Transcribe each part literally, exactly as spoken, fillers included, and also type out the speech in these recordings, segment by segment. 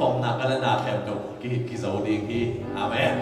omna ka le na khempeuh ki, kizo ding hi. Amen.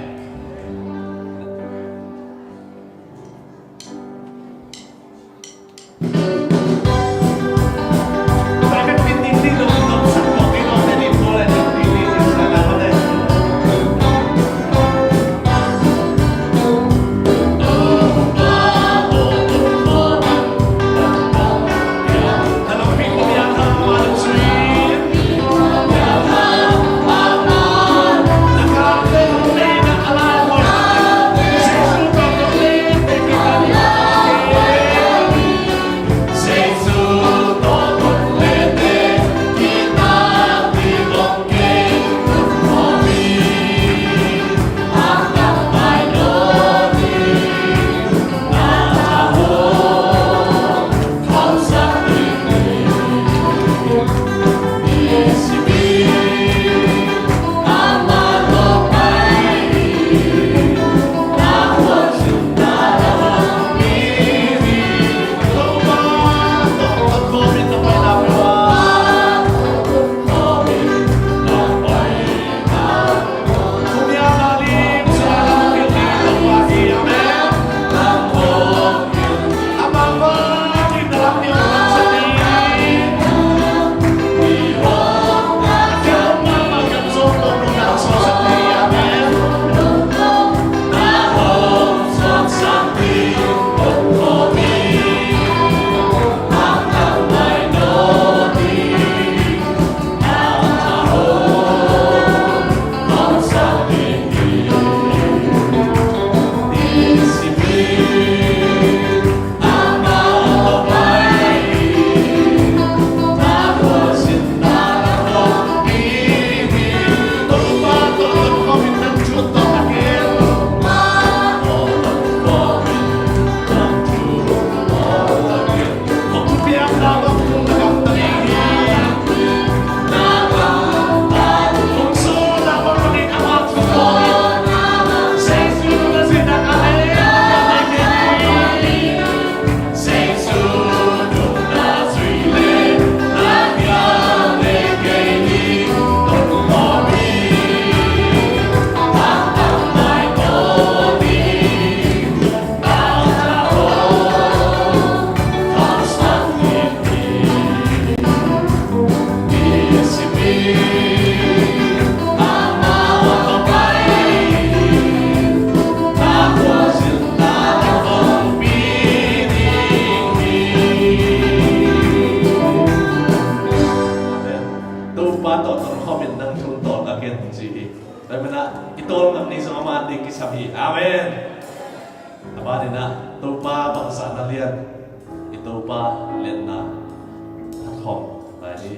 Topa tawh tawh khomin nang thu tawh ka ken ci hi. Tua manin ah i tawlnga ni zong ama ding kisam hi. Amen. A ban in ah Topa bangzah na lian, i Topa lianna a thawng lai hi.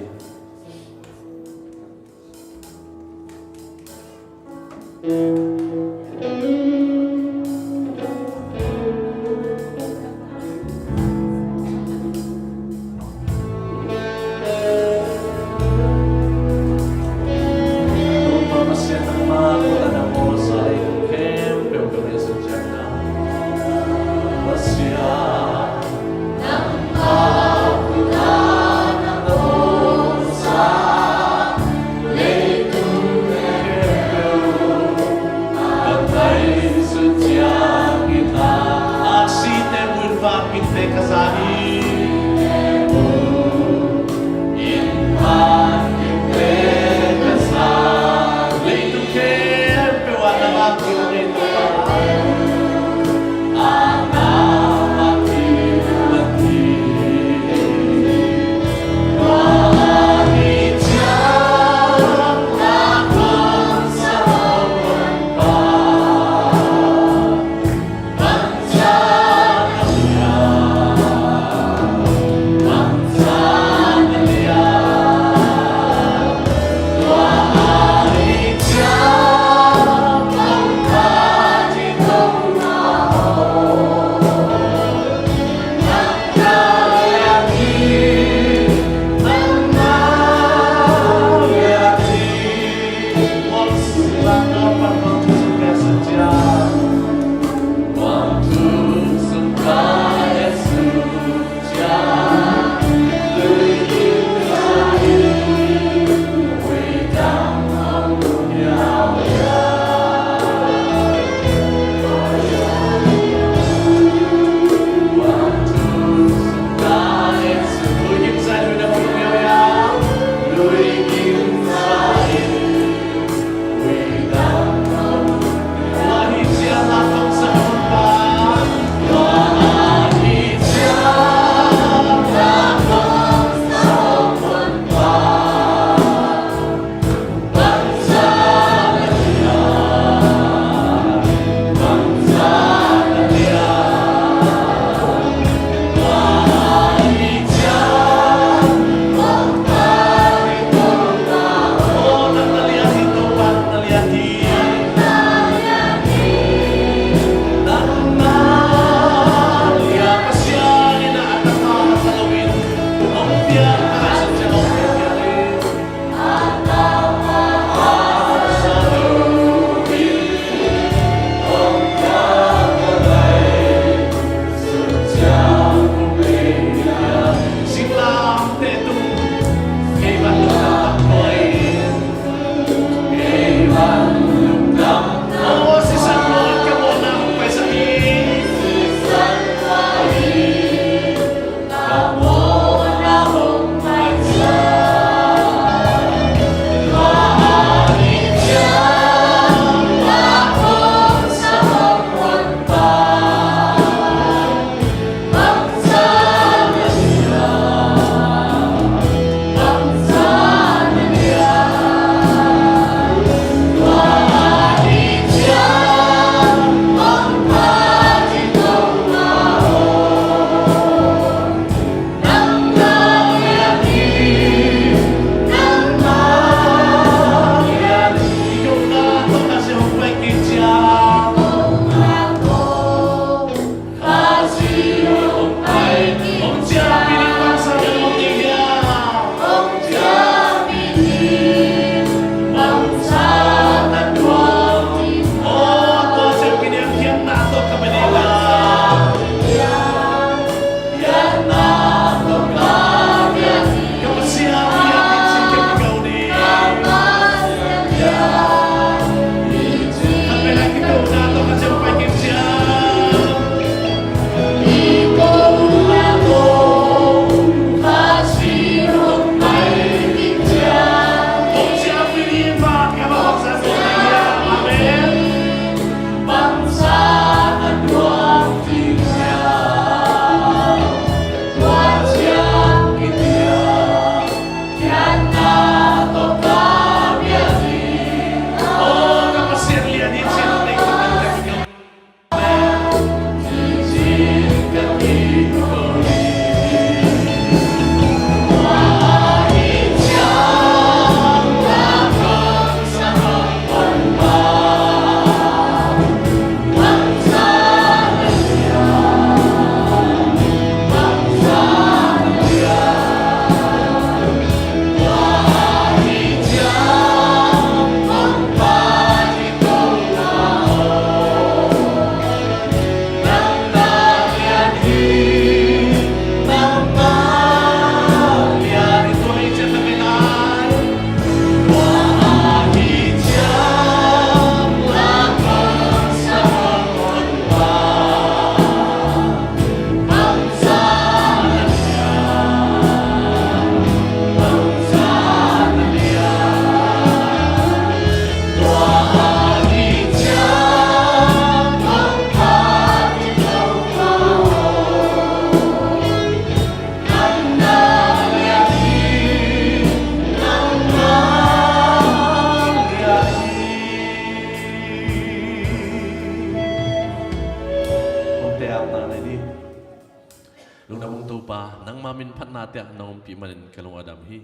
Nangma min phatna teh nong ompih manin ka lung a dam hi.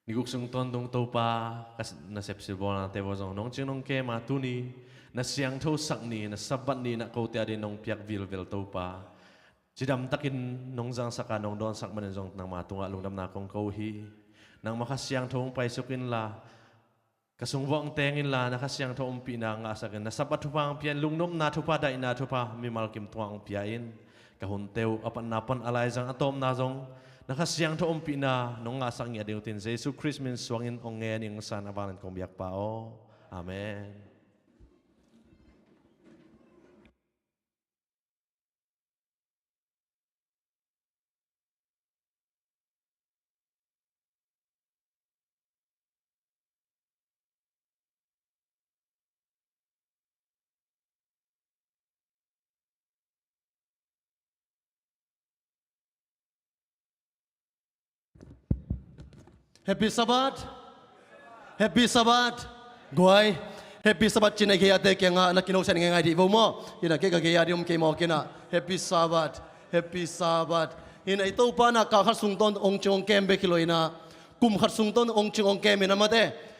Ni guk sung tawntung Topa, ka nasep silbawlnate vua zong nong cing nong kem a, tuni na siangtho sak ni, na Sabbath ni na kote adingin nong piak vilvel Topa, cidam takin nong zangsak a, nong dawnsak manin zong nangma tungah lungdamna kong ko hi. Nangma Kha Siangtho hong paisuk inla, ka sung vuah hong teng inla, na Kha Siangtho ompihna ngahsak in, na Sabbath thupha hong pia in, lungnopna thupha, daihna thupha mimal kim tungah hong pia in. Ka hunte uh a patna pan a laizang a tawpna zong na Kha Siangtho ompihna nong ngahsak ngei a ding uh tin, Jesu Khrist min suangin hong ngen ing, san a vanglian kong biakpa aw. Amen. Happy Sabbath. Happy Sabbath. Guai, Happy Sabbath cih na gei-ate kiangah na kinosiat ngaingai dih vo maw. Hi-in ah kei ka gei-a ding om kei mawk in ah, Happy Sabbath. Happy Sabbath. Hi-in ah i Topa in ah kal khat sung tawntung hong cing hong kem bek hi lo-in ah, kum khat sung tawntung hong cing hong kem in ah, mate,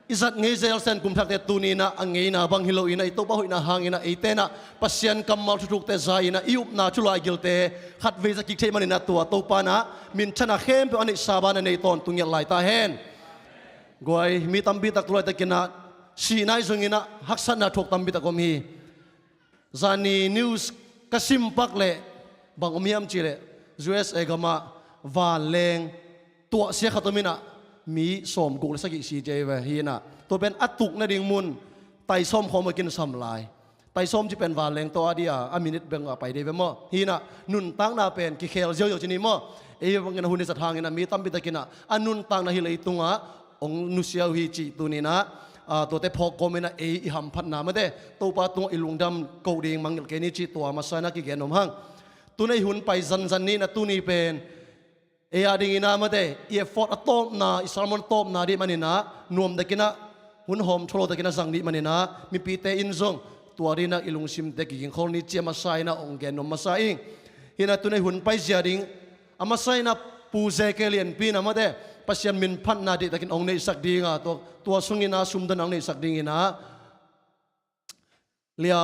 i zat ngei zel sen kum thakte tuni-in ah a ngeina bang hi lo-in ah, i Topa hoihna hangin ah eite in ah Pasian kammal thuthukte za-in ah i upna thulaigilte khatvei za kik theih manin ah, tua Topa in ah minthanna khempeuh a neihsa banah nei tawntung ngiat lai ta hen. Guai, mi tampi tak tu laitakin ah sihna i zongin ah haksatna thuak tampi tak om hi. Zani news ka sim pak leh bang om hiam cih leh, U S A gamah vanleng tuahsia khat om in ah mi sawmguk le sagih si ci hi ve. Hi-in ah tua pen a tuk nading mun tai sawm khawng bek in sam lai. Tai sawm cih pen vanleng tuah a ding a, a minute bek a pai ding hi ve maw. Hi-in ah nuntakna pen kikhel ziauziau ci ni maw. Ei bangin ah hun i zat hangin ah mi tampi takin ah a nuntakna hih leitungah hong nusia uh hi cih tuni-in ah, ah, tuate phawk kawmin ah ei i hamphatna, mate, Topa tungah i lungdam koh ding mangngilh kei ni cih tua masa-in ah kigen nuam hang. Tu-in ah i hun pai zanzan ni-in ah, tuni pen ei a dingin ah, mate, i effort a tawpna, i sermon a tawpna ding manin ah, nuam takin ah, hun hawm tholo takin ah zang ding manin ah, mipite in zong tua dingin ah i lungsimte kigingkhol ni cih a masa-in ah hong gen nuam masa ing. Hi-in ah tu-in ah i hun paizia ding a masa-in ah Pu Zeke Lianpi in ah, mate, Pasian min phatna deih takin hong neihsak ding a, tua, tua sungin ah sumdon hong neihsak dingin ah Lia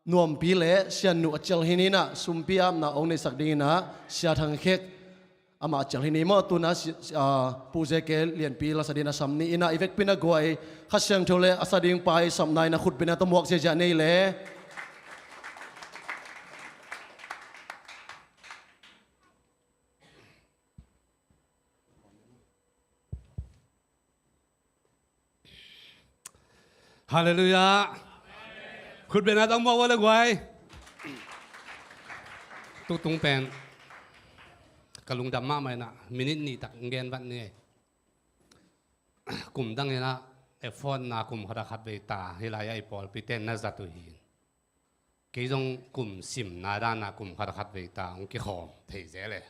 Nuampi le Siannu a cial hi ni-in ah, sumpi apna hong neihsak dingin ah Sia Thang Khek amah a cial hi ni maw. Tu-in ah si-, si-, ah, Pu Zeke Lianpi la sa dingin ah sam ni-in ah, i vekpi-in ah guai, Kha Siangtho le a sa ding pa i sapna-in ah khutbetna tawh muak ziahziah nei le. Halleluiah. Khutbetna tawh muak vo le guai. Tutung pen ka lungdam mahmah in ah, minute nih tak gen vat ni. Kum dangin ah effort-na kum khat a khatvei ta, hih lai-ah i pawlpite na zat uh hi. Kei zong kum simna dan a kum khat a khatvei ta hong kikhawm thei zel e.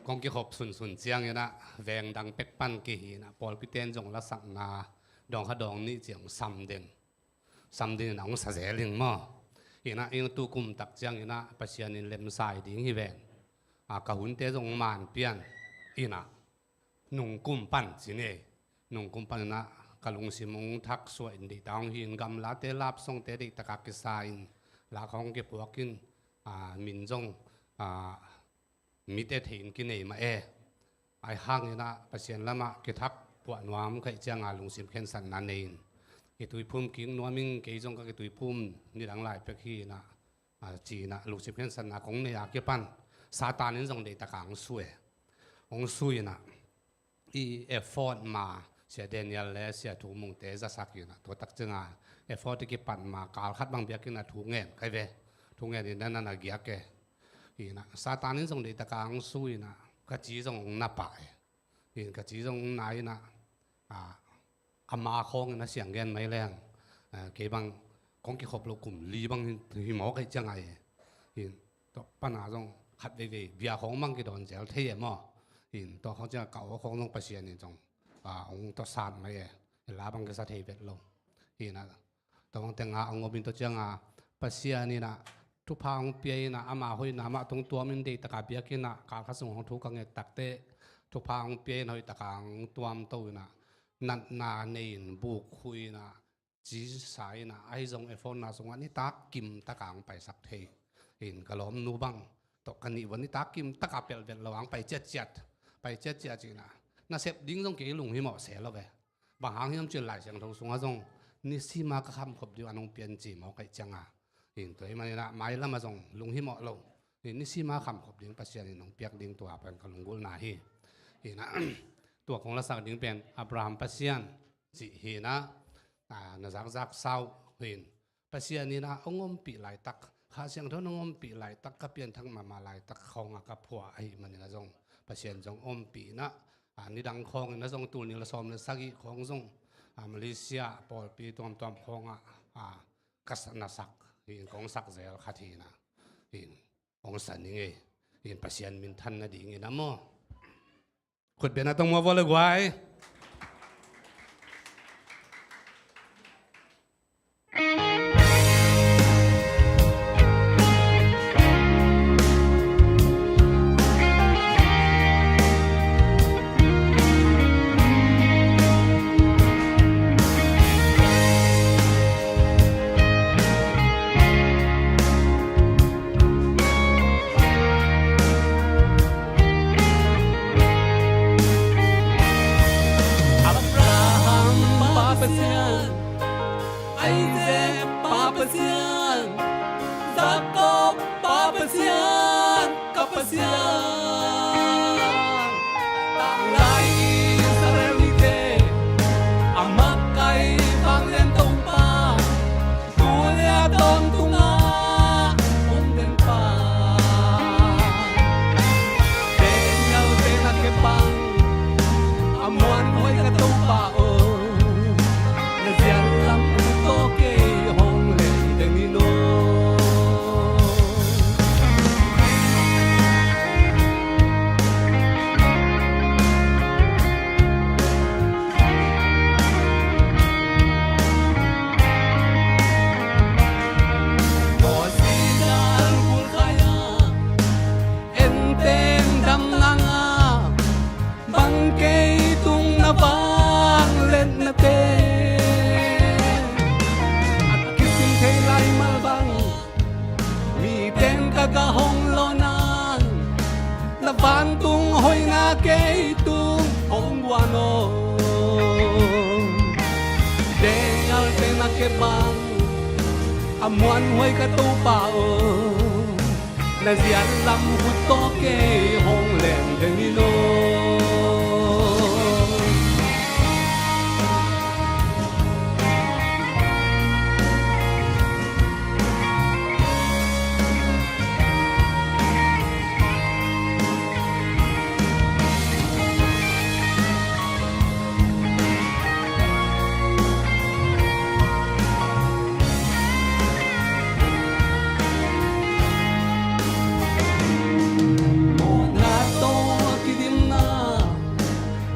Kong kikhop sunsun ciangin ah veng dang pek pan kihi-in ah, pawlpite in zong lasakna dawng khat dawng nih ciang sam den, sam den in ah hong sa zel ing maw. Hi-in ah, ing tu kum tak ciangin ah Pasian in lemsai ding hi ven. A, ka hunte zong man pian in ah, nung kum pan ci ni. Nung kum pan in ah ka lungsim hong thak suah in, deihtak hong hi-in, gamlate love song-te deihtak a kisa in, la khawng kipuak in, a, min zong, a, mite thei in kinei mah e. Ahi hangin ah Pasian lamah kithak puah nuam ka hih ciang a lungsim khensatna nei in, kituiphum kik nuam ing, kei zong ka kituiphum nidang lai pek hi-in ah, a, ci-in ah lungsim khensatna kong nei a kipan Satan in zong deihtak a hong sui e. Hong sui in ah, i effort ma, Sia Daniel le Sia Thu Mungte zasak in ah, tua tak ciang a effort i kipat ma kal khat bang biakinn ah thu ngen ka hi ve. Thu ngen in ah na na giak e. Hi-in ah Satan in zong deihtak a hong sui in ah, ka ci zong hong na pah e. Hi-in ka ci zong hong na in ah, a, ama khawng in ah siang gen mai leng, a, kei bang kong kikhop lo kum li bang hi, hi mawk ka hih ciang a hi. Hi-in tua pan a zong khat veivei bia khawng bang kidawn zel thei e maw. Hi-in tua khawng ciang a ka aw khawng zong Pasian in zong, a, hong tawsat mai e. Hi la bang kisa thei vet lo. Hi-in ah tua bang teng a hong om in, tua ciang a Pasian in ah thupha hong pia in ah, ama hoihna mah tungtuam in deihtak a biakinn ah kalkhat sung hong thu ka nget takteh, thupha hong pia in hoihtak a hong tuamto in ah, natna nei in, buk khuh in ah, ci sa in ah, ahi zong e phone-na sungah nitak kimtak a hong paisak thei in, ka lawmnu bang tawh ka nih vua, nitak kimtak a pelh vet lo a hong pai ciatciat, pai ciatciat ci in ah, nasep ding zong kei lunghimawh se lo ve. Bang hang hiam cih leh Lai Siangtho sungah zong nisim a ka khamkhop ding un hong pian ci mawk ahih ciangin, in tua ahih manin ah mailam ah zong lunghimawh lo, in nisim a khamkhop ding Pasian in hong piak ding tua pen ka lunggulhna hi. In ah, tua kong lasak ding pen Abraham Pasian cih hi in ah, ah, na zakzak sa uh hi in, Pasian in ah hong ompih laitak, Kha Siangtho in hong ompih laitak, ka pianthak mahmah laitak khawng ah ka phuah ahih manin ah zong Pasian zong ompih in ah, ah, nidang khawng in ah zong, tul nih le sawm le sagih khawng zong, ah, Malaysia pawlpi tuamtuam khawng ah, ah, ka sa-, na sak hi in, kong sak zel khat hi in ah, in hong sa ning ei, in Pasian minthan nading in ah maw. Khut beng a tong maw, vua le guai. Abraham pa Pasian, Isaac pa Pasian, Jacob pa Pasian, ka Pasian. Tanglai Israel mite a makaih vanglian Topa, tu le a tawntung ah om den pa. Daniel te na kepang a muanhuai ka Topa aw, na zial lam uh tawh kei hong lem den in aw. Tua Sinar bulkhai ah en teng dam nang a, bang kei tung na vangliatnate a kisim thei lai mal bang, mi teng ka gah hong lawn a, na vantung hoihna kei tung hong guan aw. Daniel te na kepang a muanhuai ka Topa aw, na zial lam uh tawh kei hong lem den in aw. Mawhna tawh kidimna,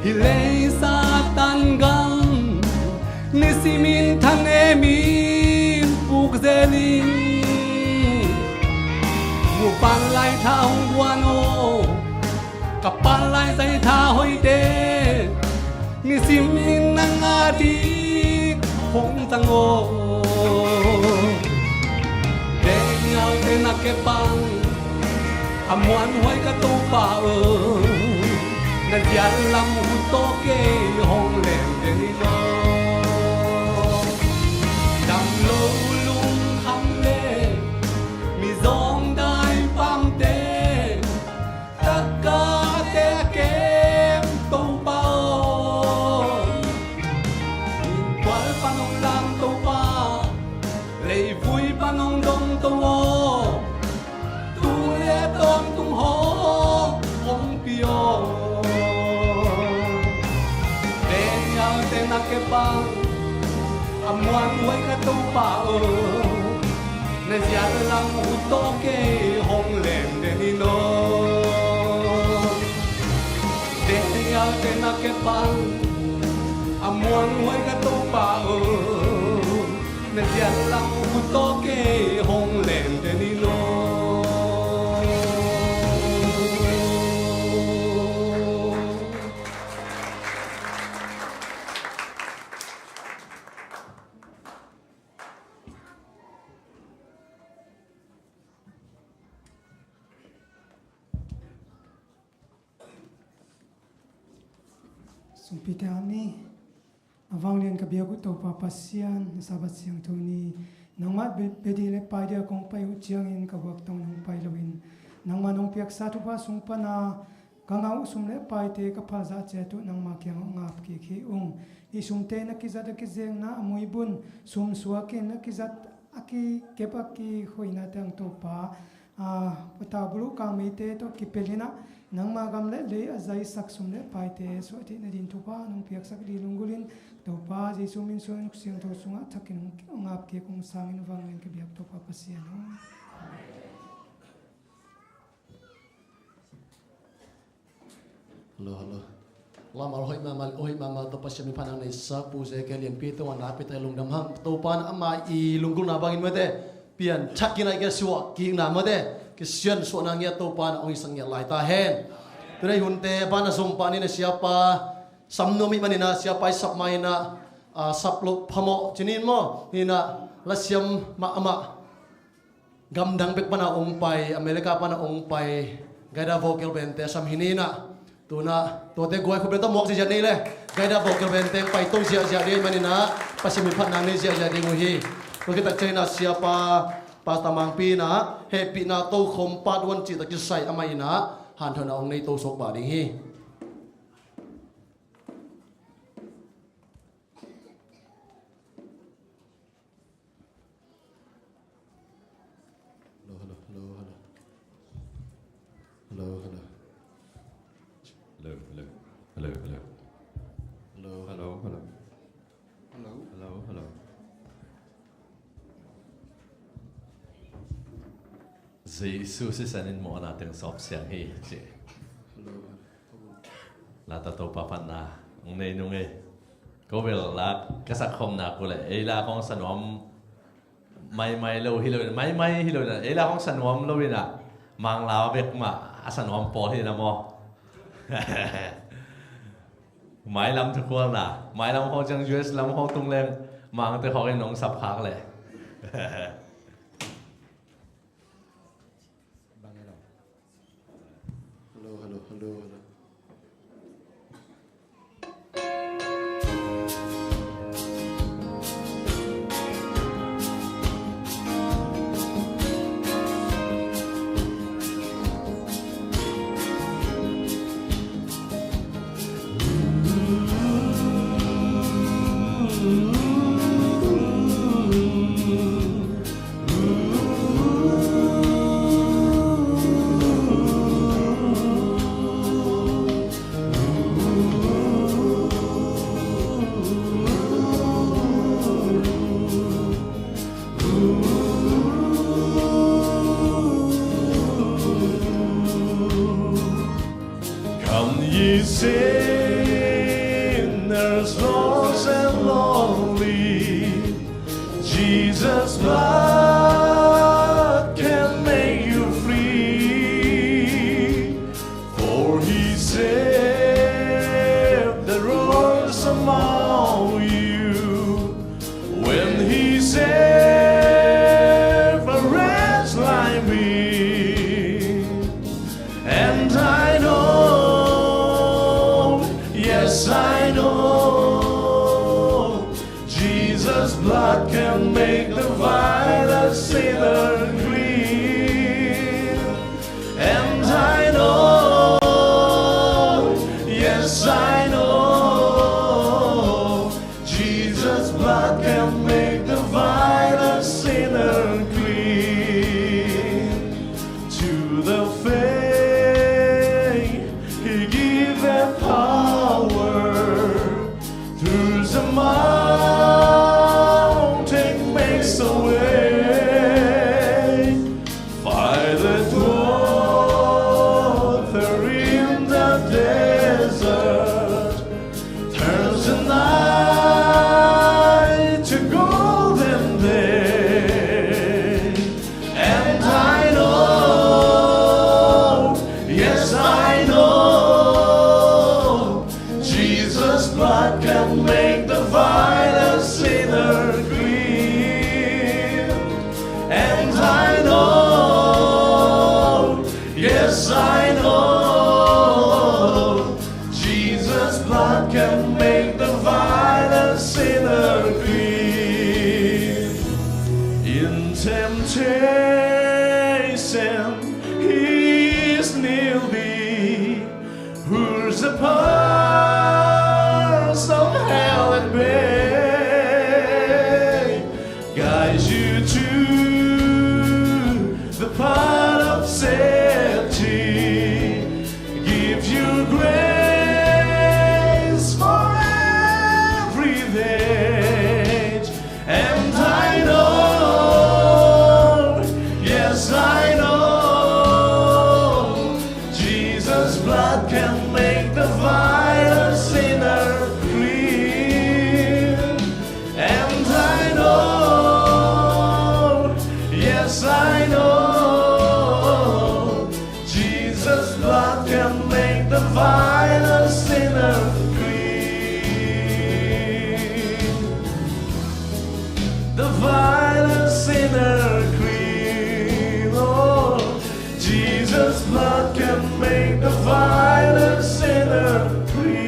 hih lei Satan gam, nisimin thanem in puk zel in. Mu pan lai tha hong guan aw, ka pan lai zai tha hoihte, nisimin nang a dik hong zang aw. Daniel te na kepang a muanhuai ka Topa aw, na zial lam uh tawh kei hong lem den in aw. Dam lo lungkham le mizawng dai pamte, takate a kem Topa aw, innkuan pan hong lam Topa, leivui pan hong dong To aw, tu le a tawntung hong ompih aw. Daniel te na kepang a muanhuai ka Topa aw, na zial lam uh tawh kei hong lem den in aw. Daniel te na kepang a muanhuai ka Topa aw, na zial lam uh tawh kei hong lem den in aw. Sumpite a mi, a vanglian ka biak uh Topa Pasian, na Sabbath siangtho ni nangmah be- bia ding le pai ding a kong pai uh ciangin ka vuak tawh nong pai loin, nangmah nong piaksa thupha sung pana ka ngah uh sum le paite ka phalzah ciat uh nangmah kiangah hong ap kik hi ung. Hih sumte na kizat a kizekna a muibun, sum suakin a kizat a kikep a kikhoina teng Topa, a, pata buluh kangmeite tawh kipelh in ah, nangma gam le lei a zaisak sum le paite suahtheih nadin thupha nong piaksak ding lunggulhin, Topa Jesu min suang Luk Siangtho sungah thakin hong, hong ap kik, hong sangin a vanglian ka biak Topa Pasian aw. Hello, hello. Lam al hoih mahmah, hoih mahmah, Topa Pasian min phatna neihsa Pu J K Lianpi, Topa na pia ta lungdam hang. Topa na ama i lunggulhna bangin mate, pian thakin a i kisuah kikna mate, kisiansuahna ngiat Topa na hong hisak ngiat lai ta hen. Tuna i hunte pan a zom pan in a siapa sam nuam i hih manin a siapa i sap ma in a, a, sap loh phamawh cinin maw, hi in a lasiam mahmah. Gamdang bek pana hong pai, America pana hong pai, Gaida Vocal Band te sam hi ni in ah. Tuna tuate guai khop le tawh muak ziahziah nei le, Gaida Vocal Band te hong pai to ziahziah ding ahih manin ah, Pasian min phatna nei ziahziah ding uh hi. Tua khit tak ciangin ah siapa Pastor Mangpi in ah hehpihna tokhom part one cih tak kisai amah in ah hanthotna hong nei to suak pah ding hi. Hello, hello, hello, hello. Hello, hello. Hello, hello. Hello, hello. Hello, hello, hello. Hello. Hello, hello. Jesu sisan in mawhna teng sawp siang hi, ci. Hello. Lata Topa phatna hong nei nung e. Ko bel la ka sak khawm nak uh leh ei la khawng sa nuam maimai lo hi lo in, maimai hi lo in, ei la khawng sa nuam lo in ah, Mang la bek mah a sa nuam pawl hi na maw? Mailam thukhualna, mailam khawng ciang U S lam khawng tung leng Mangte khawng in hong sap khak leh. Hello, hello, hello, hello. Come, ye sinners, lost and lonely, Jesus' blood can make you free. For he saved the lost among you, when he saved a wretch like me. And I know, yes, I know, Jesus' blood can make the vilest sinner clean. And I know, yes, I know, Jesus' blood can make the vilest sinner clean. To the faint he giveth power, through the mountain makes a way. Find the water in the desert, turns the night to golden The vilest sinner clean. Oh, Jesus' blood can make the vilest sinner clean.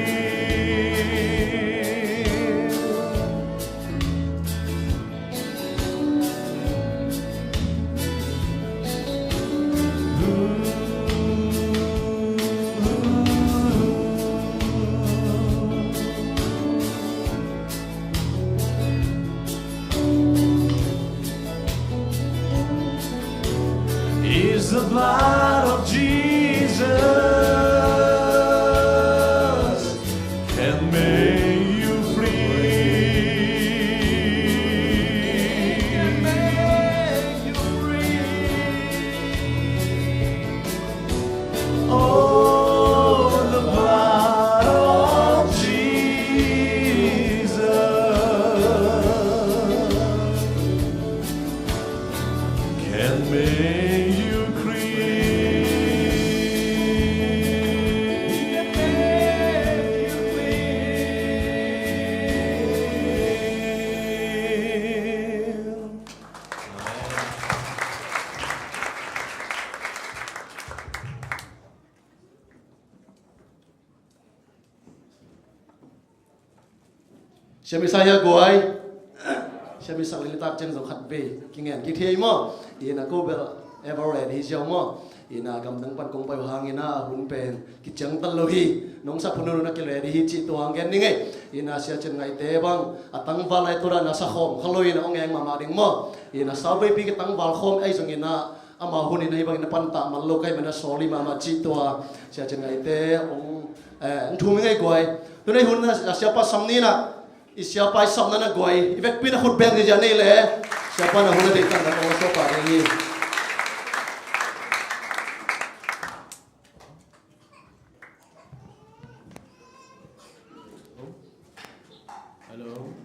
Is the blood of Jesus can make you free. Can make you free. Oh, the blood of Jesus can make you clean. Siam i sa hia guai. Siam i sak le nitak ciang zong khat vei kingen kik thei maw? Ina ko bel ever ready hi ziau maw? Ina gamdang pan kong pai uh hangina a hun pen kiciangtan lo hi. Nong sap hun hun a ki ready hi cih tua hang gen ni ngei. Ina Sia Cin Ngaihte bang a tangval lai tura na sa khawm kha lo ina ong eng mahmah ding maw? Ina sau veipi ki tangval khawm ei zong ina ama hun ina hi bang ina pan ta man lo kai mana sawli mahmah cih tua Sia Cin Ngaihte ong, eh, ong thum i ngei guai. Tuna i hun na siapa sam ni na. I siapa i sapna na guai, i vekpi na khut beng ding zia nei le. Siapa na hun a deihtak na kong a suapa ding hi. Hello.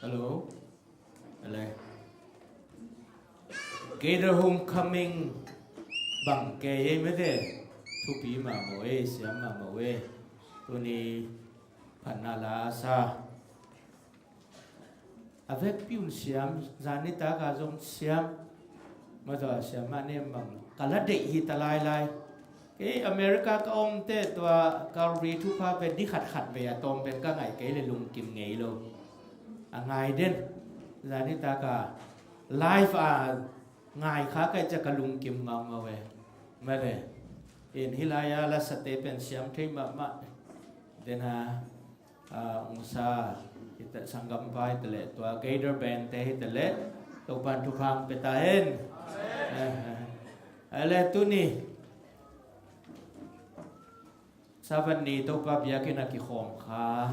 Hello. Hello. Gaither Homecoming bang kei ei mete. Thupi mahmah ei, siam mahmah ei. Tuni phatna la sa. A vekpi un siam, zan nitaka zong siam. Mataw siam mah nem bang ka la deih hi ta lailai. Kei America ka omte tua Calvary thupha pen ni khatkhat vei a tawm pen ka ngaih kei le lungkim ngei lo. A ngai den. Zan nitaka live a ngai kha kai cia ka lungkim ngaungau e. Mate. In hih lai-a lasate pen siam thei mahmah. Den ha, ah, ungsa, hita sanggampa hita le, tua Gaither Band te hita le, Topan thupha ang pia ta hen. Eh, eh. Ale tuni. Sabat ni Topa biakinn a kikhawm kha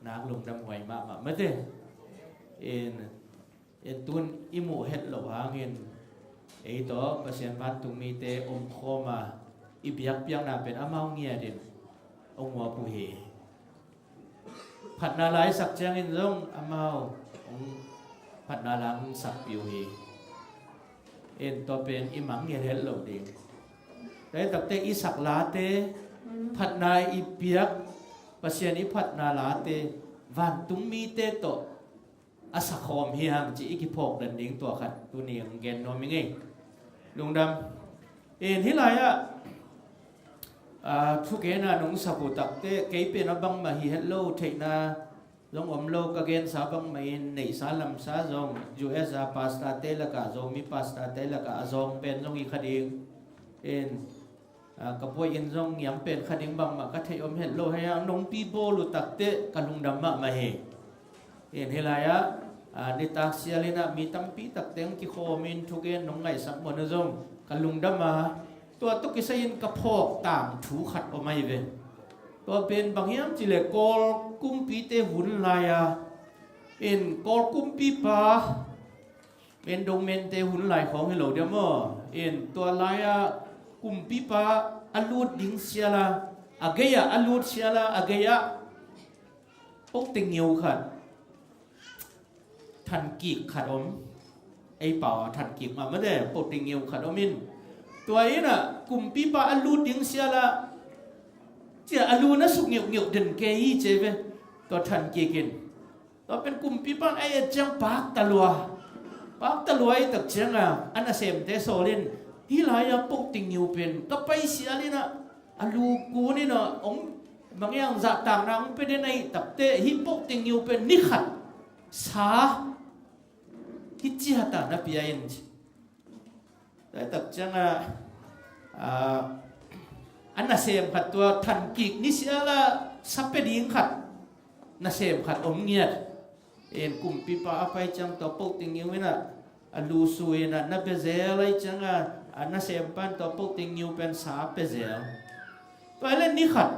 nak lungdam huai mahmah mate. In, in tun i muh het loh hangin ei tawh Pasian vantung mite omkhawm a i biakpiakna pen amau ngiatin ong muap uh hi. Phatna la i sak ciangin zong amau ong phatna la ong sakpih uh hi. En tua pen i mangngilh het lo ding. Tua hi takte i sak late, phatna i piak, Pasian i phatna late, vantung mite tawh a sakhawm hi hang ci i kiphawk dan ding tua khat tuni ang gen nuam i ngei. Lungdam. En hih lai-ah, ah, thugena nong sak uh takte, kei pen a bangmah hi het lo theihna zong om lo ka gensa bangmahin neihsa lamsa zong U S a pastor te lakah Zomi pastor te lakah a zong pen zong hi kha ding. In, ah, ka buai in zong ngiam pen kha ding bangmah ka theih om het lo hei a nongpi bawl uh takte ka lungdam mahmah hi. In hih lai-ah, ah, nitak sial in ah mi tampi takte hong kikhawm in thugen nong ngaihsak mawh na zong ka lungdam a, tua tawh kisai in ka phawk tangthu khat om ahi ve. Tua pen bang hiam cih leh Kawl kumpite hun lai-a, in Kawl kumpipa, Endomente hun lai khawng hi lo dia maw? In tua lai-a kumpipa a lut ding sial a, a gei-ah a lut sial a, a gei-ah pote ngeu khat, thankik khat om. Ei pau a thankik mah mate, pote ngeu khat om in. Tua in ah kumpipa a lut ding sial ah cia a lu na suk ngeungeu den kei hi ci ve. Tua thankik in, Tua pen kumpipa in a et ciang pakta lua. Pakta lua i tak cianga a nasemte sawl in, hih lai-a poh tinggiu pen ka paisial in ah, a lu kun in ah, hong, bang hiam, zahtakna hong pia den ahih takteh hih poh tinggiu pen ni khat sa hi ciat a na pia in ci. Tua tak cianga, a, a nasem khat, tua thankik ni siala sa pia ding khat, nasem khat om ngiat. In kumpipa a pai ciang tua poh tinggiu in ah, a lu su in ah na pia zel ahih cianga, a nasempa in tua poh tinggiu pen sa pia zel. Tua le ni khat,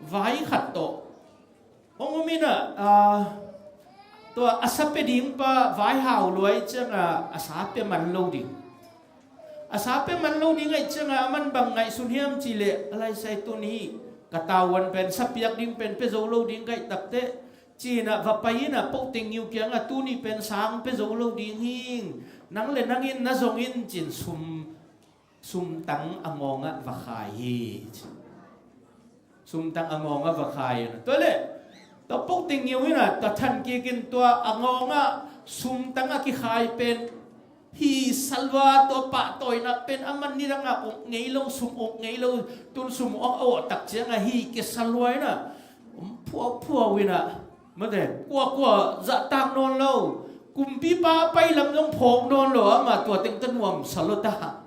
vai khat tawh hong om in ah, a, tua a sa pia dingpa vaihau lua ahih cianga a sa pia man lo ding. A sa pia man lo ding ahih cianga a man bang ngaihsun hiam cih leh, a lai sai tuni ka tavuan pen sa piak ding pen pia zo lo ding ka hih takteh, ci-in ah va pai in ah poh tinggiu kiangah tuni pen sa hong pia zo lo ding hing, nang le nang in na zong in ci-in sum, sumtang a ngawngah va khai hi. Sumtang a ngawngah va khai in. Tua le, tua poh tinggiu in ah, tua thankik in tua a ngawngah sumtang a kikhai pen hi sa lua, tua pahtawina pen a man nidangah uk ngei lo, sum uk ngei lo, tun sum uk a awh tak cianga hi kisa lua in ah, om phuaphuau in ah, mate, kuakua zahtak nawn lo, kumpipa a pai lam zong phawk nawn lo, amah tua teng ka nuamsa lua ta.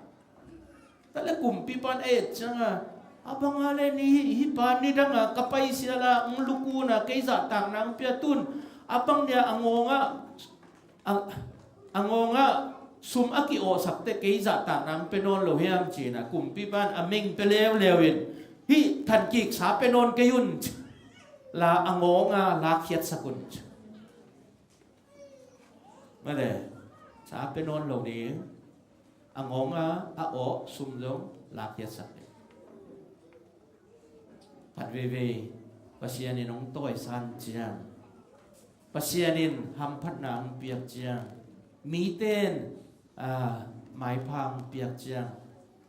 Tua le kumpipa in a et cianga, a banga le ni hi, hih pa nidanga ka paisiala hong lu kun a kei zahtakna hong pia tun, a bang dia a ngawngah, a, a ngawngah sum a ki-awhsak teh kei zahtakna hong pia nawn lo hiam ci-in ah kumpipa in a meng pia leuleu in, hih thankik sa pia nawn kei un ci-in la a ngawngah lakkhiatsak un ci. Mate, sa pia nawn lo ding, a ngawngah a awh sum zong lakkhiatsak ding. Khat veivei Pasian in hong tawisan ciang, Pasian in hamphatna hong piak ciang, mite in, a, maipha hong piak ciang,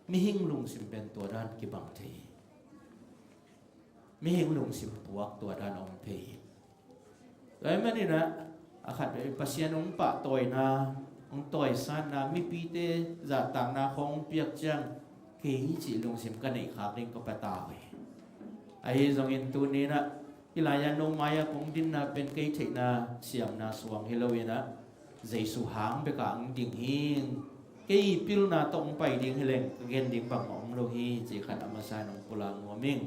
mihing lungsim pen tua dan kibang thei hi. Mihing lungsim puak tua dan a om thei hi. Tua ahih manin ah, a khat, Pasian hong pahtawina, hong tawisanna, mipite zahtakna khawng hong piak ciang, kei cih lungsim ka neih khak ding ka patau hi. Ahi zongin tuni-in ah, hih lai-ah no mai-ah kong dinna pen kei theihna siamna suang hi lo-in ah, Jesu hang bekah hong ding hing, kei pilna tawh hong pai ding hi leng ka gen ding bangmah om lo hi, cih khat a masa-in hong pulak nuam ing.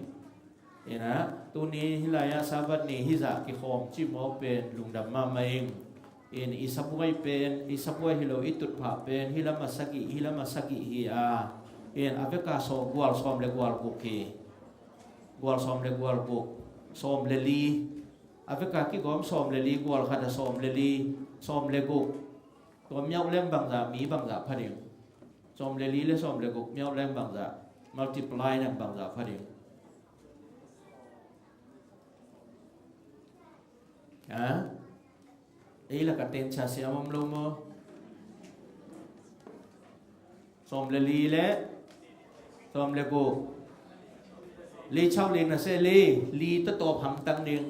In ah, tuni hih lai-ah Sabbath ni hih zah kikhawm cih mawk pen lungdam mahmah ing. In i sabuai pen, i sabuai hi lo, i tutphah pen hih lam a sagih, hih lam a sagih hi a. In a veka sawm, gual sawm le gual guk hi. Gual sawm le gual guk, sawm le li. A veka kigawm sawm le li, gual khat a sawm le li, sawm le guk. Tua miauh leng bangzah, mi bangzah pha ding? Sawm le li le sawm le guk miauh leng bangzah, multiply leng bangzah pha ding? Ha? Ei lakah tensa siam om lo maw? Sawm le li le sawm le guk. Li chau li na se li, li tawtawp hamtang ding.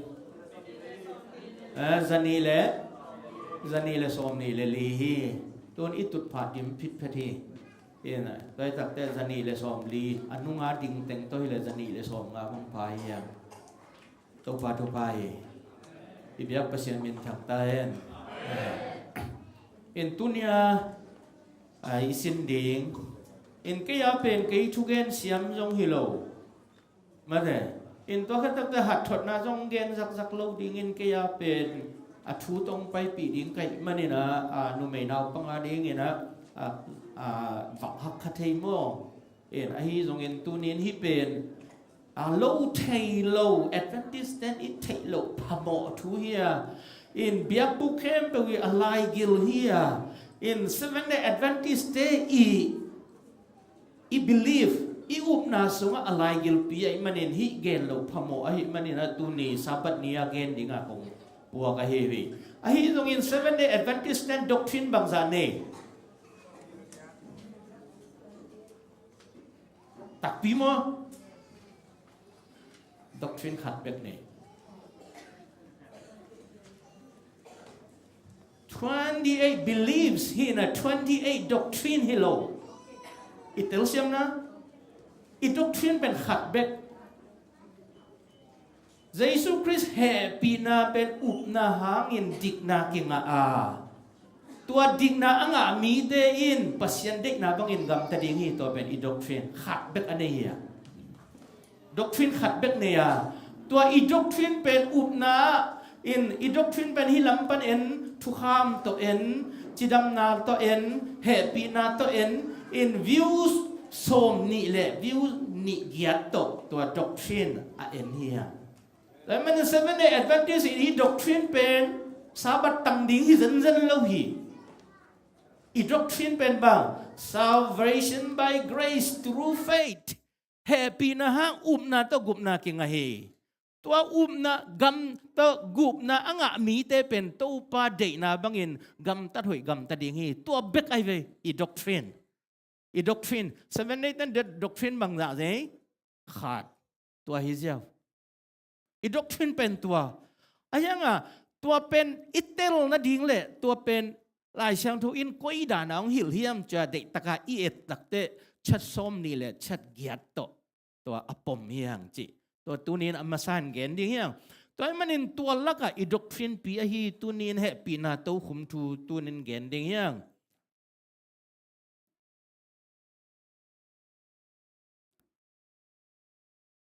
Eh, zanih le, zanih le sawmnih le li hi. Tun i tutphah dim phitphet hi. Ina, tua hi takteh zanih le sawmli, a nunga ding teng tawh hi le zanih le sawmnga bang pha hi hiam? Topa thupha hi. I biak Pasian minthang ta hen. In tunia, a, i sin ding. In kei a pen kei thugen siam zong hi lo. Mate. In tua khat takte hatthotna zong gen zakzak lo dingin kei a pen a thu tawh paipih ding ka hih manin a, a, numei naupang a dingin a, a, a, vak hak kha thei maw? In ahi zongin tunin hih pen a lo thei lo, Adventist ten i theih loh phamawh thu hi a, in biakbuk khempeuh i a laigil hi a, in Seventh Day Adventist te i, i belief, i upna sungah a laigilpi ahih manin hih gen loh phamawh ahih manin a tuni Sabbath ni a gen dingah kong puak ahi hi. Ahi zongin Seventh Day Adventist ten doctrine bangzah nei? Takpi maw? Doctrine khat bek nei. Twenty-eight beliefs hi na, twenty-eight doctrine hi lo. I telsiamna, i doctrine pen khat bek. Jesu Khrist hehpihna pen upna hangin dikna kingah a, tua dikna a ngah mite in Pasian deihna bangin gamta ding hi. Tua pen i doctrine khat bek a nei hi a. Doctrine khat bek nei a, tua i doctrine pen upna in, i doctrine pen hih lam pan en, thukham tawh en, cidamna tawh en, hehpihna tawh en, in views sawm nih le views nih giat tawh tua doctrine a en hi a. Tua ahih manin Seventh Day Adventist in hih doctrine pen Sabbath tang ding hi zenzen lo hi. I doctrine pen bang, salvation by grace through faith. Hehpihna hang upna tawh gupna kingah hi. Tua upna, gam tawh gupna a ngah mite pen Topa deihna bangin gamtat hoih gamta ding hi. Tua bek ahi ve, i doctrine. I doctrine, Seventh Day ten doctrine bangzah zei? Khat. Tua hi ziau. I doctrine pen tua. A hianga, tua pen i tel nading le tua pen Lai Siangtho in koi dana hong hilh hiam cia deihtaka i et takteh chat sawm nih le chat giat tawh tua a pom hiang cih tua tunin a masan gen ding hiang. Tua ahih manin tua lakah i doctrine pi ahi tunin hehpihna tokhum thu tunin gen ding hiang.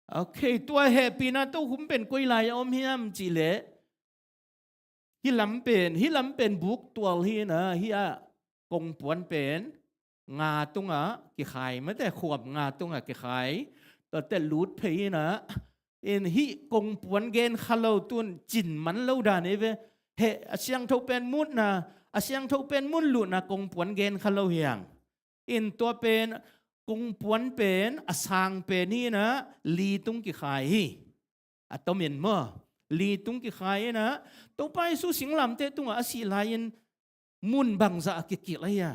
Ok, tua hehpihna tokhum pen koi lai a om hiam cihleh, hih lam pen, hih lam pen buk tual hi na, hih a kongpuan pen nga tungah kikhai, mate khuam nga tungah kikhai, tuate lut phei hi na, in hih kongpuan gen kha lo tun cin man lo dan ei ve. Heh, a siangtho pen mutna, a siangtho pen mun luhna kongpuan gen kha lo hiang. In tua pen kongpuan pen a sang pen hi na, li tung kikhai hi. A tomin maw, li tung kikhai hi na, Topa Jesu singlamteh tungah a sih lai-in mun bangzah a kikilh ahi a.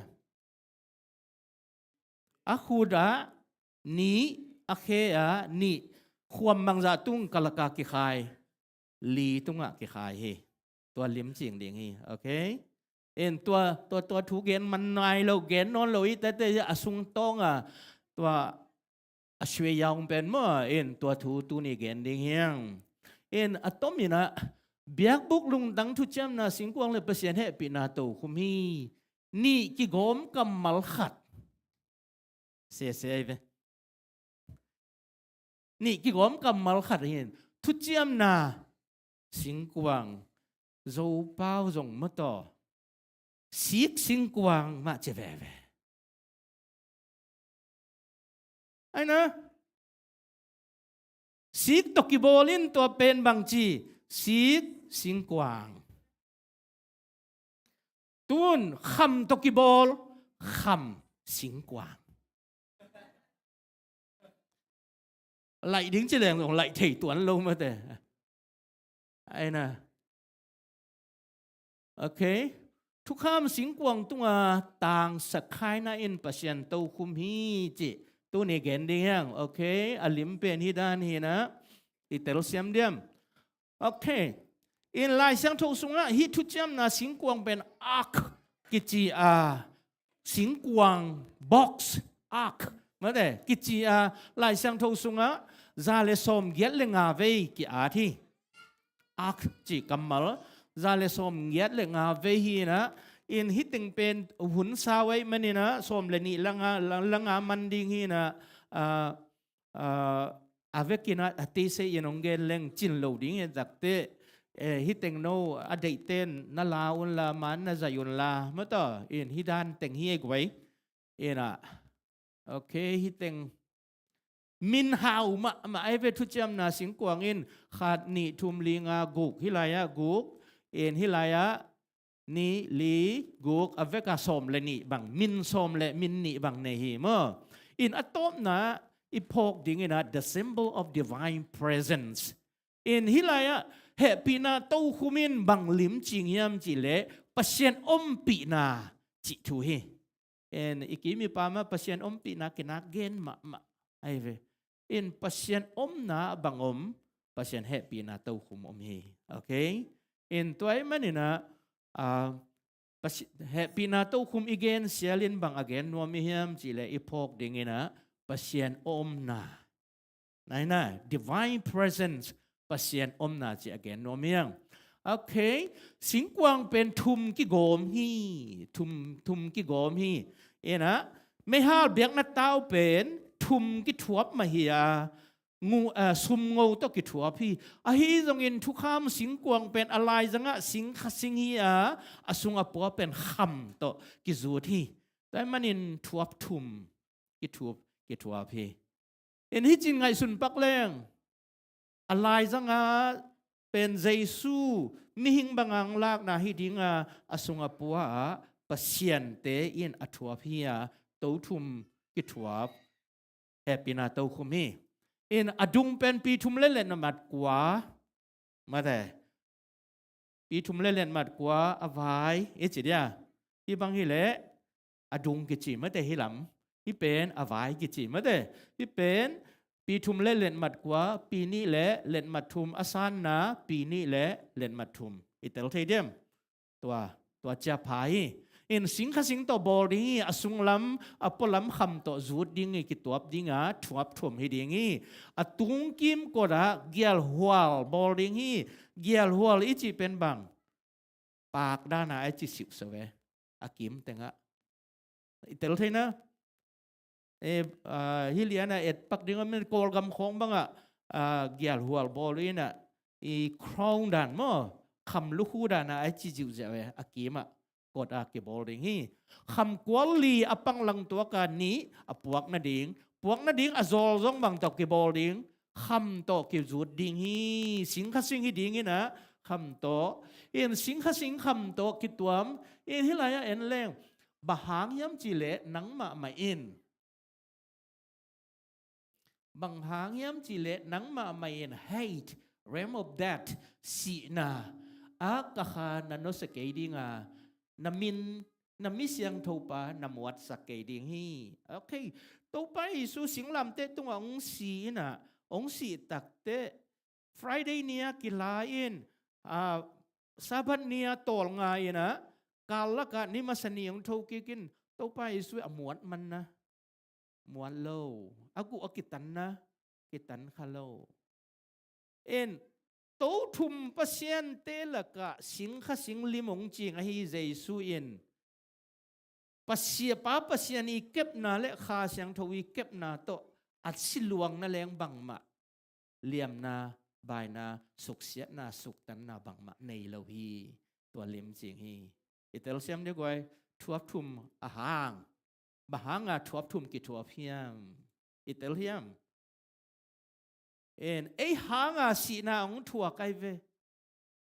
A khut ah nih, a khe ah nih, khuam bangzah tung kalaka kikhai, li tungah kikhai hi. Tua limcing ding hi, ok? In tua, tua, tua thu gen man nai lo, gen nawn lo i tete a sungtawng a, tua a suai yaung pen maw, in tua thu tuni gen ding hiang. In a tomin ah, biakbuk lungtang thuciamna singkuang le Pasian hehpihna tokhum hi. Nih kigawm kammal khat. Sese ai ve. Nih kigawm kammal khat hin. Thuciamna singkuang, Zopau zong mataw, sik singkuang mah ci veve. Ai na, sik tawh kibawl in tua pen bangci, sik singkuang. Tun kham tawh kibawl, kham singkuang. Laih ding ci leng zong laih thei tuan lo mate. Ai na. Ok. Thukham singkuang tunga tang Sakhaina in Pasian tokhum hi cih tuni gen ding hiang. Ok. A lim pen hi dan hi na. I telsiam diam. Ok. In Lai Siangtho sungah hih thuciamna singkuang pen ark kici a, singkuang box, ark mate kici a, Lai Siangtho sungah za le sawm giat le nga vei ki-at hi. Ark cih kammal za le sawm giat le nga vei hi na. In hih teng pen hun sau ahih manin ah sawm le nih langa, langa man ding hi na. Ah, ah, a vekin ah a teisei in hong gen leng cin lo ding hi takteh, eh, hih teng no a deihten na la unla, man na zaih unla mataw, in hih dan teng hi ei guai. In ah, ok, hih teng min hau mahmah ai ve. Thuciamna singkuang in khat nih thum li nga guk, hih lai-ah guk, in hih lai-ah nih, li, guk, a veka sawm le nih bang, min sawm le min nih bang nei hi maw. In a tawpna i phawk ding in ah the symbol of divine presence. In hih lai-ah hehpihna tokhum in bang limcing hiam cihleh Pasian ompihna cih thu hi. In i kim i pam ah Pasian ompihna kinak gen mahmah ai ve. In Pasian omna bang om, Pasian hehpihna tokhum om hi. Ok. In tua ahih manin ah, ah, Pasi-, hehpihna tokhum i gen sialin bang a gen nuam i hiam cihleh i phawk dinginah Pasian omna. Naina, divine presence, Pasian omna ci a gen nuam hiang. Okay, singkuang pen thum kigawm hi, thum, thum kigawm hi. Inah, meihal biakna tau pen thum kithuap mah hi a, ngu, a, sumngo tawh kithuap hi. Ahi zongin thukham singkuang pen a laizangah singkha sing hi a, a sung a pua pen kham tawh kizut hi. Tua manin thuap thum kithuap, kithuap hi. In hicin ngaihsun pak leng, a laizanga pen Jesu mihing banga lakna hi dinga a sung a pua ah Pasiante in a thuap hi a, to thum kithuap hehpihna tokhum hi. In a dung pen pi thum le letmat kua, mate, pi thum le letmat kua a vai i ci dia. Hih bang hileh a dung kici mate, hih lam. Hih pen a vai kici mate. Hih pen pi thum le letmat kua, pi nih le letmat thum a sanna, pi nih le letmat thum. I tel thei diam? Tua, tua ciapha hi. In singkha sing tawh bawl ding hi, a sunglam, a pualam kham tawh zut ding hi, kituap dinga thuap thum hi ding hi. A tungkim kotah gialhual bawl ding hi. Gialhual i cih pen bang? Paak dana a i ci siuhsa ve. A kim tengah. I tel theina. E, a, hi liana et pak ding a min Kawlgam khawng bangah, a, gialhual bawl inah, i crown dan maw, kham lukhu dana a i ci ziuhziah ve, a kimah kotah kibawl ding hi. Kham kual li a panglang tuaka nih a puak nading, puak nading a zawl zong bang tawh kibawl ding, kham tawh kizut ding hi. Singkha sing hi dinginah kham tawh. In singkha sing kham tawh kituam. In hih lai-ah en leng, bang hang hiam cihleh nangmah mah in, bang hang hiam cihleh nangmah mah in hate, realm of death, sihna ah ka kha na nusia kei dinga, na min, na mi siangthopa na muatsak kei ding hi. Okay. Topa Jesu singlamteh tungah hong si inah, hong sih takteh Friday ni-a kila in, a, Sabbath ni-a tawlnga inah, kal lakah ni masa ni hong thokik in, Topa Jesu a muat manna, muat lo. A guh a kitanna, kitan kha lo. In, to thum Pasiante lakah singkha sing lim hong cing ahi Jesu in, Pasia, Pa Pasian i kepna le Kha Siangtho i kepna tawh a siluang na leng bangmah liamna, baina, suksiatna, suktanna bangmah nei lo hi. Tua lim cing hi. I telsiam dih guai, thuap thum a hang. Bang hanga thuap thum kithuap hiam? I tel hiam? En, ei hanga sihna hong thuak ai ve.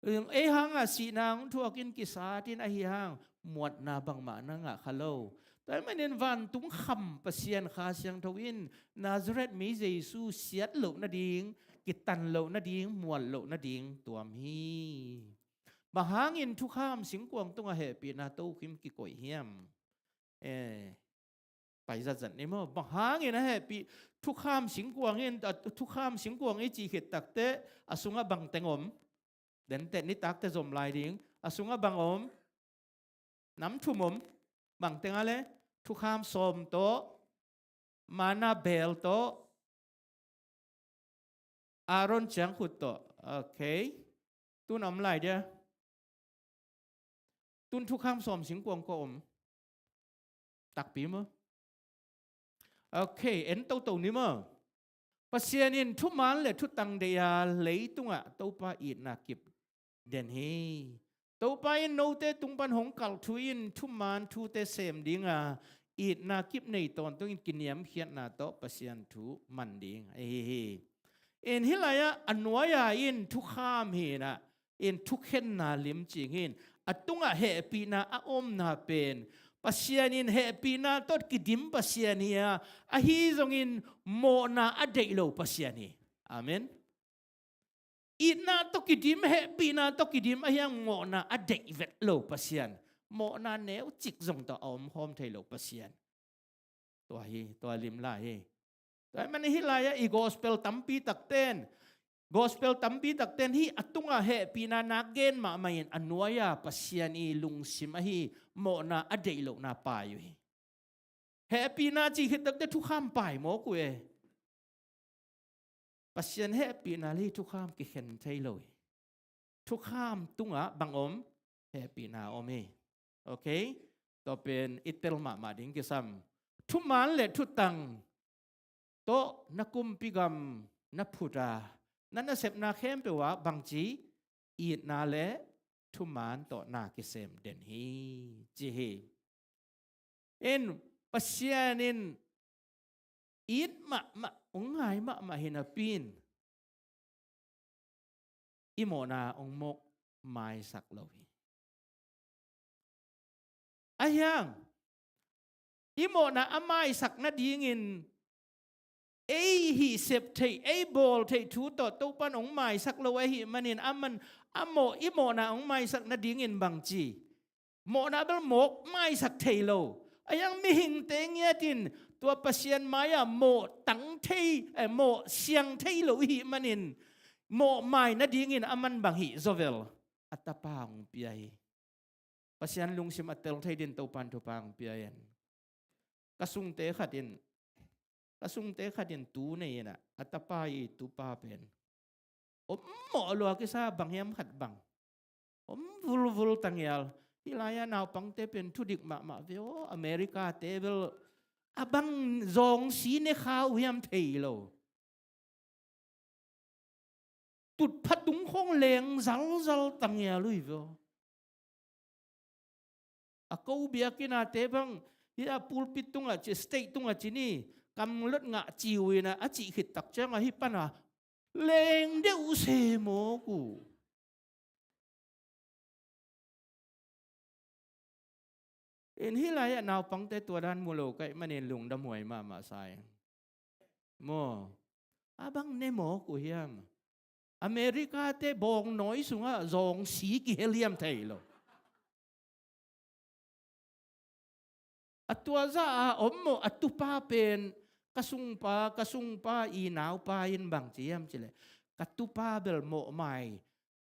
En, ei hanga sihna hong thuak in kisat in ahi hang muatna bangmah na ngah kha lo. Tua ahih manin vantung kham Pasian Kha Siangtho in Nazareth mi Jesu siat loh nading, kitan loh nading, muat loh nading tuam hi. Bang hangin thukham singkuang tungah hehpihna tokhum kikoih hiam? Eh, pai zatzat ni maw. Bang hangin a hehpih, thukham singkuang in, a, thukham singkuang i cih khit takteh a sungah bang teng om? Denteh nitakte zom lai ding. A sungah bang om? Nam thum om. Bang teng a le? Thukham sawm tawh, manna beel tawh, Aaron ciangkhut tawh. Okay. Tun om lai dia. Tun thukham sawm singkuang kua om? Takpi maw? Okay, en toto ni maw? Pasian in thuman le thutang deih a leitungah Topa itna kip den hi. Topa in note tung pan hong kalh thu in thuman thute sem dinga itna kip nei tawntungin kiniamkhiatna tawh Pasian thu man ding ahi hi. In hih lai-ah a nuai-a in thukham hinah, in thukhenna lim cing hin, a tungah hehpihna a omna pen Pasian in hehpihna tawh kidim Pasian hi a, ahi zongin mawhna a deih lo Pasian hi. Amen. Itna tawh kidim, hehpihna tawh kidim ahi hang mawhna a deih vet lo Pasian. Mawhna neucik zong tawh a omkhawm thei lo Pasian. Tua hi, tua lim lai hi. Tua ahih manin hih lai-ah i gospel tampi takten Gospel tampi takten hih a tungah hehpihna nak gen mahmah in a nuai-a Pasian i lungsim ahi mawhna a deih lohna pai uh hi. Hehpihna cih khit takte thukham pai mawk uh e. Pasian hehpihna le thukham kikhen thei lo hi. Thukham tungah bang om? Hehpihna om hi. Okay? Tua pen i tel mahmah ding kisam. Thuman le thutang tawh na kumpi gam na phut a, na nasepna khempeuh ah bangci itna le thuman tawh na kisem den hi, ci hi. In Pasian in it mahmah, hong ngai mahmah hi napi in i mawhna hong mawk maisak lo hi. Ahi hang i mawhna a maisak nadingin ei hih sep theih, ei bawl theih thu tawh Topan hong maisak lo ahih manin, aman a mawh, i mawhna hong maisak nadingin bangci, mawhna bel mawk maisak thei lo. Ahi hang mihingte ngiat in tua Pasian mai-ah mawh tang thei, eh, mawh siang thei lo i hih manin, mawh mai nadingin aman bang hih zaw vel? A tapa hong pia hi. Pasian lungsim a tel thei din Topan thupha hong pia in. Ka sungte khat in, ka sungte khat in tu nei in ah, a tapa i tupa pen om mawh lua kisa, bang hiam khat bang om vulvul tangial. Hih lai-ah naupangte pen thudik mahmah ve aw. America-te bel a bang zawngsi ne kha uh hiam thei lo. Tutpha tung khawng leng zalzal tangial uh hi ve aw. A ko biakinnate bang, hih a pulpit tungah ci, stage tungah ci ni, kamlot ngah ci uh in ah, a cih khit tak ciangah hih pan a leng deuh se mawk uh. In hih lai-ah naupangte tua dan mu lo ka hih manin lungdam huai mahmah sa ing. Maw, a bang ne mawk uh hiam? America-te bawngnawi sungah zawngsi kihel hiam thei lo. A tua zah a om mawh a tupa pen, ka sungpa, ka sungpa i naupa in bang ci hiam cih leh, ka tupa bel mawhmai,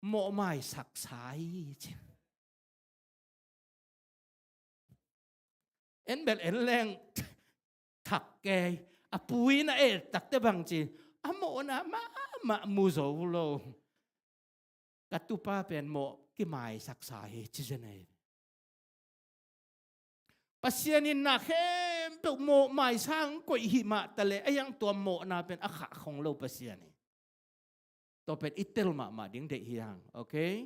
mawhmai saksa hi ci. En bel en leng thak kei, a pu in a et takte bang ci, a mawhna mahmah mu zo lo. Ka tupa pen mawh kimaisaksa hi ci zen ahi. Pasian in na khempeuh mawhmaisa hong koih hi mah taleh, a hiang tua mawhna pen a khah khong lo Pasian hi. Tua pen i tel mahmah ding deih hi hang, okay?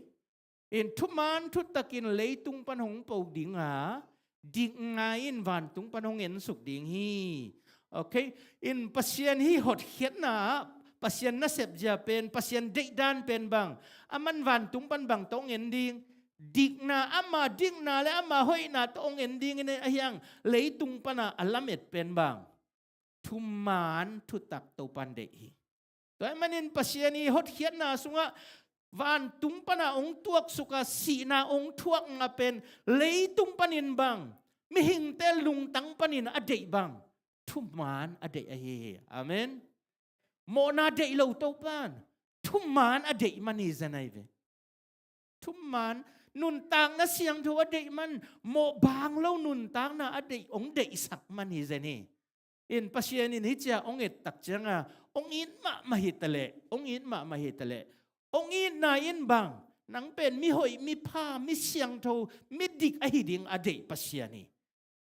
In thuman thutakin leitung pan hong po ding a, dikna in vantung pan hong ensuk ding hi. Okay? In Pasian hih hotkhiatna ah, Pasian nasep zia pen, Pasian deihdan pen bang, aman vantung pan bang tawh hong en ding? Dikna, ama dikna le ama hoihna tawh hong en ding in, a hiang leitung pan a a lamet pen bang? Thuman thutak Topan deih hi. Tua ahih manin Pasian i hotkhiatna sungah vantung pan a hong tuaksuk a, sihna hong thuakna pen leitung panin bang, mihingte lungtang panin a deih bang? Thuman a deih ahi hi. Amen. Mawhna deih lo Topan thuman a deih man hi zen ahi ve. Thuman, nuntakna siangtho a deih man, mawhbang lo nuntakna a deih, hong deihsak man hi zen hi. In Pasian in hih ciang hong et tak ciang a, hong it mahmah hi taleh, hong it mahmah hi taleh, hong itna in bang, nang pen mihoih, mipha, misiangtho, midik ahi ding a deih Pasian hi.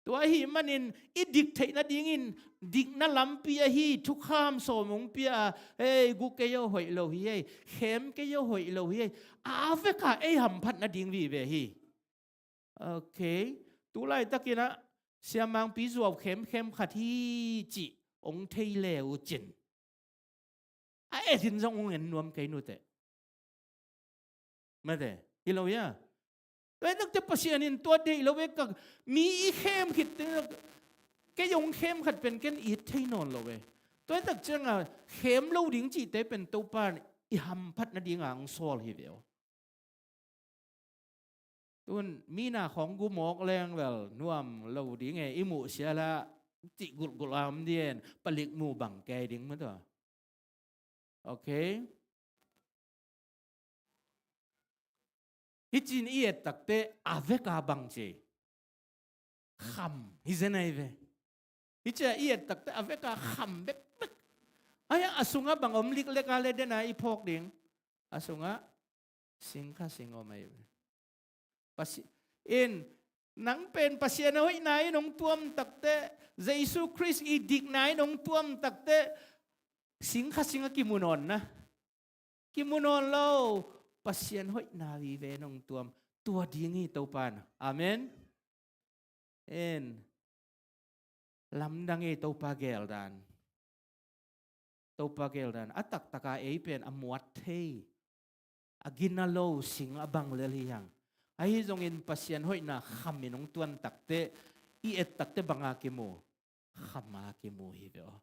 Tua ahih manin i dik theih nadingin dikna lampi ahi thukham sawm hong pia a, hei, gu kei aw hoih lo hi hei, khem kei aw hoih lo hi hei, a vek a ei hamphat nading vive hi. Okay. Tu laitakin ah siamangpi zuau khemkhem khat hi cih hong thei le uh cin, a et in zong hong en nuam kei nuteh. Mate, hi lo hia? Tua hi takte Pasian in tua deih lo ve, ka mi i khem khit, kei hong khem khat pen ken it thei nawn lo ve. Tua hi tak ciang a khem lo ding cihte pen Topa in i hamphat nading a hong sawl hi ve aw. Tun mi na khawng gu mawk leng bel nuam lo ding e, i muh sia la cih gulhgulh a om ding, palik mu bang kei ding mah tua. Okay. Hih ci-in i et takteh a veka bang ci, kham hi zen ahi ve. Hih ci-a i et takteh a veka kham bekbek. Ahi a sungah bang om liklek a le dena i phawk ding. A sungah singkha sing om ahi ve. Pasi-, in, nang pen Pasian a hoihna in hong tuam takteh, Jesu Khrist i dikna in hong tuam takteh, singkha sing a kimu nawn na. Kimu nawn lo, Pasian hoihna vive in hong tuam. Tua ding hi Topa na. Amen. En. Lamdang ei Topa geldan. Topa geldan. A taktaka ei pen a muat thei, a gina lo sing a bang lel hi hang. Ahi zongin Pasian hoihna kham in hong tuan takteh, i et takteh banga kimu. Khama kimu hi ve aw.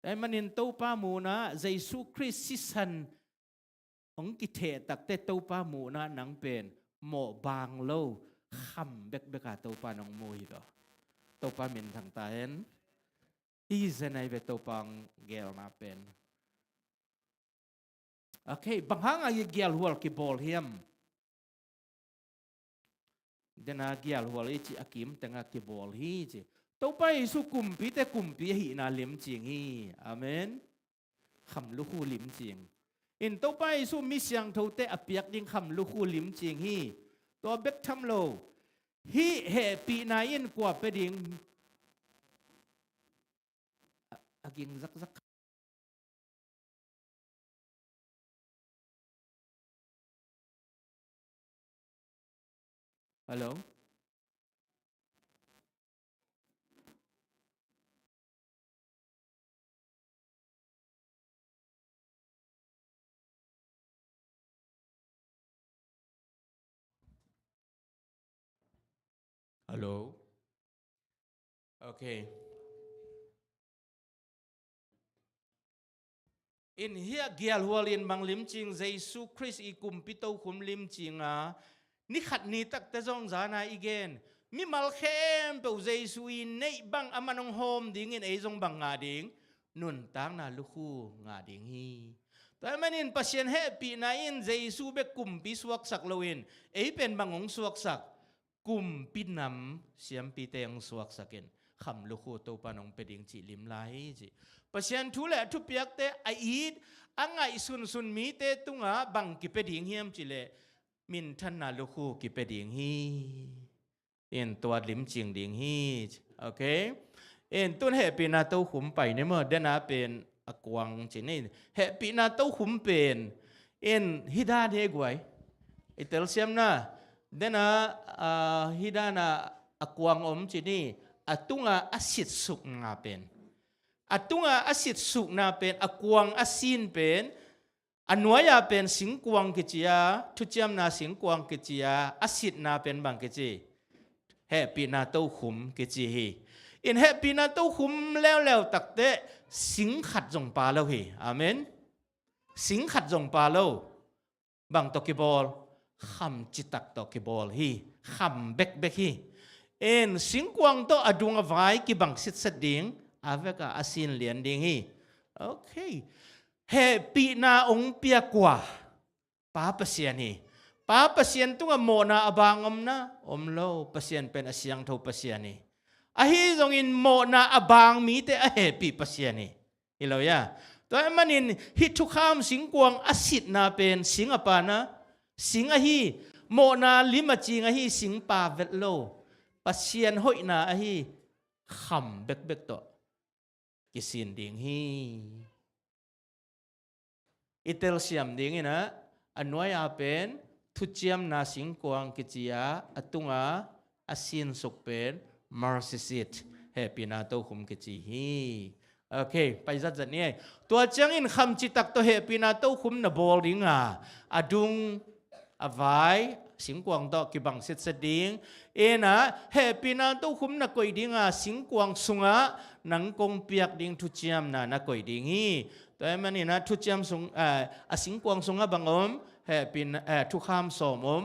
Tua ahih manin Topa muhna, Jesu Khrist sisan hong kitheh takteh Topa muhna nang pen mawh bang lo, kham bekbeka Topa nong mu hi ve aw. Topa minthang ta hen. Hi zen ahi ve Topa hong gelna pen. Ok, bang hanga i gialhual kibawl hiam? Dena gialhual i ci a kim tenga kibawl hi ci. Topa Jesu kumpite kumpi ahihna limcing hi. Amen. Kham lukhu limcing. In Topa Jesu mi siangthote a piak ding kham lukhu limcing hi. Tua bek tham lo. Hih hehpihna in kua pia ding? A, a ging zakzak. Hello? Hello? Ok. In hih a gialhual in bang limcing, Jesu Khrist i kumpi tokhum limcing a, ni khat ni takte zong zana i gen. Mimal khempeuh Jesu i neih bang aman hong hawm dingin ei zong bang ngah ding? Nuntakna lukhu ngah ding hi. Tua ahih manin Pasian hehpihna in Jesu bek kumpi suaksak loin, ei pen bang hong suaksak? Kumpi nam siampite hong suaksak in, kham lukhu Topa nong pia ding cih lim lai hi ci. Pasian thu le a thupiakte a it, a ngaihsunsun mite tungah bang kipia ding hiam cih leh, minthanna lukhu kipia ding hi. In tua limcing ding hi. Ok. In tun hehpihna tokhum pai ni maw, dena pen a kuang ci ni. Hehpihna tokhum pen in hih dan hi guai. I telsiamna, dena, ah, hih dana a kuang om ci ni. A tunga a sitsukna pen. A tunga a sitsukna pen, a kuang a sin pen, a nuai-a pen singkuang kici a, thuciamna singkuang kici a, a sitna pen bang kici? Hehpihna tokhum kici hi. In hehpihna tokhum leuleu takteh sing khat zong pha lo hi. Amen. Sing khat zong pha lo. Bang tawh kibawl? Kham citak tawh kibawl hi. Kham bekbek hi. In singkuang tawh a dung a vai kibang sitset ding, a veka a sin lian ding hi. Ok. Hehpihna hong pia kua? Pa Pasian hi. Pa Pasian tungah mawhna a bang om na? Om lo. Pasian pen a siangtho Pasian hi. Ahi zongin mawhna a bang mite a hehpih Pasian hi. Hi lo hia? Tua ahih manin hih thukham singkuang a sitna pen sing a pha na? Sing ahi. Mawhna lim a cing ahi, sing pha vet lo. Pasian hoihna ahi. Kham bekbek tawh kisin ding hi. I telsiam dingin ah, a nuai-a pen thuciamna singkuang kici a, a tunga a sinsuk pen mercy seat, hehpihna tokhum kici hi. Ok, pai zatzat ni ei. Tua ciangin kham citak tawh hehpihna tokhum na bawl ding a, a dung a vai singkuang tawh kibang sitset ding. In ah, hehpihna tokhum na koih ding a, singkuang sungah nang kong piak ding thuciamna na koih ding hi. Tua ahih manin ah, thuciam sung, ah, a singkuang sungah bang om? Hehpihna, eh, thukham sawm om.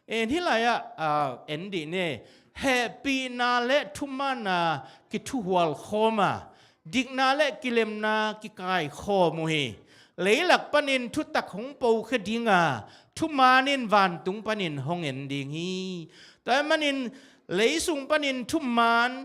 In hih lai-ah, ah, en dih ni. Hehpihna le thumanna kithuhual khawm a, dikna le kilemna kikaikhawm uh hi. Leilak panin thutak hong pokhia ding a, thuman in vantung panin hong en ding hi. Tua ahih manin leisung panin thuman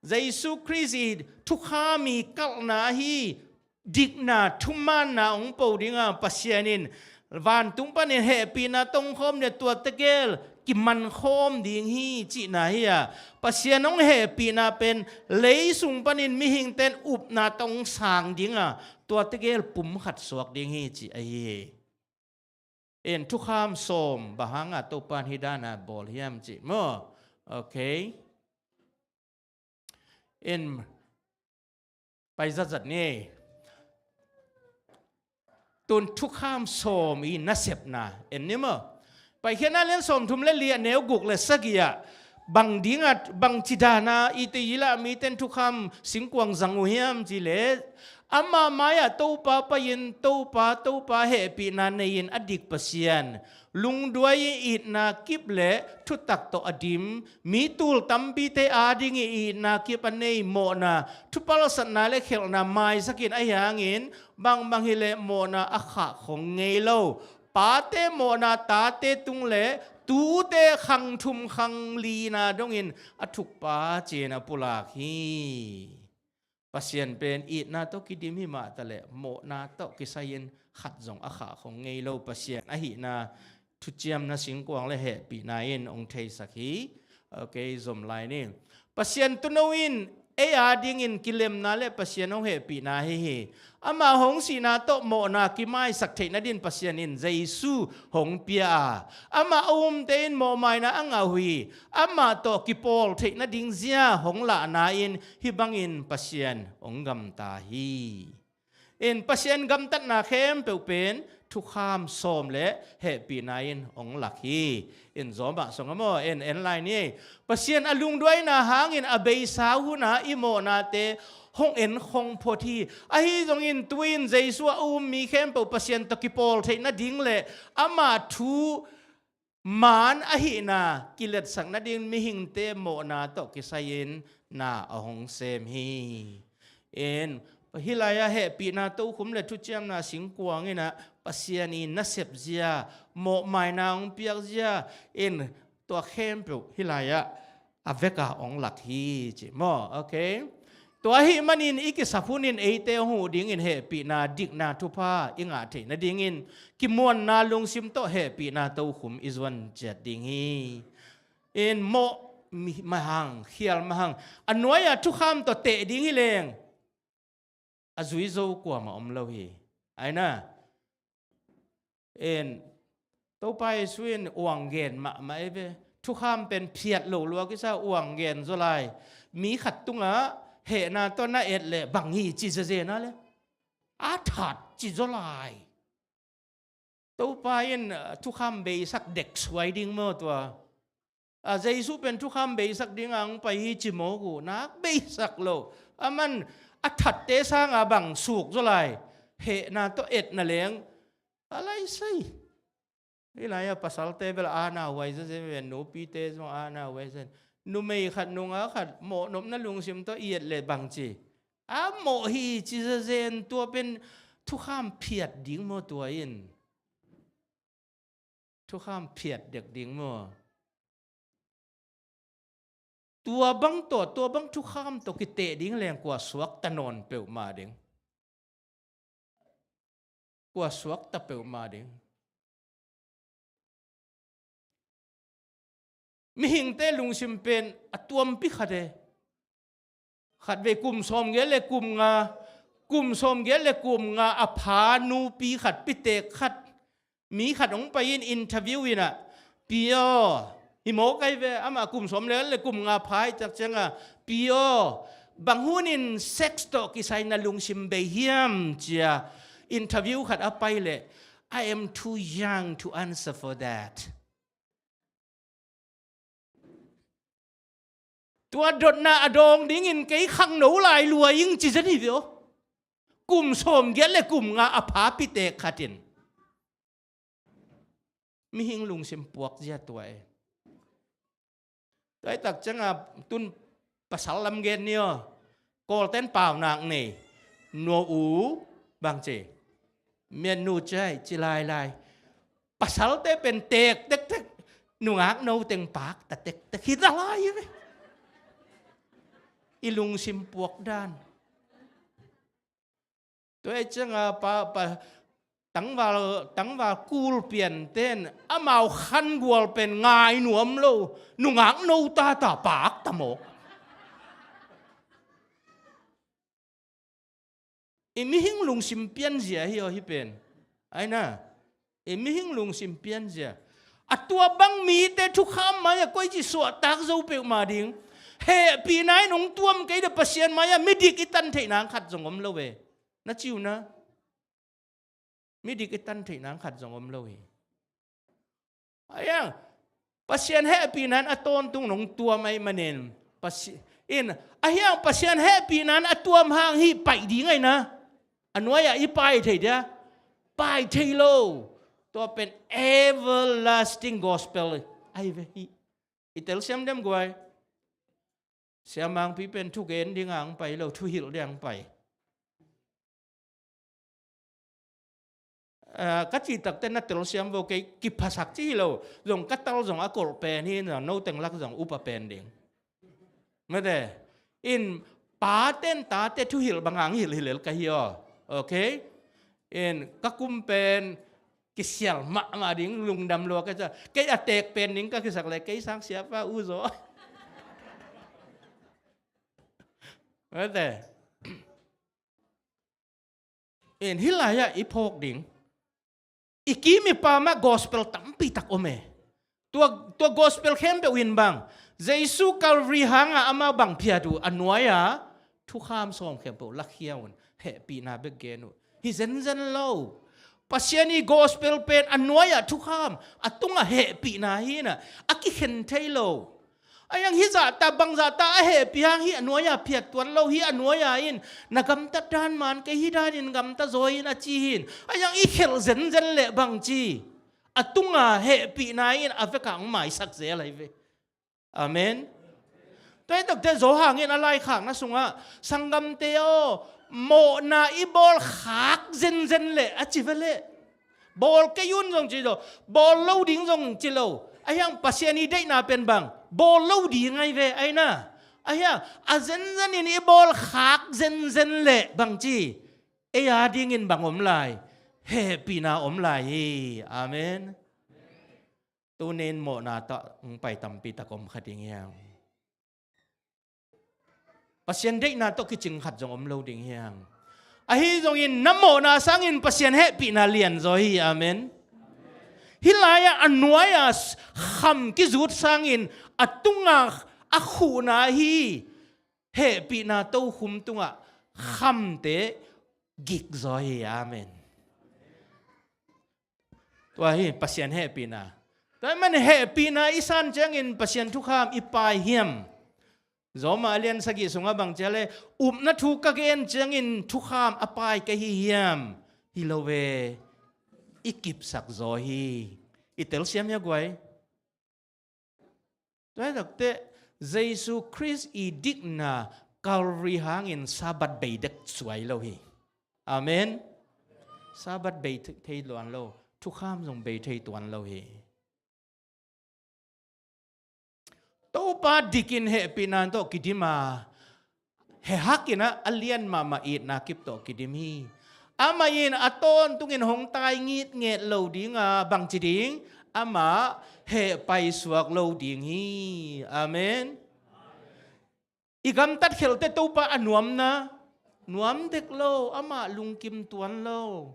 Jesu Khrist i thukham i kalhna ahi dikna thumanna hong po ding a, Pasian in vantung panin hehpihna tong khawm le tuate gel kiman khawm ding hi cihna hi a, Pasian hong hehpihna pen leisung panin mihingte in upna tong sang ding a, tuate gel pum khat suak ding hi cih ahi hi. In thukham sawm bang hanga Topa in hih dana bawl hiam cih maw? Okay. In pai zatzat ni. Tun thukham sawm i nasepna en ni maw? Paikhiatna lian sawmthum le li a neu guk le sagih ah bang ding a, bangci dana i te i lah mite in thukham singkuang zang uh hiam cih leh, ama mai-ah Topa pai-in, Topa, Topa, hehpihna nei-in a dik Pasian, lungduai i itna kip le thutak tawh a dim, mi tul tampite ading i itna kip a nei, mawhna, thupalsatna le khelhna maisakin ahi hangin, bangbang hileh mawhna a khah khong ngei lo, pate mawhna tate tung le tute khang thum khang lina dongin a thukpa ci-in a pulak hi. Pasian pen itna tawh kidim hi mah taleh mawhna tawh kisai-in khat zong a khah khong ngei lo Pasian ahihna thuciamna singkuang le hehpihna in hong theisak hi. Okay, zom lai ni. Pasian tuuno in ei adingin kilemna le Pasian hong hehpihna hi hi. Amah hong sihna tawh mawhna kimaisak theih nadin Pasian in Jesu hong pia a, amah a umte in mawhmaina a ngah uh hi. Amah tawh kipawl theih nading zia hong lahna in hih bangin Pasian hong gamta hi. In Pasian gamtatna khempeuh pen thukham sawm le hehpihna in hong lak hi. In Rom ah sung a maw, en, en lai ni. Pasian a lungduaina hangin a beisa huna i mawhnate hong en khong phot hi. Ahi zongin tu-in Jesu a um mi khempeuh Pasian tawh kipawl theih nading le ama thu man ahihna kiletsak nading mihingte mawhna tawh kisai-in na a hong sem hi. In hih lai-ah hehpihna tokhum le thuciamna singkuang in ah Pasian i nasep zia, mawhmaina hong piak zia, in tua khempeuh hih lai-ah a veka hong lak hi ci maw? Okay. Tua ahih manin i kisap hunin eite hong huh dingin hehpihna dikna thupha i ngah theih nadingin kimuanna lungsim tawh hehpihna tokhum i zuan ciat ding hi. In mawh mi, mahang, khial mahang, a nuai-a thukham tawh teh ding hi leng a zui zo kuamah om lo hi. Aina. En, Topa Jesu in uang gen mahmah ei ve. Thukham pen phiat lo lua kisa uang gen zaw lai. Mi khat tungah hehna tawh na et leh bang hi ci zezena le a that ci zaw lai. Topa in, ah, thukham beisak dek suai ding maw tua? A Jesu pen thukham beisak dingah hong pai hi ci mawk uh, nak beisak lo. Aman a thatte sanga bang suk zaw lai. Hehna tawh etna leng a lai sai. Hih lai-ah pasalte bel ana huai zazen ve, nupite zong ana huai zazen. Numei khat nungak khat mawhnopna lungsim tawh i et leh bang ci? A mawh hi ci zazen, tua pen thukham phiat ding maw tua in? Thukham phiat dek ding maw? Tua bang tawh, tua bang thukham tawh kiteh ding leng kua suakta nawn peuhmah ding. Kua suakta peuhmah ding. Mihingte lungsim pen a tuampi khat e. Khatvei kum sawmgiat le kum nga, kum sawmgiat le kum nga a pha nupi khat, pitek khat, mi khat hong pai in interview in ah, "Pi aw," hi mawk ai ve, amah kum sawm le, le kum nga pha hi tak cianga, "Pi aw, bang hunin sex tawh kisai na lungsim bei hiam?" cia interview khat a pai leh, "I am too young to answer for that." Tua dotna a dawng dingin kei khangno lai lua ing ci zen hi ve aw. Kum sawmgiat le kum nga a pha pitek khat in. Mihing lungsim puak zia tua e. Tua hi tak cianga tun pasal lam gen ni aw. Kawlten paunak nei. Nua u bang ci. Mian nu cai ci lailai. Pasalte pen teek tektek, nungak no teng pakta tektek hi ta lai ve. I lungsim puak dan. Tua hi cianga pa, pa, tangval, tangval kul pianten amau khangual pen ngai nuam lo, nungak no tata pakta mawk. I mihing lungsim pianzia hi aw hi pen. Aina, i mihing lungsim pianzia. A tua bang mite thukham mai-ah koici suahtak zo peuhmah ding. Hehpihna in hong tuam kei de Pasian mai-ah midik i tan theihna ang khat zong om lo ve. Na ci uh na. Midik i tan theihna ang khat zong om lo hi. Ahiang, Pasian hehpihna in a tawntung nong tuam ahih manin. Pasi-, in, ahiang Pasian hehpihna in a tuam hang hi paih ding aina. A nuai-ah i pai thei dia. Pai thei lo. Tua pen everlasting gospel ahi ve hi. I telsiam dem guai. Siamangpi pen thugen ding ang pai lo, thuhilh ding ang pai. Ah, ka cih takte na telsiam vo, kei kiphasak ci hi lo. Zong ka tal zong a kolh pen hi na, no teng lak zong upa pen ding. Mate, in paten tate thuhilh bang ang hilh hilel ka hi aw. Okay? In ka kum pen kisial mahmah ding, lungdam lua ka ca. Kei a teek pen ding ka kisak le, kei sang siapa uh zaw. Mate. In hih lai-ah i phawk ding. I kim i pam ah gospel tampi tak om e. Tua, tua gospel khempeuh in bang, Jesu Calvary hangah amau bang phiat uh, a nuai-ah thukham sawm khempeuh lakhia un, hehpihna bek gen uh. Hi zenzen lo. Pasian i gospel pen a nuai-ah thukham, a tungah hehpihna hi na, a kikhen thei lo. Ahiang hih zahta, bang zahta a hehpih hang hih a nuai-ah phiat tuan lo, hih a nuai-ah in na gamtat dan man kei, hih danin gamta zaw in a ci hi in. Ahiang i khelh zenzen leh bangci, a tunga hehpihna in a vekah hong maisak zel ahi ve. Amen. Tua hi takte Johan in a laikhakna sungah, sanggamte aw, mawhna i bawl khak zenzen leh a ci ve leh. Bawl kei un zong ci lo, bawl lo ding zong ci lo. Ahiang Pasian i deihna pen bang, bawl lo ding ahi ve aina. Ahiang a zenzen in i bawl khak zenzen leh bangci, ei a dingin bang om lai? Hehpihna om lai hi. Amen. Tunin mawhna tawh hong pai tampi tak om kha ding hiang. Pasian deihna tawh kicing khat zong om lo ding hiang. Ahi zongin na mawhna sangin Pasian hehpihna lianzaw hi. Amen. Hih lai-ah a nuai-ah kham kizut sangin a tungah a khuhna hi. Hehpihna tokhum tungah khamte gikzaw hi. Amen. Tua hi Pasian hehpihna. Tua hi man hehpihna i san ciangin Pasian thukham i pai hiam? Roma a lian sagih sungah bang ci a leh, upna thu ka gen ciangin thukham a pai ka hi hiam? Hi lo ve. I kipsak zaw hi. I telsiam hia guai? Tua hi takte Jesu Khrist i dikna Calvary hangin Sabbath bei dek suai lo hi. Amen. Sabbath bei thei tuan lo, thukham zong bei thei tuan lo hi. Topa dikin hehpihna tawh kidim a, hehak in a, a lian mahmah itna kip tawh kidim hi. Amah in a tawntungin hong tai ngitnget lo ding a, bangci ding? Amah heh paisuak lo ding hi. Amen. I gamtat khelte Topa a nuamna, nuam dek lo, amah lungkim tuan lo.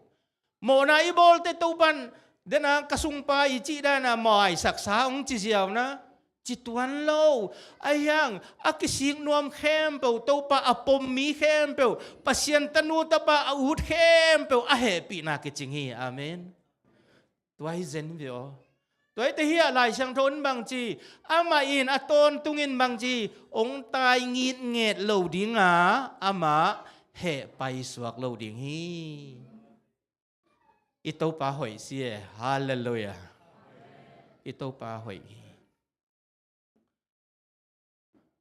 Mawhna i bawlte Topan, dena ka sungpa i cih dana mawh a i saksa hong ci ziau na, ci tuan lo. Ahiang a kisik nuam khempeuh, Topa a pom mi khempeuh, Pasian tanu tapa a ut khempeuh a hehpihna kicing hi. Amen. Tua hi zen ve aw. Tua hi te hi a Lai Siangtho in bangci, amah in a tawntungin bangci, hong tai ngitnget lo ding a, amah heh paisuak lo ding hi. I Topa hoih si e. Halleluiah. I Topa hoih hi.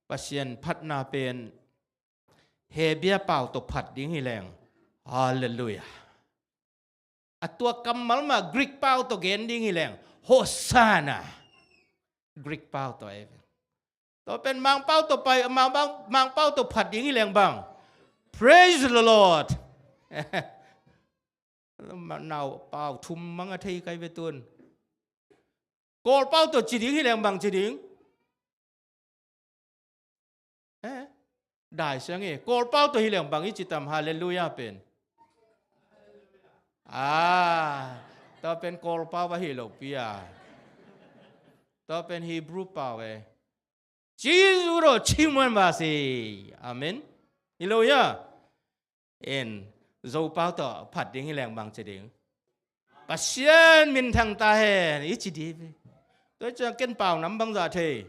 Pasian phatna pen Hebru pau tawh phat ding hi leng. Halleluiah. A tua kammal mah Greek pau tawh gen ding hi leng, Hosanna. Greek pau tawh e. Tua pen Mangpau tawh pai, Mang, Mang, Mangpau tawh phat ding hi leng bang, Praise the Lord. Nau pau thum mang a thei kai ve tun. Kawlpau tawh ci ding hi leng bang ci ding? Eh? Dai siang e. Kawlpau tawh hi leng bang i ci tam, Hallelujah pen? Ah, tua pen Kawlpau ahi lo pi a. Tua pen Hebrew pau e. Jesu ro chimuan ba si. Amen. Hi lo ya. En, Zopau tawh phat ding hi leng bang ci ding? Pasian minthang ta hen i ci ding ve. Tua ciang ken pau nam bangzah thei?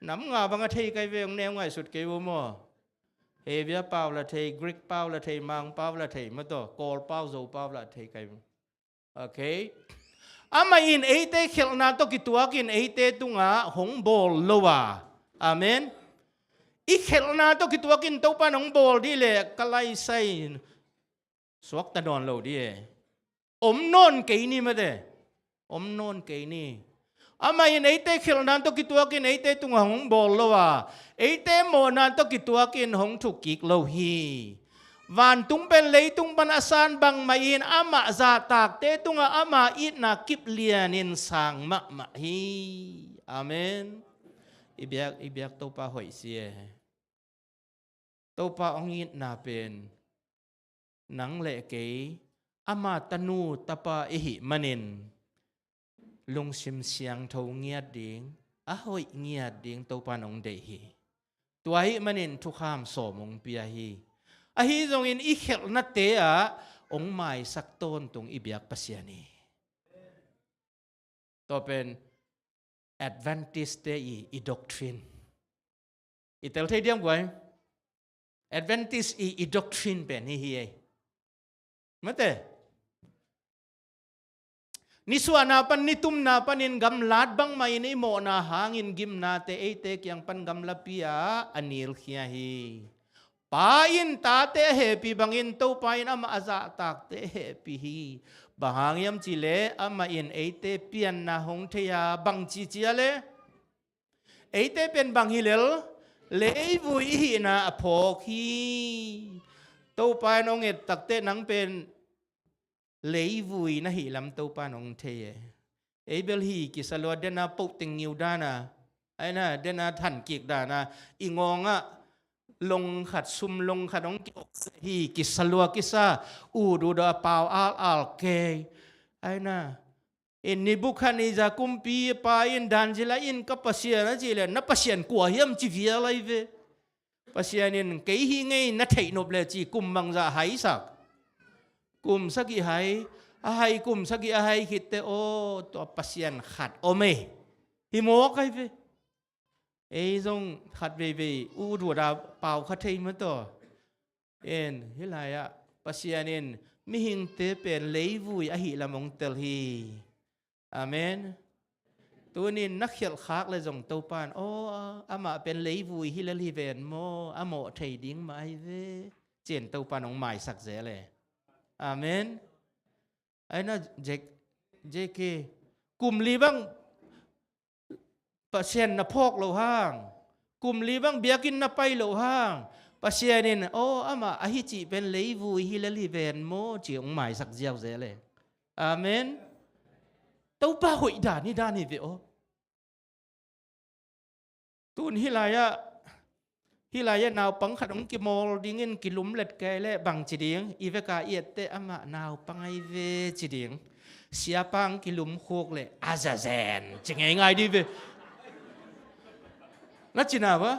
Nam nga bang a thei kai ve, hong neu ngaihsut kei vo maw. Hebia pau la thei, Greek pau la thei, Mangpau la thei, ma tawh Kawlpau, Zopau la thei kai vo. Okay. Amah in eite khelhna tawh kituakin eite tungah hong bawl lo a. Amen. I khelhna tawh kituakin Topa in hong bawl dih leh ka laisai suakta nawn lo dih e. Om nawn kei ni mate. Om nawn kei ni. Amah in eite khelhna tawh kituakin eite tungah hong bawl lo a, eite mawhna tawh kituakin hong thuk kik lo hi. Vantung pen leitung pan a san bangmah in amah zahtakte tungah ama itna kip lianin sang mahmah hi. Amen. I biak, i biak Topa hoih si e. Topa hong itna pen nang le kei ama tanu tapa i hih manin lungsim siangtho ngiat ding, a hoih ngiat ding Topa in hong deih hi. Tua hih manin thukham sawm hong pia hi. Ahi zongin i khelhnate ah hong maisak tawntung i biak Pasian hi. Tua pen Adventist te i, i doctrine. I tel thei diam guai? Adventist i, i doctrine pen hi hi ei. Mate. Nisuahna pan, nitumna panin gamlat bangmah in i mawhna hangin gimnate eite kiang pan gamlapi ah a nilkhia hi. Pa in tate a hehpih bangin Topa in amah a zahtakte a hehpih hi. Bang hang hiam cih leh amah in eite pianna hong thei a, bang ci ci a leh? Eite pen bang hi lel? Leivui i hihna a phawk hi. Topa in hong et takteh nang pen leivui na hih lam Topa in hong thei e. Ei bel hi kisa lua, dena poh teng ngiu dana, aina dena than kik dana, i ngawngah long khat, sum long khat hong kiok hi kisa lua kisa, ut ut a pau al al kei. Aina, in Nebuchadnezzar kumpipa in Daniel in ka Pasian a cih leh, na Pasian kua hiam ci vial ai ve. Pasian in kei hi ngei na theih nop leh ci kum bangzah haisak? Kum sagih hai, a hai kum sagih a hai khitteh aw, tua Pasian khat om ei. Hi mawk ai ve. Ei zong khat veivei ut ut a pau kha thei ma taw. En, hih lai-ah Pasian in mihingte pen leivui ahih lam hong tel hi. Amen. Tunin na khialh khak le zong Topa in, aw, amah pen leivui hi lel hi ven maw, a mawh thei ding mah ahi ve, ci-in Topa in hong maisak zel e. Amen. Aina, J K, kum li bang Pasian na phawk loh hang, kum li bang biakinn na pai loh hang, Pasian in, aw, amah ahi cih pen leivui hi lel hi ven maw, ci hong maisak ziauzel e. Amen. Topa hoih dan hi dan hi ve aw. Tun hih lai-ah, hih lai-ah naupang khat hong kimawl dingin kilumlet kei leh bang ci ding? I veka i etteh amah naupang ahi ve ci ding. Siapa hong kilumkhuk leh Azazel ci ngeingai dih ve. Na cina va?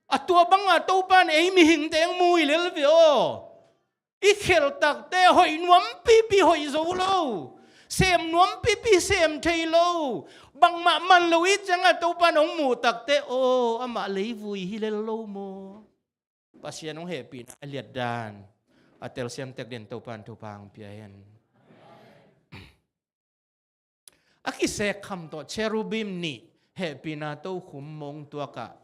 A tua banga Topa in ei mihingte hong mu hi lel ve aw. I khelh takteh hoih nuam pipi hoih zo lo, sem nuam pipi sem thei lo, bangmah man lo i ciangah Topa in hong muh takteh, aw, amah leivui hi lel lo maw. Pasian hong hehpihna a liatdan a telsiam tek din Topa in thupha hong pia hen. A kisek kham tawh cherubim nih hehpihna tokhum mong tuakah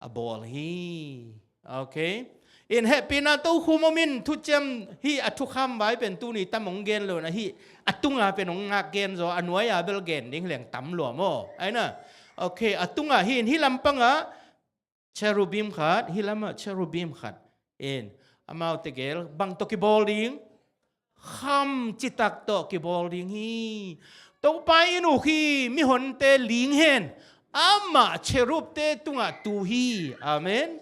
a bawl hi. Okay. In hehpihna tokhum om in, thuciam hi a thukham vai pen tuni tam hong gen lo na hi, a tunga pen hong ngak gen zaw, a nuai-a bel gen ding hi leng tam lua maw. Aina, okay, a tunga hi in, hi lampangah cherubim khat, hi lamah cherubim khat. In, amaute gel bang tawh kibawl ding? Kham citak tawh kibawl ding hi. Topa in uk hi, mihonte ling hen. Amah cherubte tungah tu hi. Amen.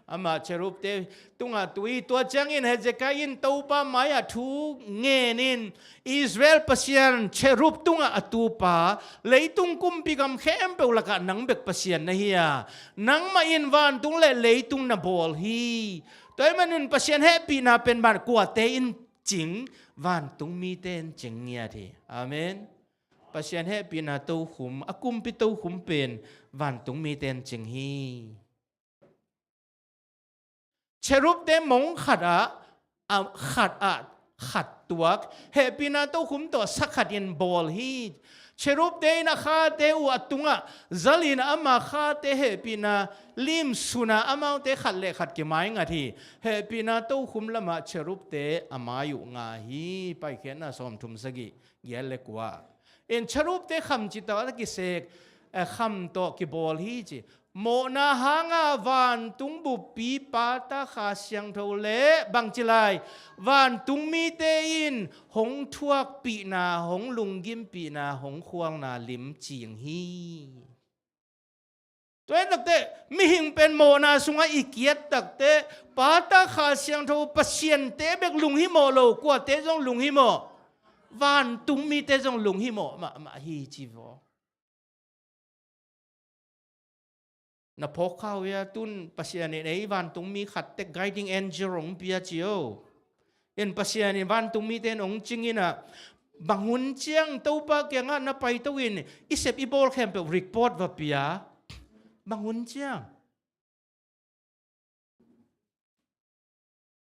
Amah cherubte tungah tu hi. Tua ciangin Hezekiah in Topa mai-ah thu ngenin, Israel Pasian cherub tungah a tupa, leitung kumpi gam khempeuh lakah nang bek Pasian na hi a, nangmah in vantung le leitung na bawl hi. Tua ahih manin Pasian hehpihna pen ban kuate in cing? Vantung mite in cing ngiat hi. Amen. Pasian hehpihna tokhum, a kumpi tokhum pen vantung mite in cing hi. Cherubte mong khat ah, a khat ah khat tuak, hehpihna tokhum tawh sa khat in bawl hi. Cherubte in a khate uh a tungah zal in ama khate hehpihna lim sun a, amaute khat le khat kimaingat hi. Hehpihna tokhum lamah cherubte a mai uh nga hi. Paikhiatna sawmthum sagih, giat le kua. In cherubte kham citak a kisek, eh, kham tawh kibawl hi ci. Mawhna hanga vantung buppi Pa ta Kha Siangtho le bangci lai, vantung mite in hong thuakpihna, hong lunggimpihna, hong khualna lim cing hi. Tua hi takteh mihing pen mawhna sungah i kiat takteh Pa ta Kha Siangtho, Pasiante bek lunghimawh lo, kuate zong lunghimawh? Vantung mite zong lunghimawh mahmah hi ci vaw. Na phawk kha uh hia? Tun Pasian in ei vantung mi khat tek guiding angel hong pia ci o. In Pasian in vantung mite in hong cing in ah, bang hun ciang Topa kiangah na paito in i sep i bawl khempeuh report va pia? Bang hun ciang?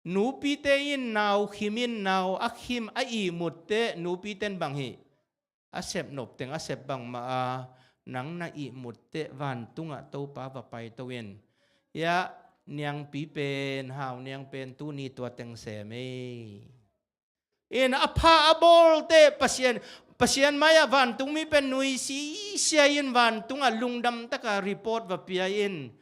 Nupite in nau khim in, nau a khim a ihmut teh, nupite in bang hi? A sep nop teng a sep bangmah a, nang na ihmut teh vantungah Topa va paito in, ia, niangpi pen, hau niang pen tuni tua teng sem ei. In a pha a bawl teh Pasian, Pasian mai-ah vantung mi pen nuisisia in vantungah lungdam taka report va pia in,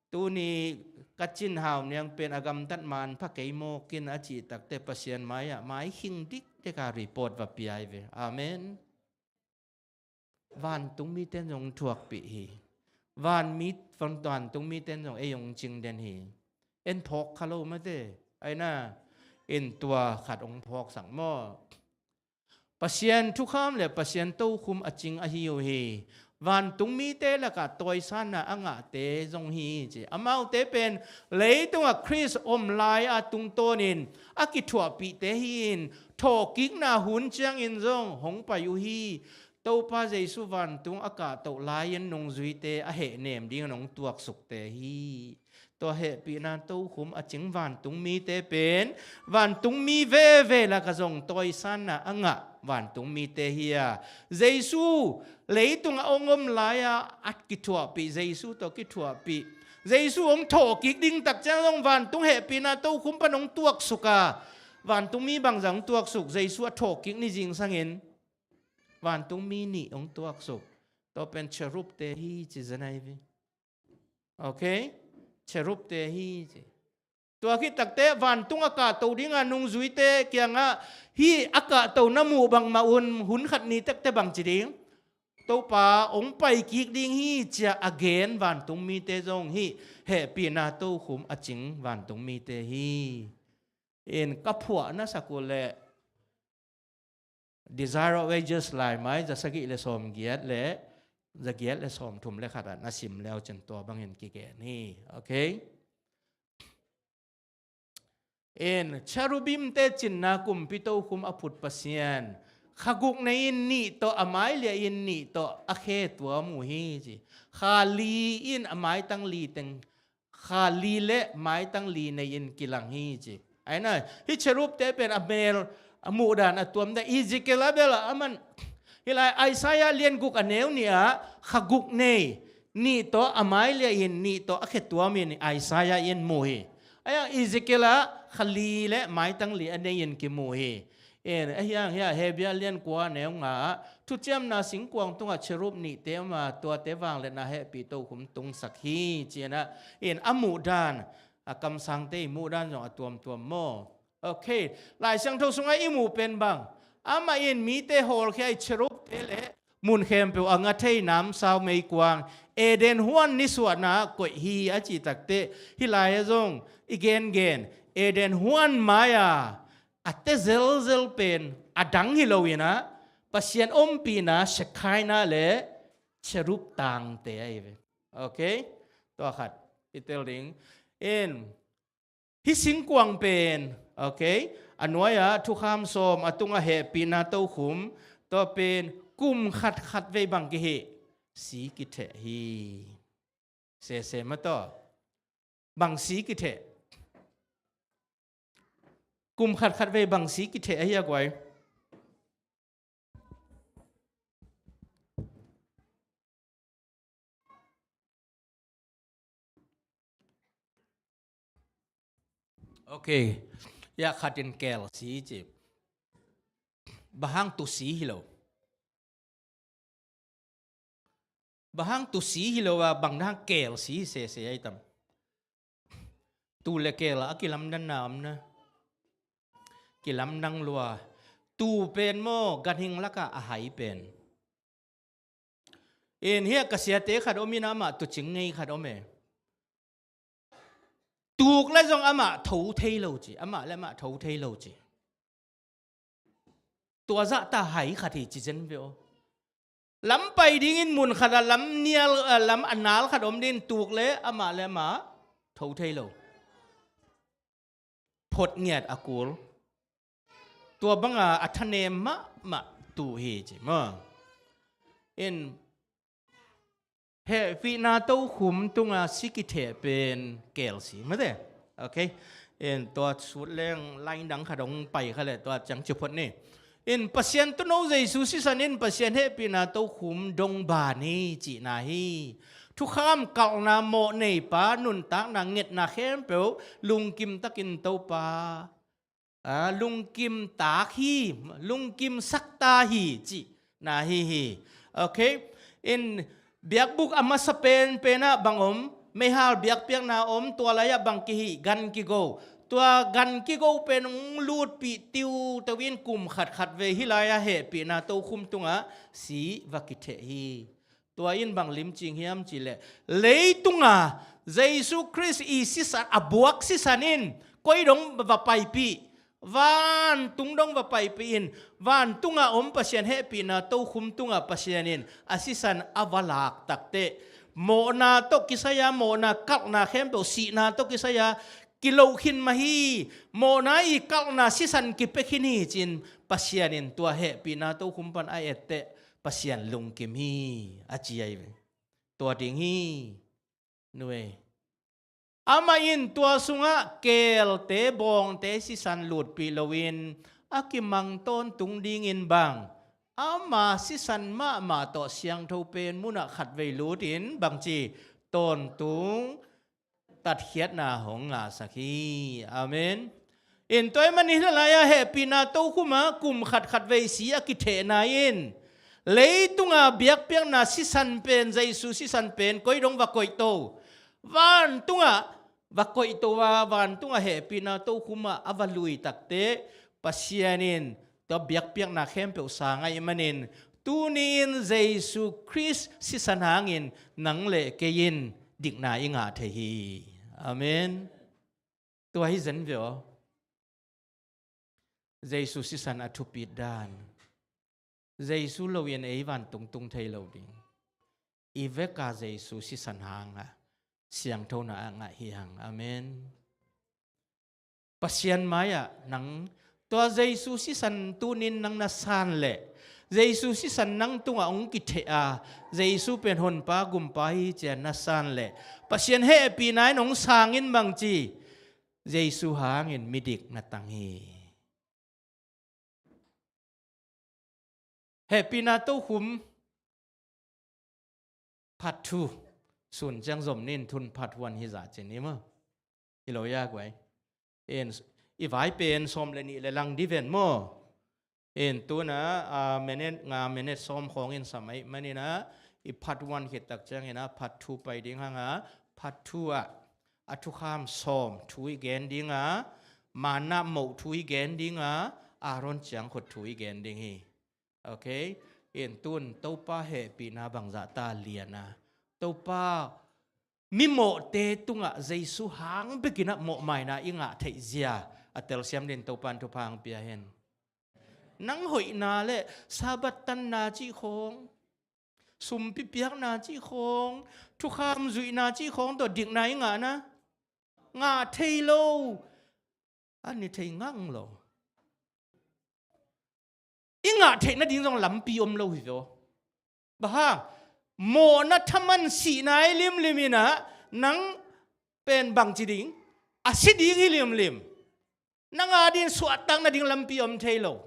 tuni ka cin hau niang pen a gamtat man pha kei mawk in a cih takteh Pasian mai-ah mai khing dikdek a report va pia hi ve. Amen. Vantung mite in zong thuakpih hi. Van mi, van, vantung mite in zong ei hong cing den hi. En phawk kha lo mate. Aina, in tua khat hong phawksak maw. Pasian thukham le Pasian tokhum a cing ahi uh hi. Vantung mite lakah tawisanna a ngahte zong hi ci. Amaute pen leitungah Khrist om lai-a tungtawnin a kithuahpihte hi in, thawhkikna hun ciangin zong hong pai uh hi. Topa Jesu vantung a kahtoh lai-in nungzuite a hehnem dingin hong tuaksukte hi. Tua hehpihna tokhum a cing vantung mite pen vantung mi veve lakah zong tawisanna a ngah vantung mite hi a, Jesu leitung a hong om lai-a a kithuahpih, Jesu tawh kithuahpih, Jesu hong thawhkik ding tak ciang zong vantung hehpihna tokhum pan hong tuaksuk a, vantung mi bangzah hong tuaksuk? Jesu a thawhkik ni zingsangin vantung mi nih hong tuaksuk. Tua pen cherubte hi ci zenai ve. Okay? Cherubte hi ci. Tua khit takteh vantung a kahto dinga nungzuite kiangah hih a kahto na muh bangmah un, hun khat ni takteh bangci ding? Topa hong paikik ding hi ci-a a gen vantung mite zong hih hehpihna tokhum a cing vantung mite hi. In ka phuah na sak uh leh Desire of Ages laimai za sagih le sawm giat le za giat le sawm thum le khat ah na sim le uh cin tua bangin kigen hi. Okay? In cherubimte cinna kumpi tokhum a phut Pasian, kha guk nei in nih tawh a mai liah in nih tawh a khe tuam uh hi ci. Kha li in a maitang li teng, kha li le maitang li nei in kilang hi ci. Aina, hih cherubte pen a mel a muhdan a tuamdan. Ezekiel a bel a man, hih lai Isaiah lian guk a neu nih ah kha guk nei, nih tawh a mai liah in nih tawh a khe tuam in Isaiah in mu hi. Ahi hang Ezekiel ah kha li le maitang li a nei in kimu hi. In, ahi hang hiah Hebru lian kua neu nga ah thuciamna singkuang tungah cherub nihte om a, tuate vangliatna hehpih tokhom tungsak hi, ci-in ah, in, a muhdan, a kamsangte i muhdan zong a tuamtuam maw? Ok. Lai Siangtho sungah i muh pen bang? Amah in mite hawlkhia i cherubte le mun khempeuh a nga thei namsau meikuang, Eden huan nisuahna ah koih hi a cih takteh, hih lai-ah zong i gengen, Eden huan mai-a a te zelzel pen a dang hi lo-in ah, Pasian ompihna Shekinah le cherub tangte ahi ve. Ok? Tua khat i tel ding. In, hih singkuang pen, ok, a nuai-ah thukham sawm, a tungah hehpihna tokhom, tua pen kum khatkhat vei bang kihih? Si kitheh hi. Sese mah tawh. Bang si kitheh? Kum khatkhat vei bang si kitheh ahi a guai? Ok. Hiah khat in keel si ci. Bang hang tuu si hi lo? Bang hang tuu si hi lo a, bang hang keel si hi sese ahi tam? Tuu le keel ah a kilamdanna om na. Kilamdang lua. Tuu pen maw, ganhing lakah a hai pen. In, hiah ka siate khat om in, amah tuucing ngei khat om e. Tuuk le zong amah tho thei lo ci, amah le amah tho thei lo ci. Tua zahta hai khat hi ci zen ve aw. Lam pai dingin mun khat ah lam nial, ah, lam a nal khat om dingin tuuk le amah le amah tho thei lo. Phot ngiat a kul. Tua banga a thanem mahmah tuu hi ci maw. In, hehpihna tokhom tunga si kitheh pen keel si mate. Ok. In, tua sut leng line dang khat hong pai kha leh tua ciang ci phot ni. In, Pasian Tuuno Jesu sisan in Pasian hehpihna tokhom dong ban hi cihna hi. Thukham kalhna, mawhneipa, nuntakna, ngetna khempeuh lungkim takin Topa, a, lungkim tak hi, lungkim sak ta hi cihna hi hi. Ok. In, biakbuk a masa penpen ah bang om? Meihal biakpiakna om, tua lai-ah bang kihih? Gan kigo. Tua gan kigo pen hong lutpih tiuteu in kum khatkhat vei hih lai-ah hehpihna tokhom tungah si va kitheh hi. Tua in bang limcing hiam cih leh, leitunga Jesu Khrist i sisan, a buak sisan in koi dong va paipih? Vantung dong va paipih in, vantunga om Pasian hehpihna tokhom tunga Pasian in a sisan a va lak takteh, mawhna tawh kisai-a, mawhna kalhna khempeuh, sihna tawh kisai-a kiloh khin mah hi, mawhna i kalhna sisan kipia khin hi ci-in Pasian in tua hehpihna tokhom pan a etteh Pasian lungkim hi a ci ahi ve. Tua ding hi. Nuai. Amah in tua sungah keelte, bawngte sisan lutpih loin a kimang tawntung dingin bang, ama sisan mahmah tawh siangtho pen munah khatvei lutin bangci tawntung tatkhiatna hong ngahsak hi. Amen. In, tua ahih manin hih lai-ah hehpihna tokhom ah kum khatkhat vei si a kithehna in, leitunga biakpiakna sisan pen, Jesu sisan pen koi dong va koihto? Vantungah va koihto a, vantungah hehpihna tokhom ah a va lui takteh, Pasian in tua biakpiakna khempeuh sang ahih manin, tuni-in Jesu Khrist sisan hangin nang le kei in dikna i ngah thei hi. Amen. Tua hi zen ve aw. Jesu sisan a thupit dan. Jesu loin ei vantung tung thei lo ding. I veka Jesu sisan hanga siangthona a ngah hi hang. Amen. Pasian mai-ah nang tua Jesu sisan tunin nang na san leh, Jesu sisan nang tungah hong kitheh a, Jesu pen Honpa Gumpa hi ci-a na san leh, Pasian hehpihna in hong sangin bangci, Jesu hangin midik na tang hi. Hehpihna tokhom part two. Sun ciang zom nin, tun part one hi zah cin i maw. Hi lo ia guai. In, i vai pen sawm le nih le lang di ven maw? In tuna, a, minute nga, minute sawm khawng in sam ahih manin ah, i part one khit tak ciangin ah part two pai ding hang a, part two ah a thukham sawm thu i gen ding a, manna moh thu i gen ding a, Aaron ciangkhut thu i gen ding hi. Ok. In tun Topa hehpihna bangzah ta lian a, Topa mimawhte tungah Jesu hang bekin ah mawhmaina i ngah theih zia a telsiam din Topa in thupha hang pia hen. Nang hoihna le Sabbath tanna cih khawng, sumpi piakna cih khawng, thukham zuihna cih khawng tawh dikna i ngahna ngah thei lo. A ni thei ngang lo. I ngah theih nading zong lampi om lo hi zaw. Bang hang? Mawhna thaman sihna i limlim in ah nang pen bangci ding, a si ding hi limlim. Nang adin suahtak nading lampi om thei lo.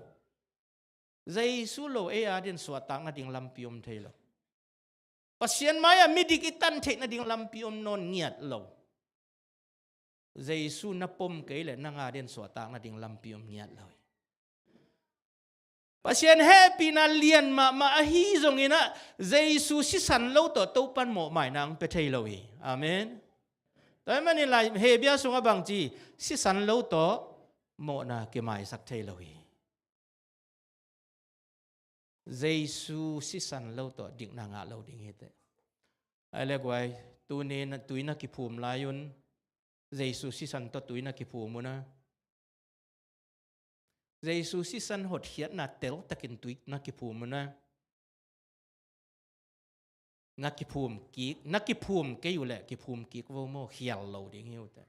Jesu lo ei adin suahtak nading lampi om thei lo. Pasian mai-ah midik i tan theih nading lampi om nawn ngiat lo. Jesu na pom kei leh nang adin suahtak nading lampi om ngiat lo hi. Pasian hehpihna lian mahmah ahi zongin ah Jesu sisan lo tawh Topan mawhmaina hong pia thei lo hi. Amen. Tua ahih manin lai Hebru sungah bangci, sisan lo tawh mawhna kimaisak thei lo hi. Jesu sisan lo tawh dikna ngah lo ding hi teh. Ai le guai, tuni na, tui na kiphum lai un, Jesu sisan tawh tui na kiphum un a. Jesu sisan hotkhiatna teltakin tui na kiphum un a. Na kiphum kik, na kiphum kei uh leh kiphum kik vo maw, khial lo ding hi uh teh.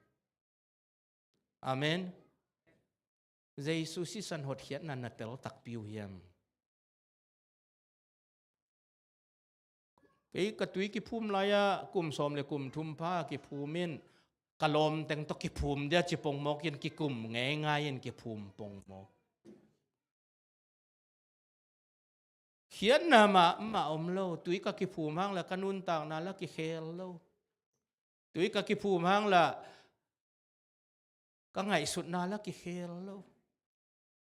Amen. Jesu sisan hotkhiatna na tel takpi uh hiam? Kei ka tui kiphum lai-ah kum sawm le kum thum pha kiphum in, ka lawmteng tawh kiphum dia ci pongmawk in, kikum ngeingai in kiphum pongmawk. Khiatna mahmah om lo. Tui ka kiphum hang la ka nuntakna la kikhel lo. Tui ka kiphum hang la ka ngaihsutna la kikhel lo.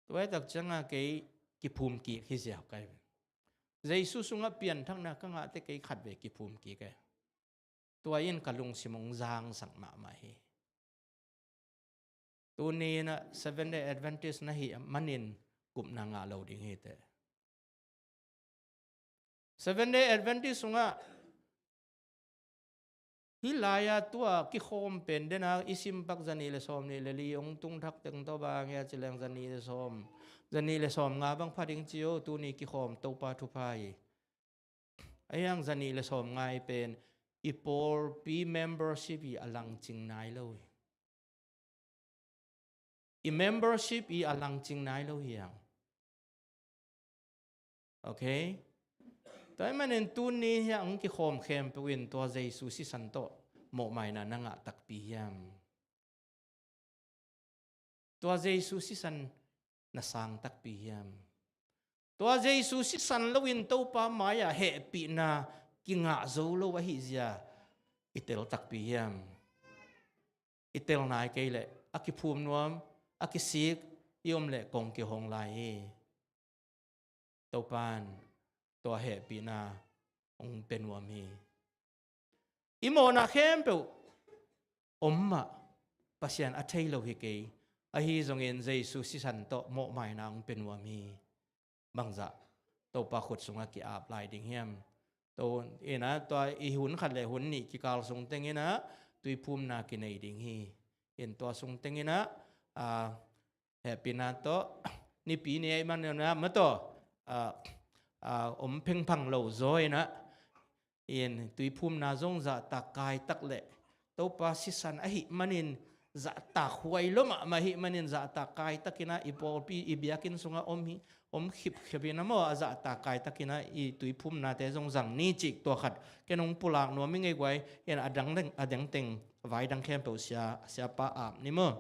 Tua hi tak cianga kei kiphum kik hi ziau kai ve. Jesu sungah pianthakna ka ngahte kei khat ve kiphum kik e. Tua in ka lungsim hong zangsak mahmah hi. Tuni in ah Seventh Day Adventist na hih manin gupna ngah lo ding hi teh. Seventh Day Adventist sungah hih lai-a tua kikhawm pen dena i simpak zanih le sawm nih le li hong tung thak teng tawh bang hia ci leng zanih le sawm, zanih le sawm nga bang pha ding ci o, tuni kikhawm Topa thupha hi. Ahi hang zanih le sawm nga i pen i pawlpi membership hi a langcing nai lo hi. I membership hi a langcing nai lo hi hang. Ok. Tua ahih manin tuni hiah hong kikhawm khempeuh in tua Jesu sisan tawh mawhmaina na ngah takpi hiam? Tua Jesu sisan na sang takpi hiam? Tua Jesu sisan loin Topa mai-ah hehpihna kingah zo lo ahih zia i tel takpi hiam? I tel nai kei leh a kiphum nuam, a kisik i om leh kong kihong lai hi. Topan tua hehpihna hong pia nuam hi. I mawhna khempeuh om mah, Pasian a thei lo hi kei. Ahi zongin Jesu sisan tawh mawhmaina hong pia nuam hi. Bangzah Topa khut sungah ki-ap lai ding hiam? Tua in ah tua i hun khat le hun nih kikal sung teng in ah tuiphumna kinei ding hi. In tua sung teng in ah, a, hehpihna tawh Nipi ni ahih manin ah ma tawh, a, a, om phengphang lo zaw in ah, in tuiphumna zong zahtak kaitak leh Topa sisan ahih manin zahtak huai lua mahmah ahih manin zahtak kaitak in ah i pawlpi i biakinn sungah om hi, om khipkhip in ah maw, a zahtak kaitak in ah i tuiphumnate zong zang ni cih tua khat ken hong pulak nuam ing ei guai. In a dang deng, a deng teng vai dang khempeuh sia, siapa ap ni maw.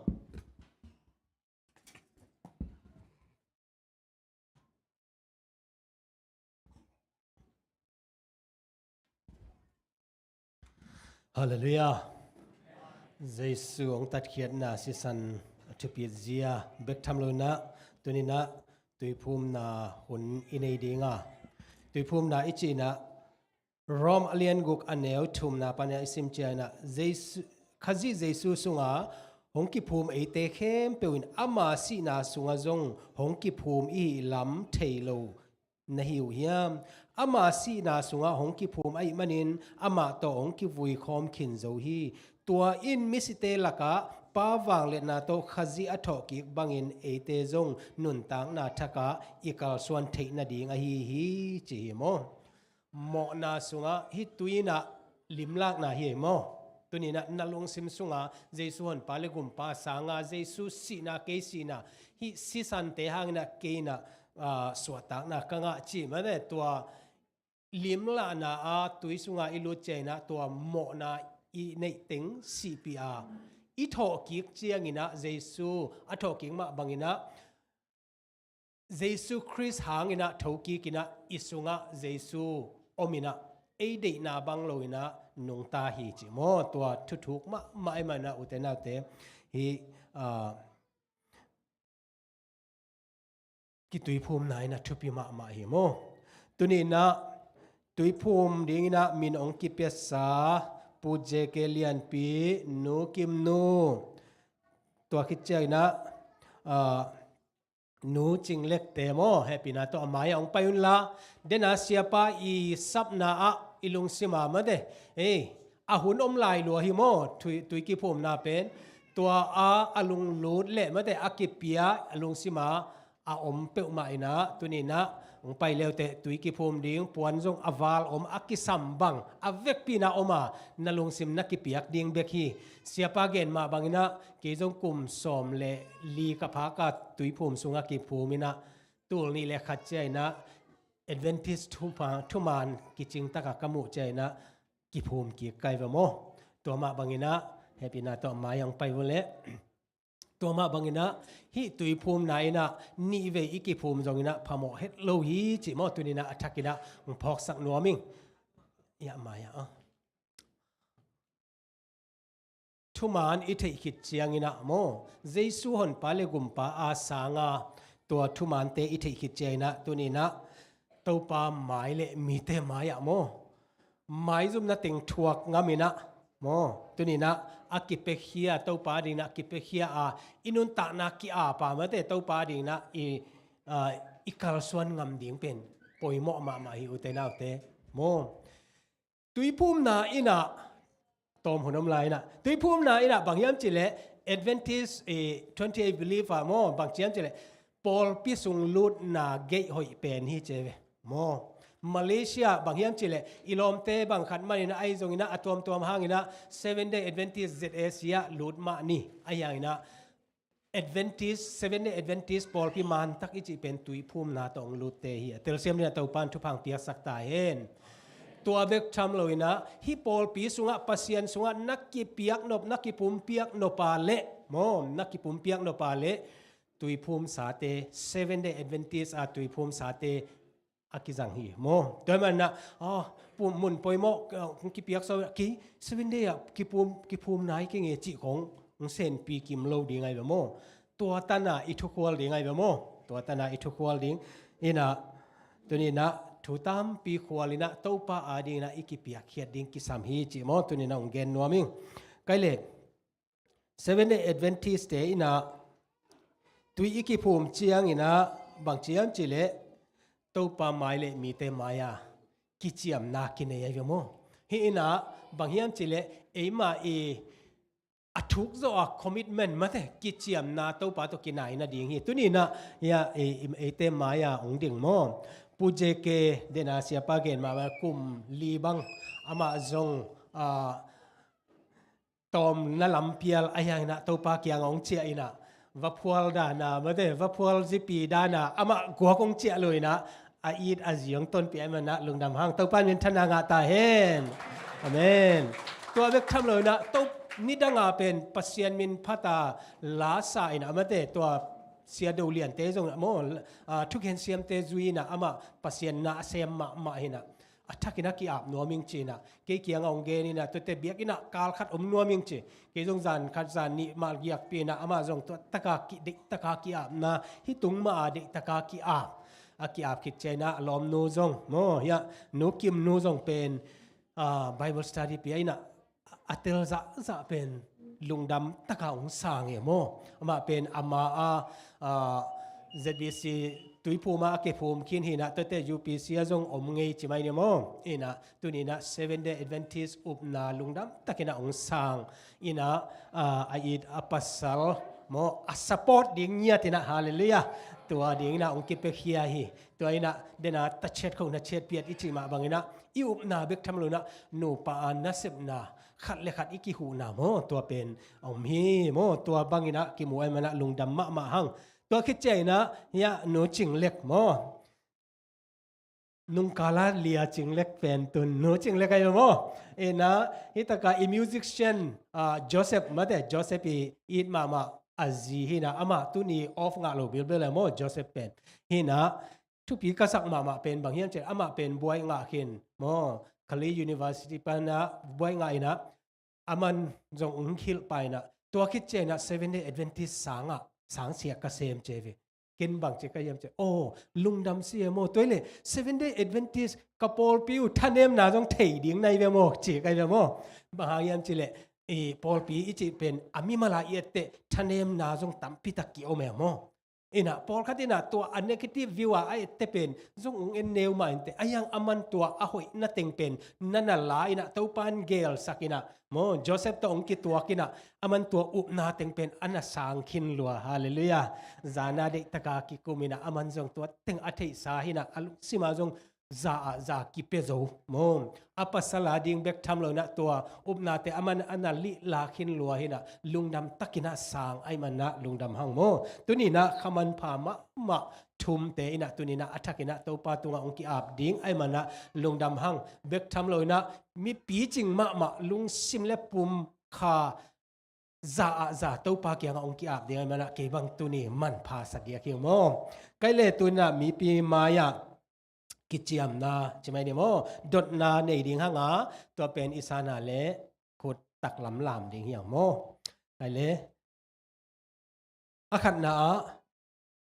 Halleluiah. Jesu hong tatkhiatna sisan a thupit zia bek tham lo inah, tuni inah tuiphumna hun i nei ding a, tuiphumna i cih inah Rom a lian guk a neu thumna pan i sim ciang inah Jesu, Khazih Jesu sunga hong kiphum eite khempeuh in ama sihna sungah zong hong kiphum i hih lam thei lo na hi uh hiam? Ama sihna sungah hong kiphum ahih manin amah tawh hong kivui khawm khin zo hi. Tua in misite lakah Pa vangliatna tawh Khazih a thawhkik bangin eite zong nuntakna thakah i kalsuan theih nading ahi hi, ci hi maw? Mawhna sungah hih tui inah limlakna hi ei maw? Tuni inah na lungsim sungah Jesu honpa le gumpa sanga Jesu sihna, kei sihna, hih sisante hang inah kei inah, aa, suahtakna ka ngah cih mate, tua limlahna a tui sunga i lut ciang inah tua mawhna i neih teng sihpih a, i thawhkik ciang inah Jesu a thawhkik mah bang inah Jesu Khrist hang inah thokik inah i sungah Jesu om inah ei deihna bang lo inah nungta hi, ci maw? Tua thuthuk mahmah ahih man inah ute naute, hih, aa, kituiphumna inah thupi mahmah hi maw? Tuni inah tuiphum ding inah min hong kipiasa Pu J K Lianpi, Nu Kim Nu, tua khit ciang inah, aa, Nu Cing Lek te maw, hehpihna tawh a mai-ah hong pai unla, den a siapa i sapna ah i lungsim a mate, ei, a hun om lai lua hi maw, tui, tui kiphumna pen. Tua a, a lunglut leh mate, a kipia a lungsim a a om peuhmah inah, tuni inah hong pai leuteh tui kiphum ding, puan zong a val om, a kisam bang a vekpi inah om a, na lungsim na kipiak ding bek hi. Siapa gen mah bang inah kei zong kum sawm le li ka phak a tuiphum sungah kiphum inah, tul nih le khat ciang inah Adventist thupha, thuman kicing takah ka muh ciang inah kiphum kik ka hi ve maw? Tua mah bang inah hehpihna tawh mai-ah hong pai vun leh, tua mah bang inah hih tuiphumna inah nihvei i kiphum zong inah phamawh het lo hi, ci maw? Tuni inah a thak inah hong phawksak nuam ing. Iah mai-ah, ah. Thuman i theih khit ciang inah maw, Jesu honpa le gumpa a sanga tua thumante i theih khit ciang inah, tuni inah Topa mai le mite mai-ah maw, maizumna teng thuak ngam inah maw, tuni inah a kipiakhia, Topa ding inah a kipiakhia a, i nuntakna ki-ap a mate, Topa ding inah i, aa, i kalsuan ngam ding pen poimawh mahmah hi, ute naute maw. Tuiphumna inah, tawm hun om lai inah, tuiphumna inah bang hiam cih leh Adventist, eh, twenty-eight belief ah maw, bang ci hiam cih leh pawlpi sung lutna geih hoih pen hi ci ve maw. Malaysia bang hiam cih leh i lawmte bang khat man inah, ahi zong inah a tuamtuam hang inah Seventh Day Adventist Z A C ah lut mah ni, ahi hang inah Adventist, Seventh Day Adventist pawlpi man tak i cih pen tuiphumna tawh hong lutte hi. A telsiam ding a Topa in thupha hong piaksak ta hen. Tua bek tham lo inah hih pawlpi sungah, Pasian sungah na kipiak nop, na kipumpiak nop a leh maw, na kipumpiak nop a leh tuiphumsate, Seventh Day Adventist a tuiphumsate a kizang hi maw. Tua hi man inah, ah, pu-, mun poimawh, ah, hong kipiak sawm, kei Seventh Day ah kiphum, kiphum nai keng e cih khong hong senpi kim lo ding ahi ve maw. Tua tan a i thukhual ding ahi ve maw. Tua tan a i thukhual ding inah, tuni inah thu tampi khual inah Topa a ding inah i kipiakkhiat ding kisam hi, ci maw. Tuni inah hong gen nuam ing. Kai leh, Seventh Day Adventist te inah tui i kiphum ciang inah bang ci hiam cih leh Topa mai le mite mai-ah kiciamna kinei ahi ve maw. Hih inah bang hiam cih leh eimah i a thuk zawh a commitment mate, kiciamna Topa tawh kinai nading hi. Tuni inah hiah ei, eite mai-ah hong ding maw, Pu J K, den a siapa gen mah bang, kum li bang amah zong, ah, tawmna lampial ahi hang inah Topa kiangah hong ciah inah, vaphual dan a mate, vaphual zipi dan a amah guak hong ciah lo inah, a it a zi hong tonpih ahih man inah lungdam hang, Topa in minthanna ngah ta hen. Amen. Tua bek tham lo inah, to, nidang a pen Pasian min phat a la sa inah mate, tua Sia Do Liante zong maw, ah, thugen siamte zui inah amah Pasian na a sem mahmah hi inah. a thakin a ki-ap nuam ing ci-in ah kei kiangah hong gen in ah, tuate biakinn ah kal khat om nuam ing ci. Kei zong zan khat zan nih mah giakpih in ah amah zong tua taka ki, deih taka ki-apna, hih tung mah a deih taka ki-ap, a ki-ap khit ciang in ah a lawmnu zong maw, hiah Nu Kim nu zong pen, ah, Bible study pia in ah a tel zahzah pen lungdam taka hong sang hi maw. Amah pen ama a, ah, Z B C Tuiphum ah a kiphum khin hi in ah, tuate U P C ah zong om ngei ci mai ni maw. In ah tuni in ah Seventh Day Adventist upna lungdam takin ah hong sang in ah, ah, a it a pasal maw, a support ding ngiat in ah, hallelujah. Tua ding in ah hong kipiakhia hi. Tua in ah den a ta ciat khawh na ciat piat i cih mah bang in ah i upna bek tham lo in ah nupa a nasepna khat le khat i kihuhna maw, tua pen a om hi maw. Tua bang in ah kimu ahih man ah lungdam mahmah hang. Tua khit ciang in ah hiah Nu Cing Lek maw, nungkal a lia Cing Lek pen tun Nu Cing Lek ahi maw. In ah hih taka i musician, ah, Joseph mate, Joseph i it mahmah a zi hi in ah, amah tuni off ngah lo bilbel ahi maw, Joseph pen. Hi in ah thupi ka sak mahmah pen bang hiam cih leh amah pen buai ngah khin maw, Kalay University pan ah buai ngah in ah, aman zong hong hilh pah in ah, tua khit ciang in ah Seventh Day Adventist sang ah, sang siak ka sem ci hi ve. Ken bang ci ka hiam cih leh, aw, lungdam si e maw, tua hi leh Seventh Day Adventist ka pawlpi uh thanemna zong thei ding na hi ve maw, ci ka hi ve maw. Bang hang hiam cih leh, i pawlpi i cih pen a mimal a i etteh thanemna zong tampi tak ki-om e maw. In ah pawlkhat in ah tua a negative view a a etteh pen zong hong en neu mah inteh, ahi hang aman tua a hoihna teng pen na na la in ah Topa'n gelsak in ah maw, Joseph tawh hong kituak in ah aman tua upna teng pen a na sang khin lua, hallelujah. Zan a deih taka kikum in ah aman zong tua teng a theihsa hi in ah a lungsim ah zong za ah za kipia zo maw. A pasal a ding bek tham lo in ah tua upnate aman a na lihla khin lua hi in ah lungdam takin ah sang ahih man ah lungdam hang maw. Tuni in ah kha manpha mahmah thumte in ah tuni in ah a thakin ah Topa tungah hong ki-ap ding ahih man ah lungdam hang. Bek tham lo in ah mipi cing mahmah lungsim le pum kha za ah za Topa kiangah hong ki-ap ding ahih man ah kei bang tuni manpha sa diak hi ung maw. Kei le tuni in ah mipi mai-ah kiciamna ci mai ni maw, dotna nei ding hang a, tua pen i san a le khut taklam lam ding hi hang maw. Kei le a khatna ah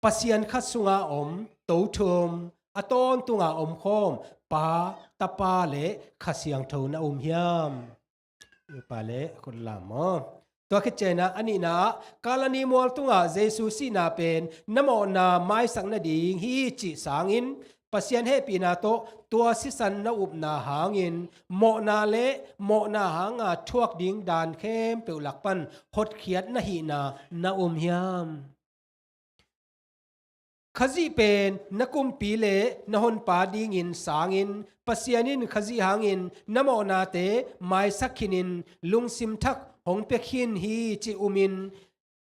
Pasian khat sungah om, to thum, a tawntunga omkhawm, Pa, Tapa le Kha Siangtho na um hiam? Mipa le khut lam maw. Tua khit ciang in ah a nihna ah, Kalvari mual tungah Jesu sihna pen na mawhna maisak nading hi cih sangin Pasian hehpihna tawh tua sisan na upna hangin mawhna le mawhna hanga thuak ding dan khempeuh lak pan hotkhiat na hihna na um hiam? Khazih pen na kumpi le na honpa dingin sangin Pasian in Khazih hangin na mawhnate maisak khinin lungsim thak hong pia khin hi cih umin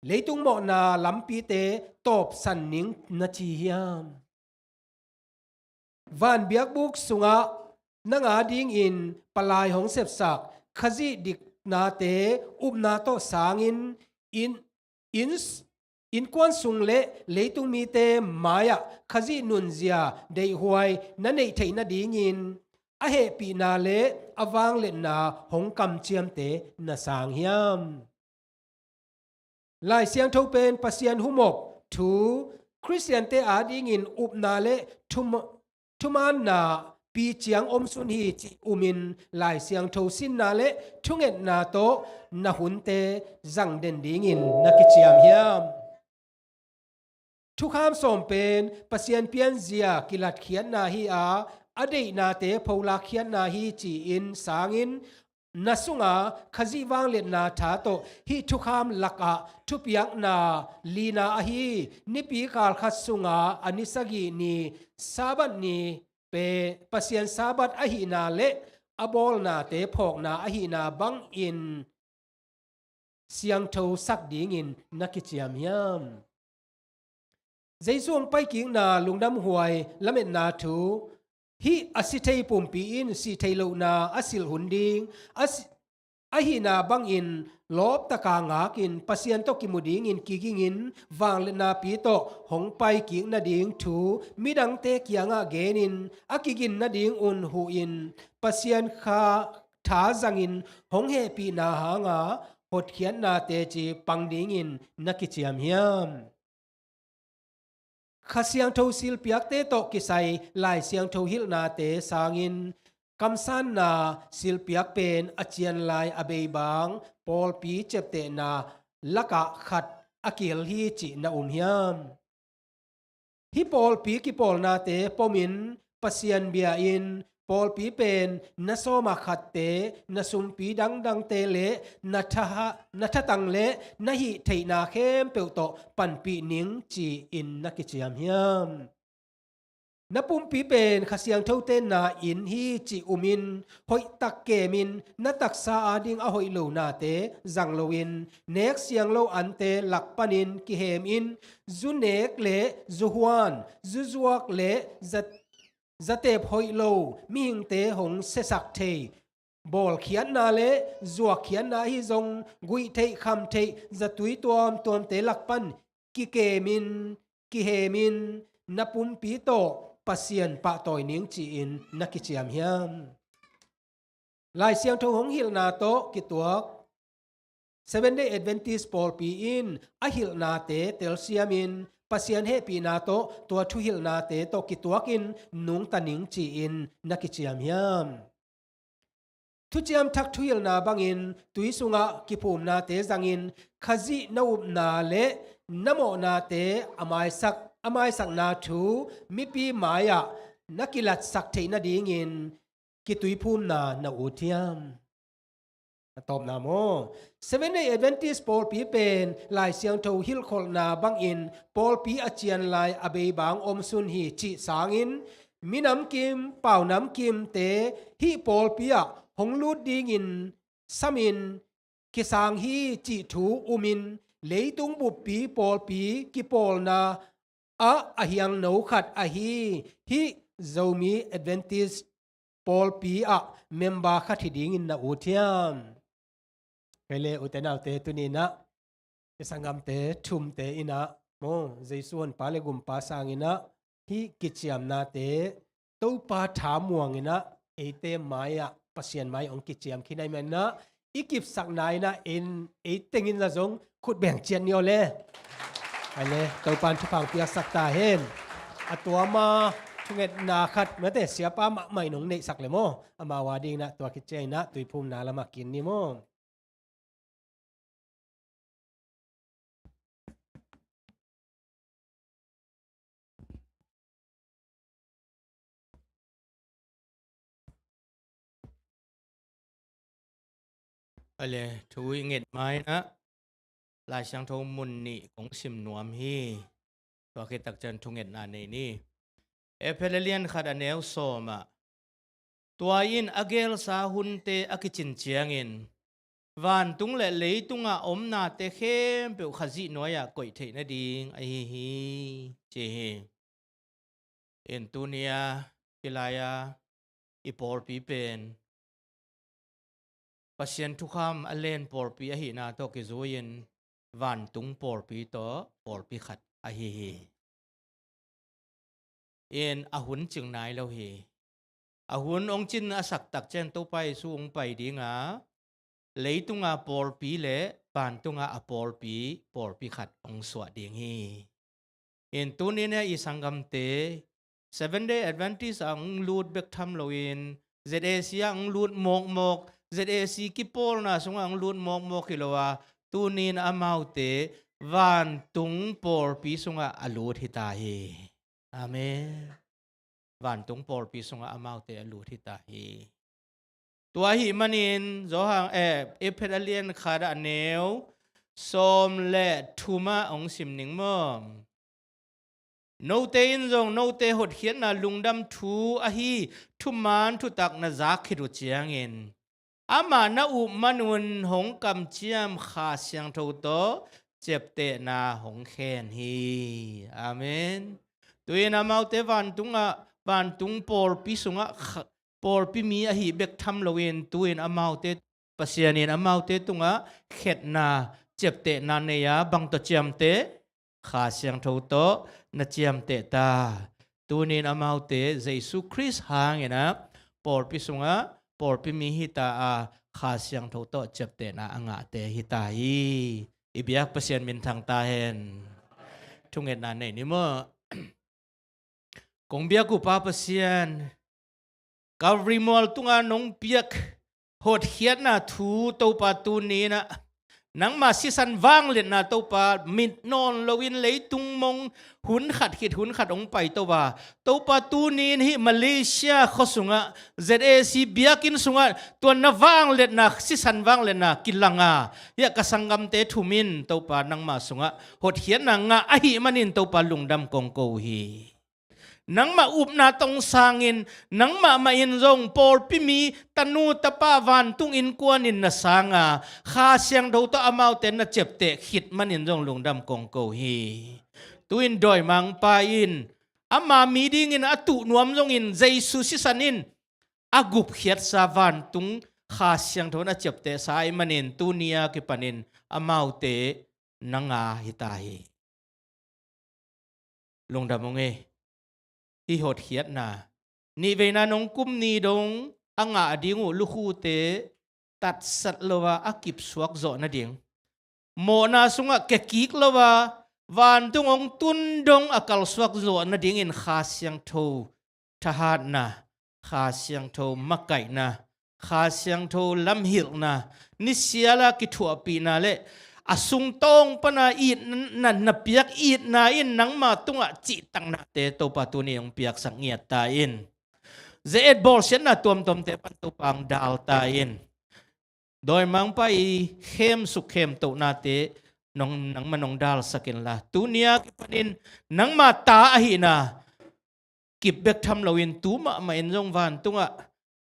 leitung mawhna lampite tawpsan ning na ci hiam? Van biakbuk sungah nang a dingin palai hong sepsak Khazih diknate upna tawh sangin in, in, innkuan sung le leitung mite mai-ah Khazih nunzia deihhuai na neih theih nadingin a hehpihna le a vangliatna hong kamciamte na sang hiam? Lai Siangtho pen Pasian humop thu, Khristiante adingin upna le thum-, thumaanna piciang omsun hi cih umin Lai Siangtho sinna le thungetna tawh na hunte zang den dingin na kiciam hiam? Thukham sawm pen Pasian pianzia kilatkhiatna hi a, a deihnate pholakkhiatna hi ci-in sangin na sunga Khazih vangliatna tha tawh hih thukham lakah thupiakna lina ahi, nipi kal khat sunga a ni sagih ni Sabbath ni pe Pasian Sabbath ahihna le a bawlnate phawkna ahihna bangin siangthosak dingin na kiciam hiam? Jesu hong paikikna lungdamhuai lametna thu, hih a si thei pumpi in si thei lohna a silh hun ding, a si, ahihna bangin lawptaka ngakin Pasian tawh kimu dingin kigingin vangliatna pi tawh hong paikik nading thu midangte kiangah genin a kigin nadingun huhin Pasian kha tha zangin hong hehpihna hanga hotkhiatnate ci pang dingin na kiciam hiam? Kha Siangtho silpiakte tawh kisai Lai Siangtho hilhnate sangin kamsanna silpiak pen a cian lai a beibang pawlpi ciaptehna lakah khat a kihel hi cih na um hiam? Hih pawlpi kipawlnate pomin Pasian bia-in pawlpi pen na sawma khatte, na sumpi dangdangte le na thaha, na thatang le na hih theihna khempeuh tawh panpih ning ci-in na kiciam hiam? Na pumpi pen Kha Siangtho tenna inn hi cih umin hoihtak kemin na taksa ading a hoih lo nate zang loin nek siang lo ante lak panin kihemin zu nek le zu huan, zu zuak le za, zatep hoih lo mihingte hong siasak thei bawlkhiatna le zuakkhiatna ahi zong guih theih kham theih zatui tuamtuamte lak pan kikemin kihemin na pumpi tawh Pasian pahtawi ning ci-in na kiciam hiam? Lai Siangtho hong hilhna tawh kituak Seventh Day Adventist pawlpi in a hilhnate telsiamin Pasian hehpihna tawh tua thuhilhnate tawh kituakin nungta ning ci-in na kiciam hiam? Thuciam Thak thuhilhna bangin tui sungah kiphumnate zangin Khazih na upna le na mawhnate a maisak, a maisakna thu mipi mai-ah na kilatsak theih nadingin kituiphumna na ut hiam? A tawpna maw? Seventh Day Adventist pawlpi pen Lai Siangtho hilhkholhna bangin pawlpi a cian lai a beibang omsun hi cih sangin minam kim, paunam kimte hih pawlpi ah hong lut dingin samin kisang hi cih thu umin leitung buppi pawlpi kipawlna ah a hiangno khat ahi hih Zomi Adventist pawlpi ah member khat hi dingin na ut hiam? Kei le ute naute tuninah i sanggamte thumte inah maw Jesu honpa le gumpa sanginah hih kiciamnate Topa thamuanginah eite mai-ah Pasian mai hong kiciam khin ahih maninah i kipsakna inah ei tengin zong khut beng ciat ni aw le. Ai le Topa in thupha piaksak ta hen. A tuama thungetna khat mate siapa mahmah in hong neihsak le maw amau a dinginah tua kiciainah tuiphumna lamah kin ni maw? Ale thu i nget mainah Lai Siangtho mun nih kong sim nuam hi. Tua khit takciang thungetna nei ni. Efesa lian khat a neu sawmah tua in a gelsa hunte a kicin ciangin vantung le leitunga omnate khempeuh Khazih nuai-ah koih theih nading ahi hi ci hi. In tunia kilaia i pawlpi pen Pasian thukham a len pawlpi ahihna tawh kizui-in vantung pawlpi tawh pawlpi khat ahi hi. In a hun cing nai lo hi. A hun hong cin a sak takciang Topa Jesu hong pai dinga leitunga pawlpi le vantunga a pawlpi pawlpi khat hong suah ding hi. In tuninah i sanggamte Seventh Day Adventist ah hong lut bek tham loin Z A C ah hong lut mawkmawk, Z A C kipawlna sungah hong lut mawkmawk hi lo a tunin amaute vantung pawlpi sungah a lut hi ta hi. Amen. Vantung pawlpi sungah amaute a lut hi ta hi. Tua ahih manin Johan eh, Efesa lian khat a neu sawm le thumah hong sim ning maw? Note in zong note hotkhiatna lungdam thu ahi thuman thutak na zak khit uh ciangin amah na up manun hong kamciam Kha Siangtho tawh ciaptehna hong khen hi. Amen. Tuin amaute vantungah vantung pawlpi sungah kha- pawlpi mi ahi bek tham loin tuin amaute Pasian in amaute tungah khetna, ciaptehna nei a, bang tawh ciamteh? Kha Siangtho tawh na ciamteh ta. Tunin amaute Jesu Khrist hangin ah pawlpi sungah pawlpi mi hi ta a, Kha Siangtho tawh ciaptehna a ngahte hi ta hi. I biak Pasian minthang ta hen. Thungetna nei ni maw? Kong biak uh Pa Pasian, Calvary mual tunga nong piak hotkhiatna thu Topa tuni-in ah, nangma sisan vangliatna Topa mit nawn loin leitung mong hun khat khit hun khat hong paito a, Topa tuni-in hih Malaysia khua sungah Z A C biakinn sungah tua na vangliatna, sisan vangliatna kilang a, hiah ka sanggamte thum in Topa nangma sungah hotkhiatna ngah ahih manin Topa lungdam kong ko uh hi. Nangmah upna tawh sangin, nangmah mah in zong pawlpi mi, tanu tapa, vantung innkuan in na sang a, Kha Siangtho tawh amaute na ciapteh khit manin zong lungdam kong ko uh hi. Tu-in dawimangpa in ama mi dingin a tuh nuam zongin Jesu sisan in a gupkhiatsa vantung Kha Siangtho in a ciaptehsa ahih manin tuni a kipanin amaute nang a hi ta hi. Lungdam ung ei. Hih hotkhiatna, nihveina nong kum ni dong a ngah ding uh lukhute tatsat lo a, a kipsuak zawh nading, mawhna sungah kiakik lo a, vantung hong tun dong a kalsuak zawh nadingin Kha Siangtho thahatna, Kha Siangtho makaihna, Kha Siangtho lamhilhna, nisiala kithuahpihna le a sungtawng pana itna, na piak itna in nangma tungah cihtaknate Topa tuni hong piaksak ngiat ta in. Ze-et bawlsiatna tuamtuamte pan Topa hong dal ta in. Dawimangpa i khemsuk khemtohnate nong, nangma nong dalsak inla, tuni a kipanin nangma ta ahihna kip bek tham loin tu mahmah in zong vantungah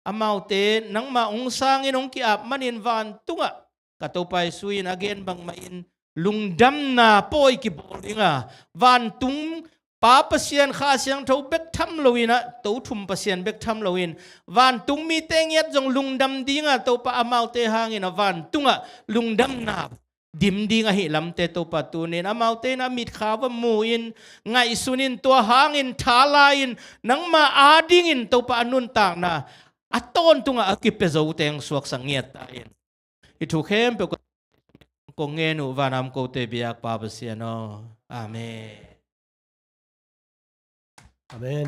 amaute nangma hong sangin hong ki-ap manin vantungah ka Topa Jesu in a gen bangmah in lungdamna pawi kibawl ding a, vantung Pa Pasian Kha Siangtho bek tham loin ah, to thum Pasian bek tham loin vantung mite ngiat zong lungdam ding a, Topa amaute hangin a vantungah lungdamna dim ding ahih lamte Topa tunin amaute in a mitkha va mu in, ngaihsun in, tua hangin tha la in, nangma adingin Topa a nuntakna a tawntungah a kipia zote hong suaksak ngiat ta in. Hih thu khempeuh kong ngen uh vanam kote biak Pa Pasian aw. Amen. Amen.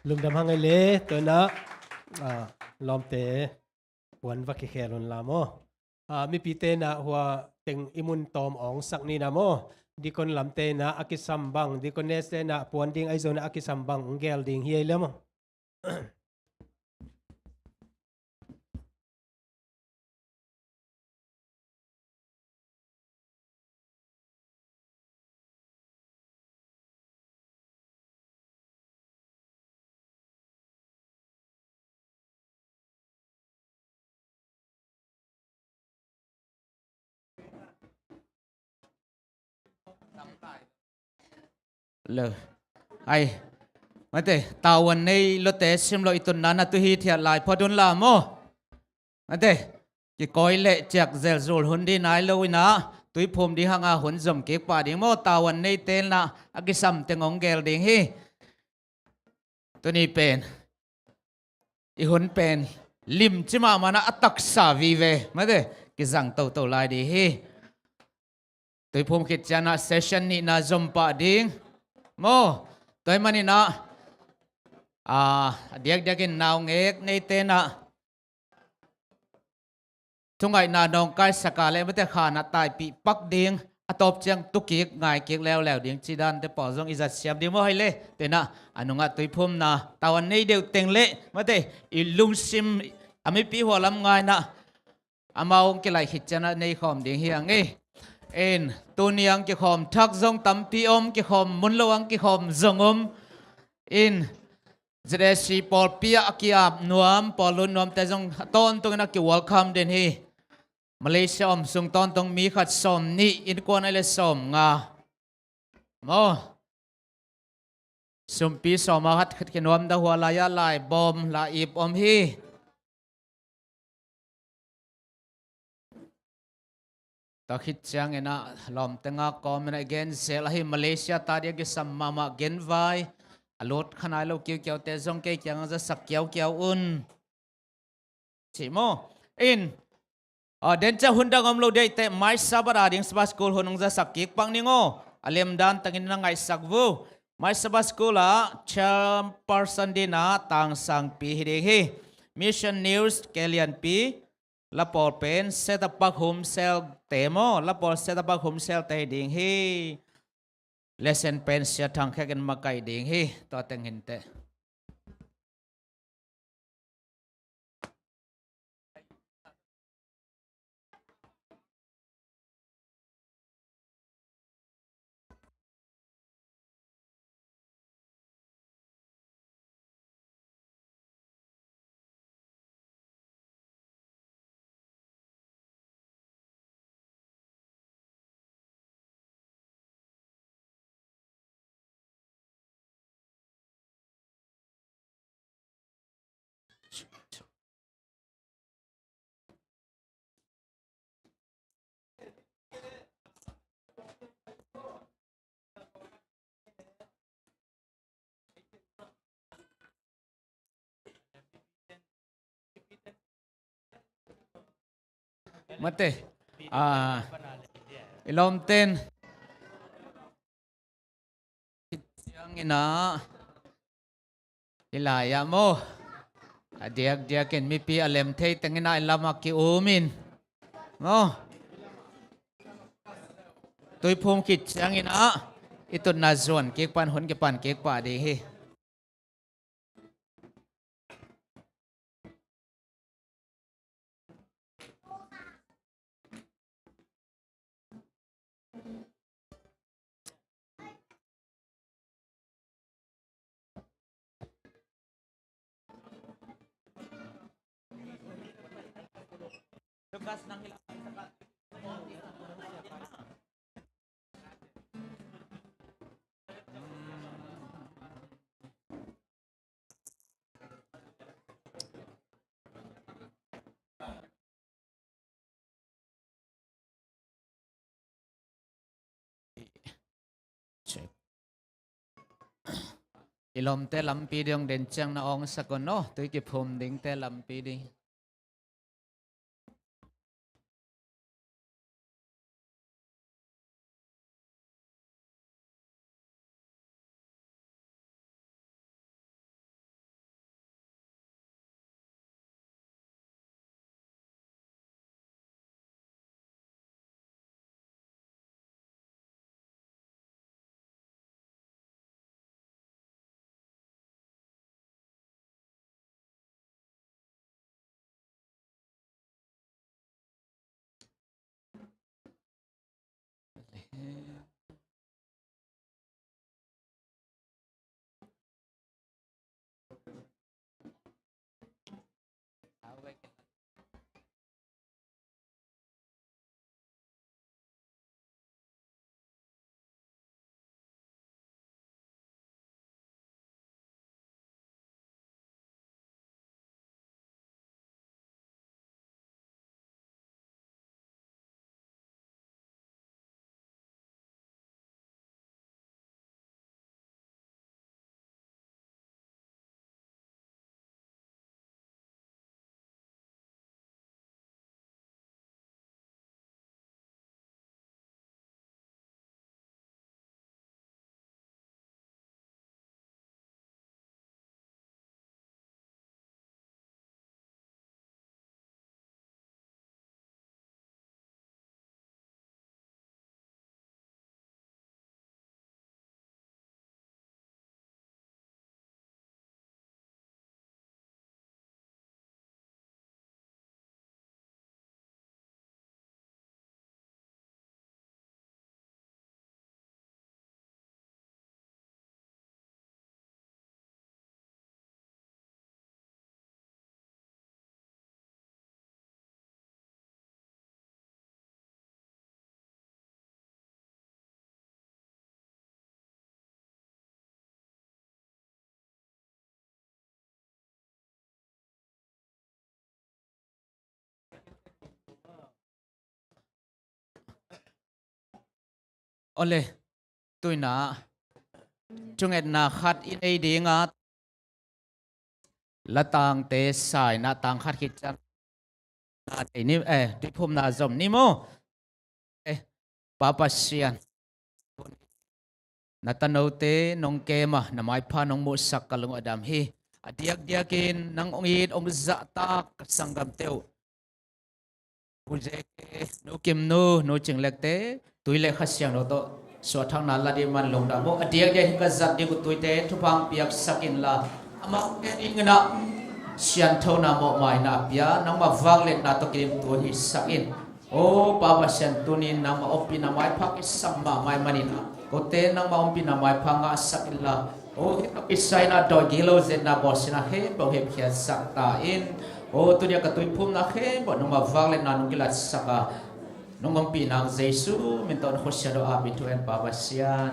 Lungdam hang ei le, tua in ah, ah, lawmte puan va kikhel un la maw. Ah, mipite in ah hua teng i mun tawm awngsak ni na maw. Deacon lamte in ah a kisam bang, deaconess te in ah puan ding ahi zongin ah a kisam bang hong gel ding hi ei le maw. Lo. Ai. Mate, tavuan nei lote sim lo i tunna na tu hi thiat lai phot un la maw. Mate, kikawi le ciak zelzul hun ding nai lo in ah, tuiphum ding hanga hun zom kik pah ding maw, tavuan neite in ah a kisam teng hong gel ding hi. Tuni pen i hun pen limci mahmah in ah a taksa vive, mate, kizang toto lai ding hi. Tuiphum khit ciangin ah session nihna zom pah ding maw. Tua ahih manin ah, ah, a diakdiakin naungek neite in ah thungaihna nawngkaisak a le mate khan a taipih pak ding, a tawp ciang tu kik ngai kik leuleu ding ci dante pawl zong i zat siam ding maw hei le. Tua in ah a nungah tuiphumna tavuan nei deuh teng le mate i lungsim a mipi hua lam ngai in ah amau hong kilaih khit ciangin ah nei khawm ding hi hang ei. In, tuni hong kikhawm thak zong tampi om, kikhawm mun lo hong kikhawm zong om. In, Z A C pawlpi ah a ki-ap nuam, pawl lut nuamte zong a tawntungin a ki-welcome den hi. Malaysia om sung tawntung mi khat sawm nih, innkuan ahih leh sawm nga. Maw. Sumpi sawm a khat khat kinuam dah hua lai-ah lai bawm la ip om hi. Tua khit ciangin ah lawmte nga kawmin ah i gen zel ahi, Malaysia ta ding a kisam mahmah genvai a lut kha nai lo kiukiaute zong kei kiangah zasak kiaukiau un. Ci maw? In, ah, den ciang hun dang om lo deih teh, mai Sabbath a ding Sabbath school hun hong zasak kik pak ning aw. A lemdan tangin na ngaihsak vu. Mai Sabbath school ah chairperson ding ah Tang Sang Pi hi ding hi. Mission News Kei Lian Pi, la pawl pen set up pak home cell te maw, la pawl set up pak home cell te hi ding hi. Lesson pen Sia Thang Khek in makaih ding hi. Tua teng hi inteh. Mate, ah, i lawmten. Ciangin ah, i lai-ah maw, a diakdiakin mipi a lem thei tengin ah i lamah ki-umin maw, tuiphum khit ciangin ah i tutna zuan kik pan hun kipan kik pah ding hi. Check. I lawmte lampi ding den ciang na awngsak un aw, tui kiphum dingte lampi ding. Awle, tuina thungetna khat i nei dinga, latangte saina tang khat khit ciang na thei ni, eh, tuiphumna zom ni maw? Eh, Pa Pasian, na tanote nong kema, na maipha nong muhsak ka lung a dam hi. A diakdiakin nang hong it hong zahtak ka sanggamte uh, U J K, Nu Kim Nu, Nu Cing Lek te, tui le Kha Siangtho tawh suahthakna la ding man lungdam uh. A diakdiak hi ka zat ding uh tuite thupha piaksak inla, amau te dingin ah sianthona mawhmaina pia, nangma vangliatna tawh kidim tua hisak in. O Pa Pasian, tunin nangma ompihna maipha kisam mahmah ahih manin ah, kote nangma ompihna maipha ngahsak inla, o hih tawh kisai in ah dawih gilo zetna bawlsiatna khempeuh hepkhiatsak ta in. O tuni a ka tuiphumna khempeuh nangma vangliatna nong kilatsak a, nong ompihna Jesu min tawh na khuasia dawh a, min thu en Pa Pasian.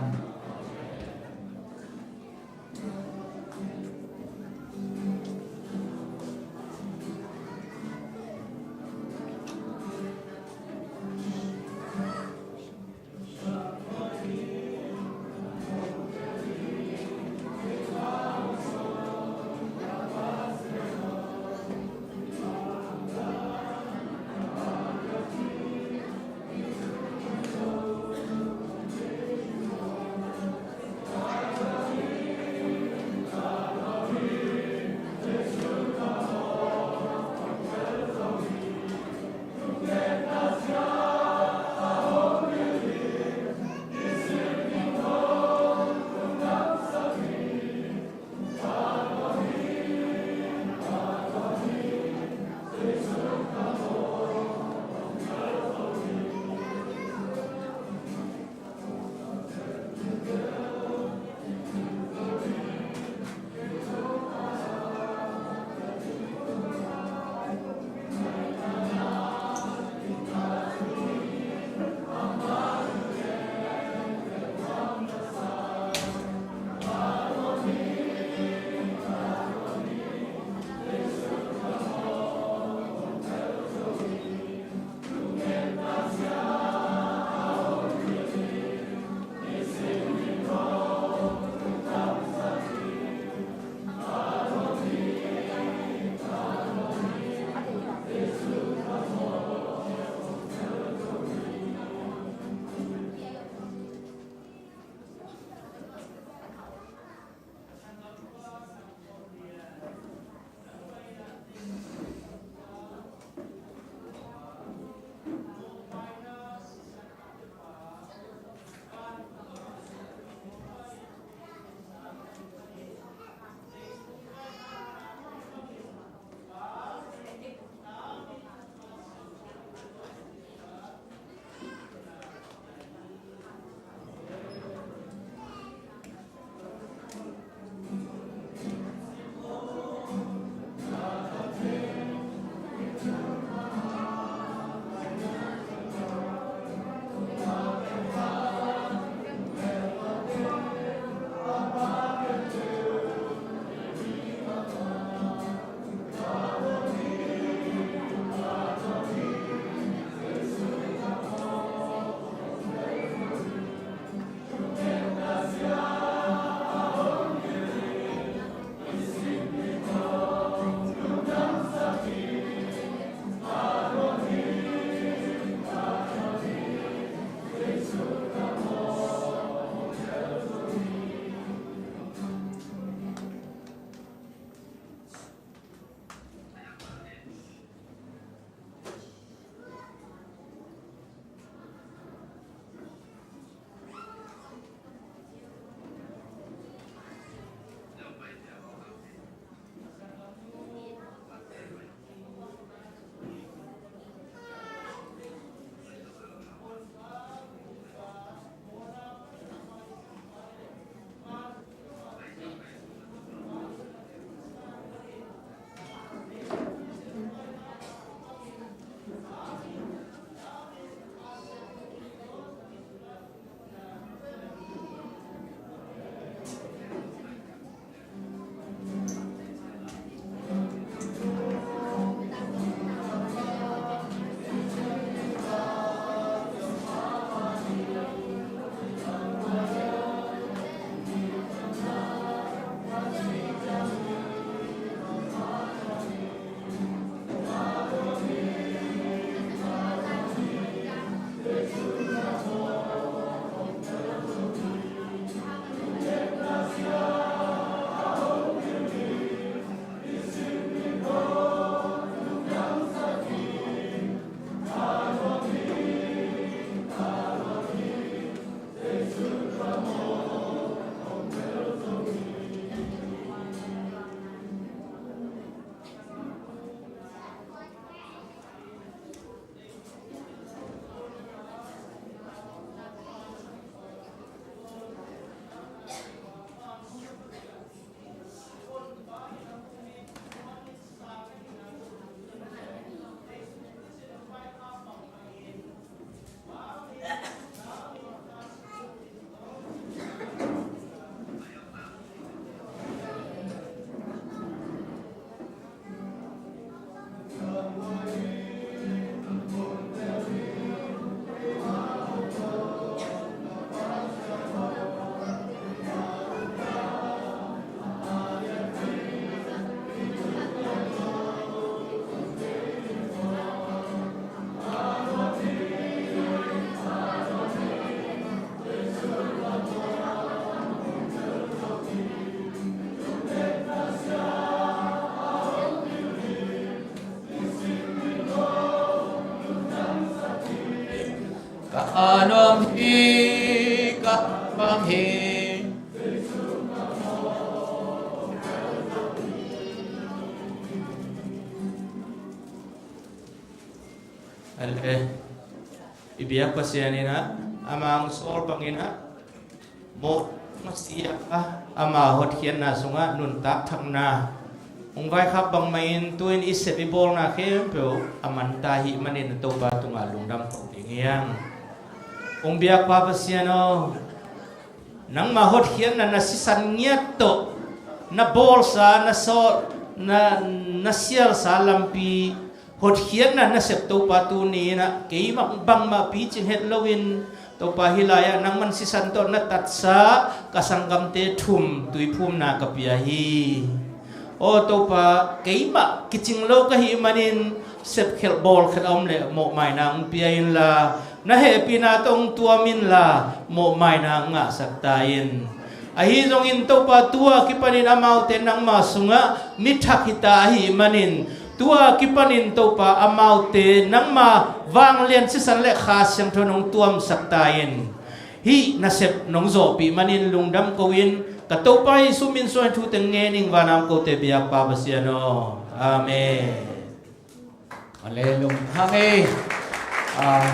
A nuam hi, ka bang hi. Ale, i biak Pasian in ah, ama hong sawl bangin ah, mawh masiah a, ama hotkhiatna sungah nuntak thakna hong vaikhak bangmah in, tu-in i sep i bawlna khempeuh a manta ahih manin Topa tungah lungdam ko ding hi hang. Kong biakpa Pasian aw, nangma hotkhiatna na sisan ngiat tawh na bawlsa, na sawl, na, na sialsa lampi, hotkhiatna nasep Topa tuni in ah keimah bangmah picing het loin, Topa, hih lai-ah nangman sisan tawh na tatsa ka sanggamte thum tuiphumna ka pia hi. Aw Topa, keimah kicing lo ka hih manin sepkhelh bawlkhelh a om leh mawhmaina hong pia inla, na hehpihna tawh hong tuam inla, mawhmaina hong ngahsak ta in. Ahi zongin Topa, tu-a kipanin amaute nangma sungah mi thak hita ahih manin, tu-a kipanin Topa, amaute nangma vanglian sisan le Kha Siangtho in hong tuamsak ta in. Hih nasep nong zawhpih manin lungdam ko-in, ka Topa Jesuh min suangin thu teng ngen ing, vana om kote biakpa Pasian aw. Amen. Ale, lungdam hang ei. Ah,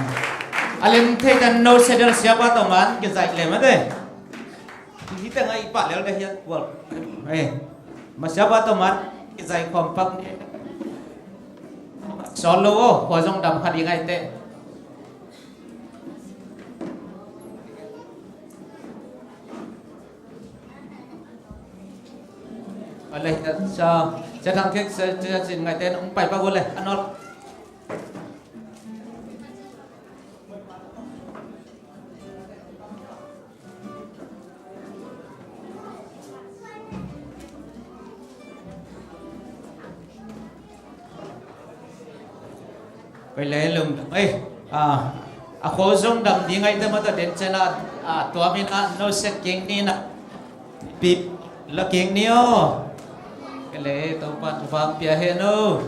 a lem thei tan no sedal siapa tawh man kizaih lem a te. Hih tengah i pah lel te hian kual. Eh, ma siapa tawh man kizaih khawm pak ni. Sawl lo aw, khua zong dam kha ding ai te. Ale, sa, sa thang kek, sa, sa sin ngai ten, ong pai pa gule, anol. Koi le lum, eh, ah, a kho zong dam ding ai te mata den chena, ah, tua min a no set king ni na. Pip la king ni o. Koi le Topa, Topa pia he no.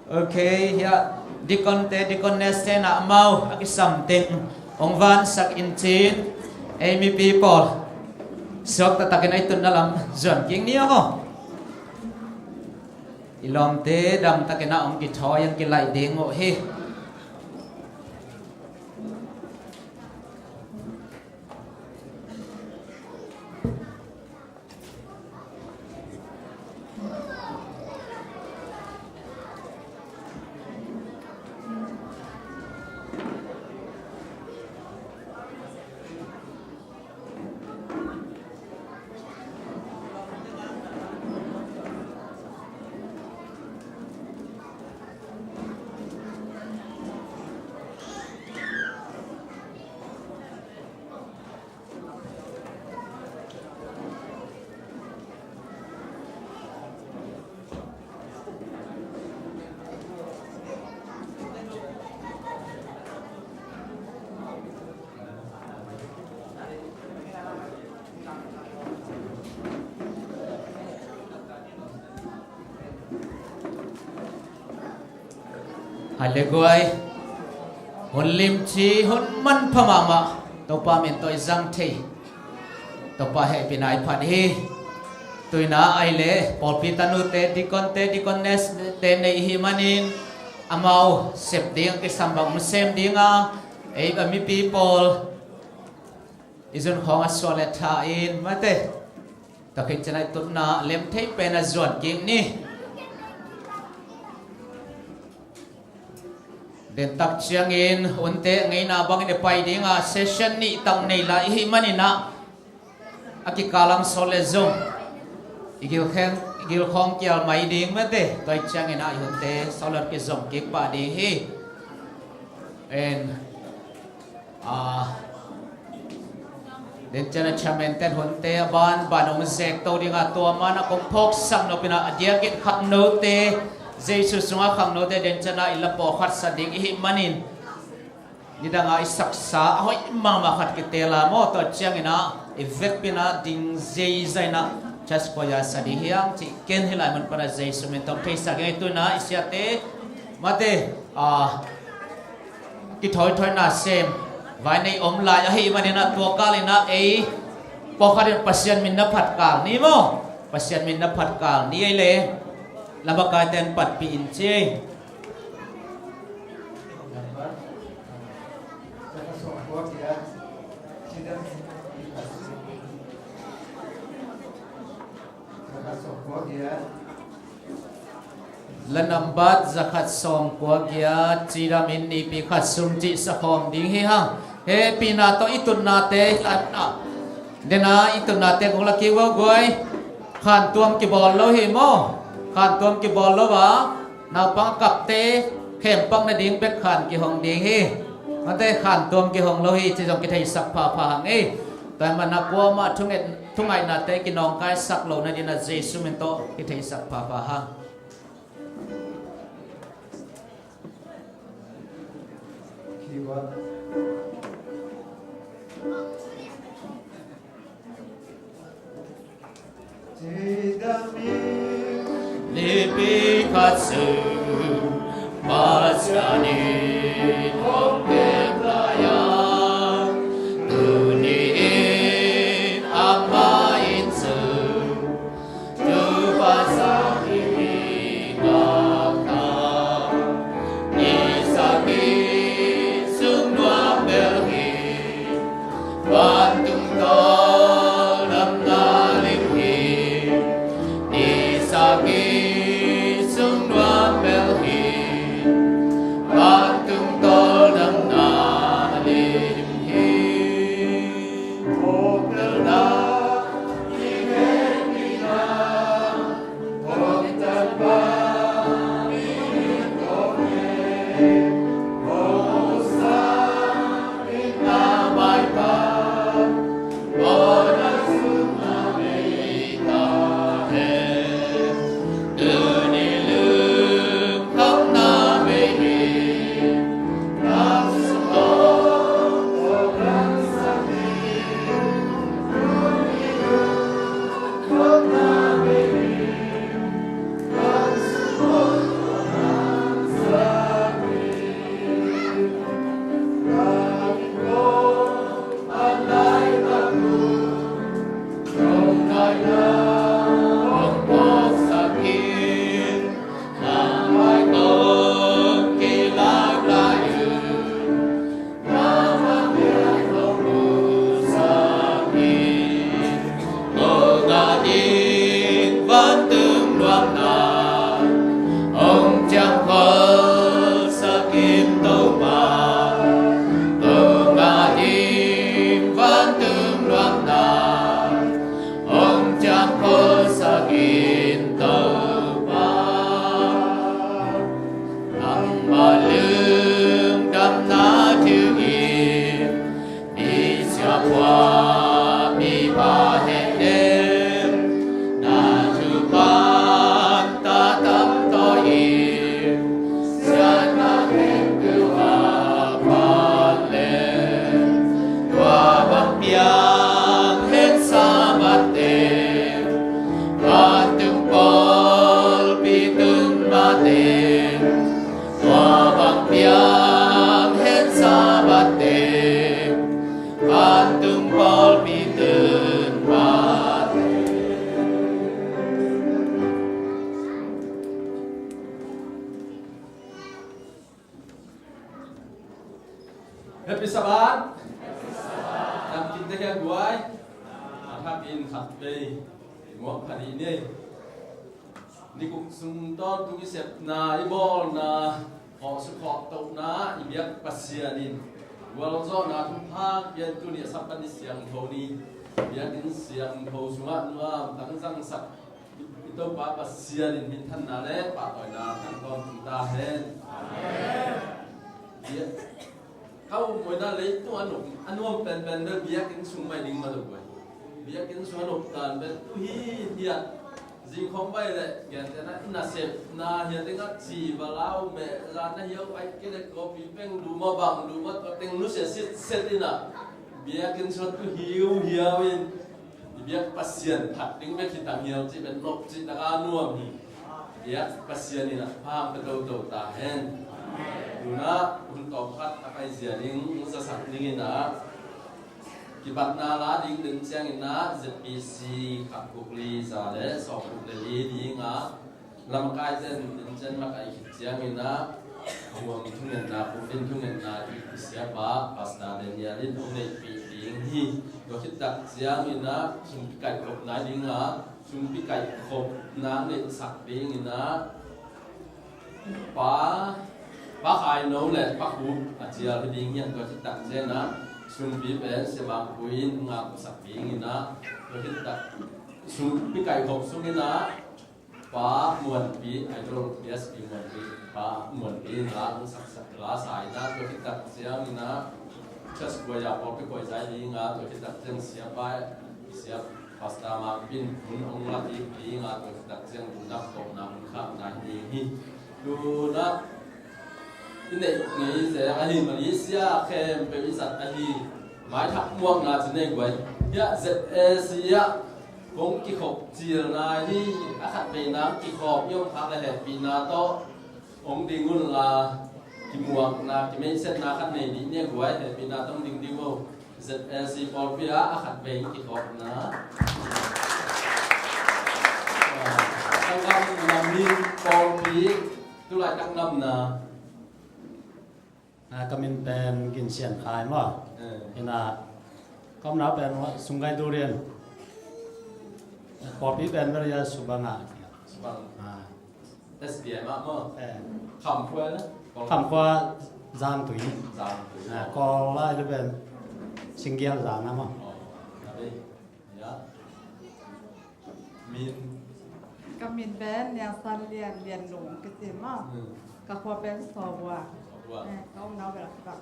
Ok, hia, deacon te, deaconess te na amau a kisam teng ong vansak in cin, ei mipi pawl suak taktakin a i tunna lam zuan king ni aw. I lawmte damtakin a ong kithawi ang kilaih ding uh hi. Hallelujah. Hun limci, hun manpha mahmah. Topa min tawh i zang thei, Topa hehpihna i phat hi. Tuina ai le pawlpi tanute, deacon te, deaconess te nei i hih manin, amau sep ding a kisam bang hong sem ding a, ei a mipi pawl i zun khawng a suah le tha in mate. Tua khit ciangin a i tutna lem thei pen a zuan kik ni. Dentak ciangin hunte ngeina bangin i pai ding a, session nih tang nei lai i hih manin ah, a kikal ah sawl le zong i gilkheng, i gilkhawng kial mai ding mate. Tua i ciangin ah i hunte sawl le kizom kik pah ding hi. En, ah, den ciang a chairman ten hunte a banban hong zekto ding a, tua man a kong phawksak nop in ah, a diakin khangnote, Jesu sungah khangnote den ciang a i la pawlkhatsa ding i hih manin, nidang a i saksa a hoih mahmah khat kiteel a maw, tua ciangin ah i vekpi in ah ding zeizai in ah, Church choir sa ding hi hang cih ken hih lai mun pana Jesu min tawh theisak ing. Tu-in ah i siate, mate, ah, kithoithoina sem vai nei om lai ahih manin ah tua kal in ah ei pawlkhat in Pasian min na phat kal ni maw? Pasian min na phat kal ni ei le, lamakaite in patpih in ci ei. La nambat zakhat sawmkua giat, cidam in nipi khat sung cih sakhawm ding hi hang. Hehpihna tawh i tutnate hi lai mun ah, dena i tutnate kong la kik vo guai. Khantuam kibawl lo hi maw? Khantuam kibawl lo a, naupang a kapte khempang nading bek khan kihong ding hi. Mate, khantuam kihong lo hi cih zong kitheisak phapha hang ei. Tua ahih manin ah kuamah thunget, thungaihnate kinawngkaisak lohna dingin ah Jesu min tawh kitheisak phapha hang. Nipi khat sung Pasian in hong pia lai a, tuni in amah in zong Topa zang hi, ngak ta. Ni sagih sung nuam bel hi, vantung tawldamna lim hi. Ni sagih sung nuam bel hi, vantung tawldamna lim hi. Hong telna Nangmah lungdamna thu in, mi siavuan mipa hehnem, na thu pan ta tam tawi in, siatna khempeuh a pan leng, tua bang piang hen Sabbath teng, vantung pawlpi tun mah teng, tua bang piang hen Sabbath teng, vantung pawlpi tun mah teng. Happy Sabbath. Tam kim te hian buai. A hakin khat vei muak khat i nei. Ni guk sung tawntung i sepna, i bawlna, khawhsuk khawhtohna, i biak Pasian in gualzawhna thupha pian tuni a Sabbath ni siangtho ni. Biakinn siangtho sungah nuam tangzangsak i Topa Pasian in minthanna le pahtawina tang tawntung ta hen. Amen. Biak Ka umna leitung a nuam, a nuam penpen bel biakinn sung mai ding mah lo guai. Biakinn sung a nuam tan bel tu hi hiat. Zing khawng bai le gentehna i nasepna hiat ding a ci va lau meh, zan na hiau ai ke le kawpi peng lu mah bang lu mah tua teng nusia sitset in a, biakinn sung tu hiu hiau in. I Biak Pasian phat ding bek hi tang hiam cih pen nop cih taka nuam hi. Biak Pasian in a pha pia toto ta hen. Tuna hun tawm khat a pai zia ding zasak dingin a kipatna la ding den ciangin a Z P C khat guk li za le sawm guk le li ding a lamakaite in cian makaih khit ciangin a huam thungetna, pumpi thungetna i siapa Pastor Daniel in hong neihpih ding hi. Tua khit tak ciangin a sumpi kaihkhopna ding a, sumpi kaihkhopna neihsak dingin a Pa, Pa Khai No le Pa Khup a cial hi ding hi. Tua khit tak ciangin a sumpi pen Sia Mang Pui in ngaksak dingin a, tua khit tak sumpi kaihkhop sungin a Pa Muanpi, idol P S P Muanpi, Pa Muanpi in la hong saksak la sa in a, tua khit tak ciangin a church choir, pawlpi choir zai ding a, tua khit tak ciang siapa, sia Pastor Mang Pin hun hong la ding ding a, tua khit tak ciang lungdam tawpna hun khakna hi ding hi. Tuna i neih ngei zia ahi Malaysia khempeuh i zat ahi maithak muakna ci nei guai. Hiah Z A C ah kong kikhop cilna hi. A khat vei nang kikhawm i om khak le hehpihna tawh hong ding unla, kimuakna, kimeihsetna khat nei dih ni a guai, hehpihna tawh hong ding ding uh. Z A C pawlpi ah a khat vei kikhawmna. Tangam Lam Min pawlpi, tulaitak namna. Ah, ka min pen Gin Sian Khai maw. Eh. Ina, ka omna pen Sungai Durian. Pawlpi pen bel ia Subang ah. Subang. Ah. S P M ah maw. Eh. Khamkhua na? Khamkhua Zangtui. Zangtui. Ah, Kawl lai le pen Singgial Zang ah maw. Oh, a dei. Ya. Min. Ka min pen Niang San Lian, Lian Lung kici maw. Hmm. Ka khua pen Sawbua. Sawbua. Eh, ka omna uh bel a Subang.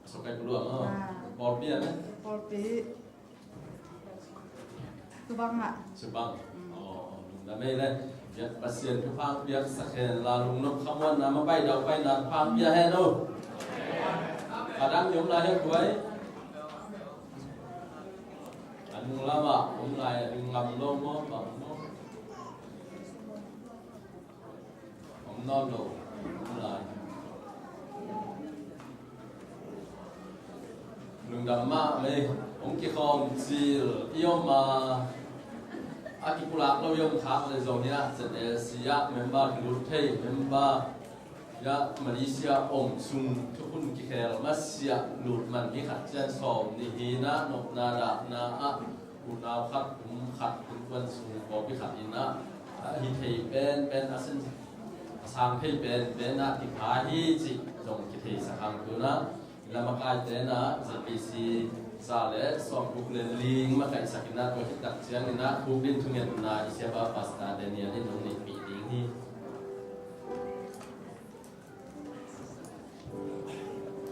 Sawkai Pulua maw. Ah. Pawlpi ah le? Pawlpi. Subang ah. Subang. Mm. Oh, lungdam ei le. Biak Pasian thupha piak sak hen la, lungnop khamuanna, mapai daupaina thupha pia hen o. Ka dang i om lai hen kuai. A nung lamah om lai, a nung ngam lo maw, bang maw. Om nawn lo, om lai. Lungdam mahmah ei, hong kikhawm cil i om a, a kipulak lo i om khak le zong hiah Z A C ah member kilut thei, member hiah Malaysia om sung thukhun kikhel masiah lut man hi khat cian sawm nih hi na, nopna dahna ah unau khat, kum khat, kum kuan sung pawlpi khat in ah, a hi thei penpen, a sen a sang thei penpen ah kipha hi cih zong kitheisak hang. Tuna i lamakaite in ah Z P C za le sawm guk le li makaihsak in ah, tua khit tak ciangin ah khuk din thungetna i siapa Pastor Daniel in hong neihpih ding hi.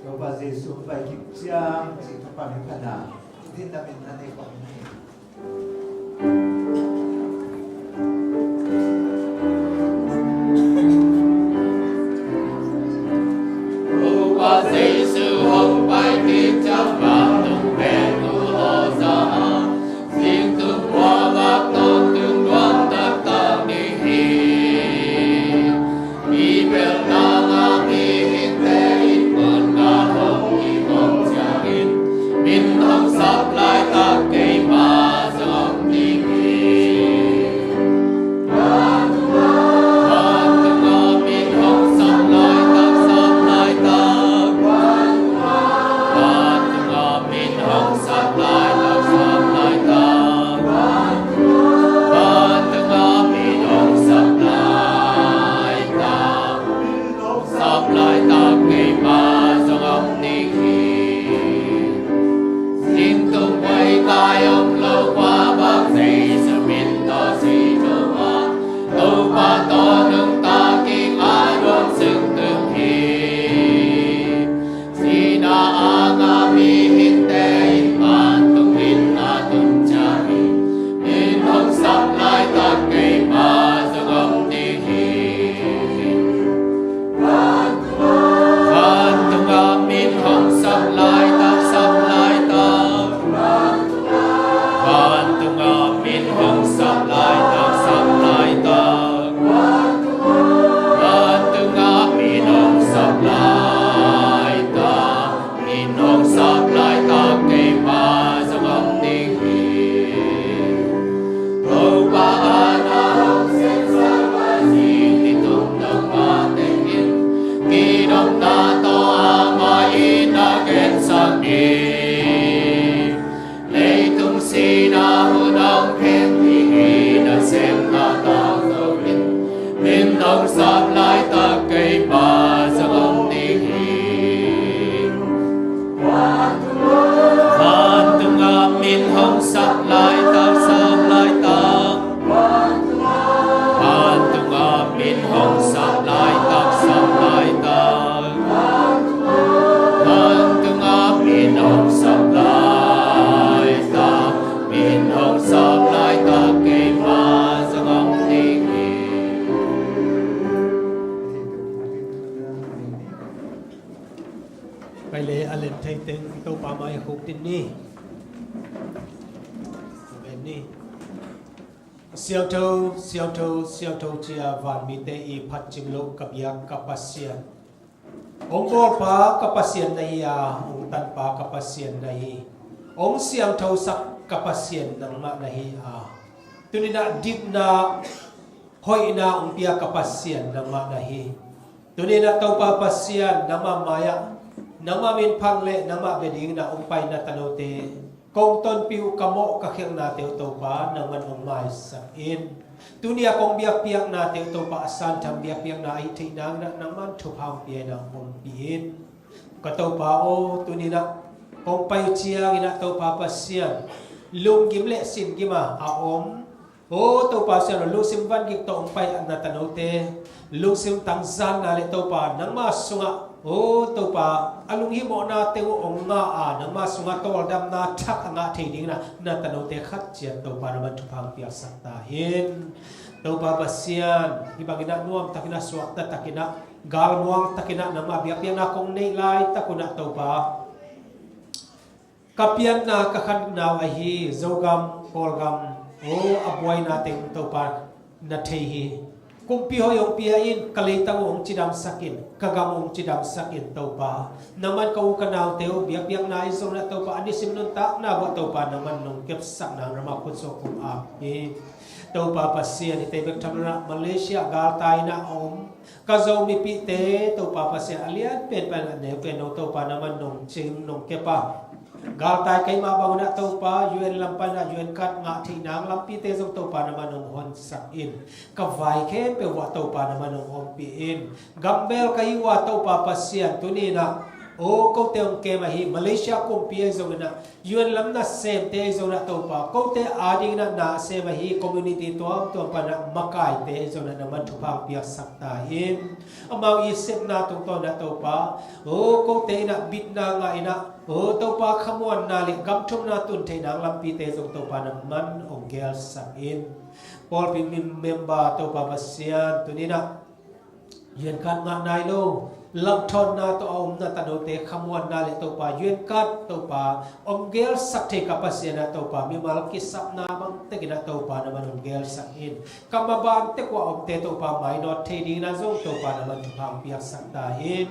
Topa Jesuh pai kik ciang cih thupha mi phan a, i dinna min a nei kong hi. Topa Jesuh hong pai kik ciang vantung pen tu lo za a, zing tung khua vak tawntung tuan taktak ding hi. I belh nang a mihingte in mun ngal hong i om ciangin, min hong sap laitak keimah zong Hong sap laitak keima zong om ding hi. Vantung ah min hong sap laitak, sap laitak. Vantung ah min hong sap laitak, sap laitak. Vantung ah min hong sap laitak, min hong sap laitak keima zong om ding hi. Pai le a len thei teng Topa mai khuk din ni. Amen ni. Siangtho, siangtho, siangtho ci-a vanmite i phatcing loh ka biak ka Pasian. Hong bawlpa ka Pasian na hi a, hong tanpa ka Pasian na hi. Hong siangthosak ka Pasian nangmah na hi a. Tuni-in ah dikna, hoihna hong pia ka Pasian nangmah na hi. Tuni-in ah Topa Pasian nangmah mai-ah, nangmah min phat le nangmah bia dingin ah hong pai na tanote kong tonpih uh, ka mawh ka khialhnate uh Topa nangman hong maisak in. Tuni-a kong biakpiaknate uh Topa a santham biakpiakna ahi theih nangin ah nangman thupha hong pia in ah hong ompih in. Ka Topa aw, tuni-in ah kong pai uh ciangin ah Topa Pasian, lunggim le singgim a a om, aw Topa Sian aw, lungsim vangik tawh hong pai na tanote lungsim tangzanna le Topa nangma sungah, aw Topa, a lunghimawhna teng uh hong ngah a, nangma sungah tawldamna thak a ngah thei dingin ah na tanote khat ciat Topa nangman thupha hong piaksak ta in. Topa Pasian, hih bangin ah nuamtakin ah, suakta takin ah, galmuang takin ah nangma biakpiakna kong neih laitak un ah Topa, ka pianna ka khanna uh ahi Zogam, Kawlgam, aw, a buaina teng Topa na thei hi. Kumpi hoih hong pia in, ka leitang uh hong cidamsak in, ka gam uh hong cidamsak in Topa. Nangman ka u ka naute uh biakpiakna ahi zongin ah Topa, a nisim nuntakna uh ah Topa nangman nong kepsak nang nangma khutsuak kong ap hi. Topa Pasian, hihte bek tham lo-in ah Malaysia galtai-in ah a om ka Zo mipihte Topa Pasian, a lianpen pan a neupen uh Topa nangman nong cing nong kep a, galtai keimah bang un ah Topa, U N lam pan ah U N card ngah theih nang lampite zong Topa nangman hong honsak in. Ka vai khempeuh uh ah Topa nangman hong ompih in. Gambel ka hi uh ah Topa Pasian, tuni-in ah, aw, kote hong kem ahi Malaysia kumpi ahi zongin ah, U N lam nasemte ahi zongin ah Topa, kote adingin ah na a sem ahi community tuamtuam pan ah makaite ahi zongin ah nangman thupha hong piaksak ta in. Amau i sepna tungtawn ah Topa, aw, kote in ah bitna ngah in ah, aw Topa, khamuanna le gamthumna tun theih nang lampite zong Topa nangman hong gelsak in. Pawlpi mem-, member Topa Pasian, tuni-in ah U N card ngah nai lo, lamthawnna tawh a om na tanote khamuanna le Topa, U N card Topa hong gelsak thei ka Pasian ah Topa, mimal kisapna bang tekin ah Topa nangman hong gelsak in. Ka maban tek uh a omte Topa mainawt thei dingin ah zong Topa nangman thupha hong piaksak ta in.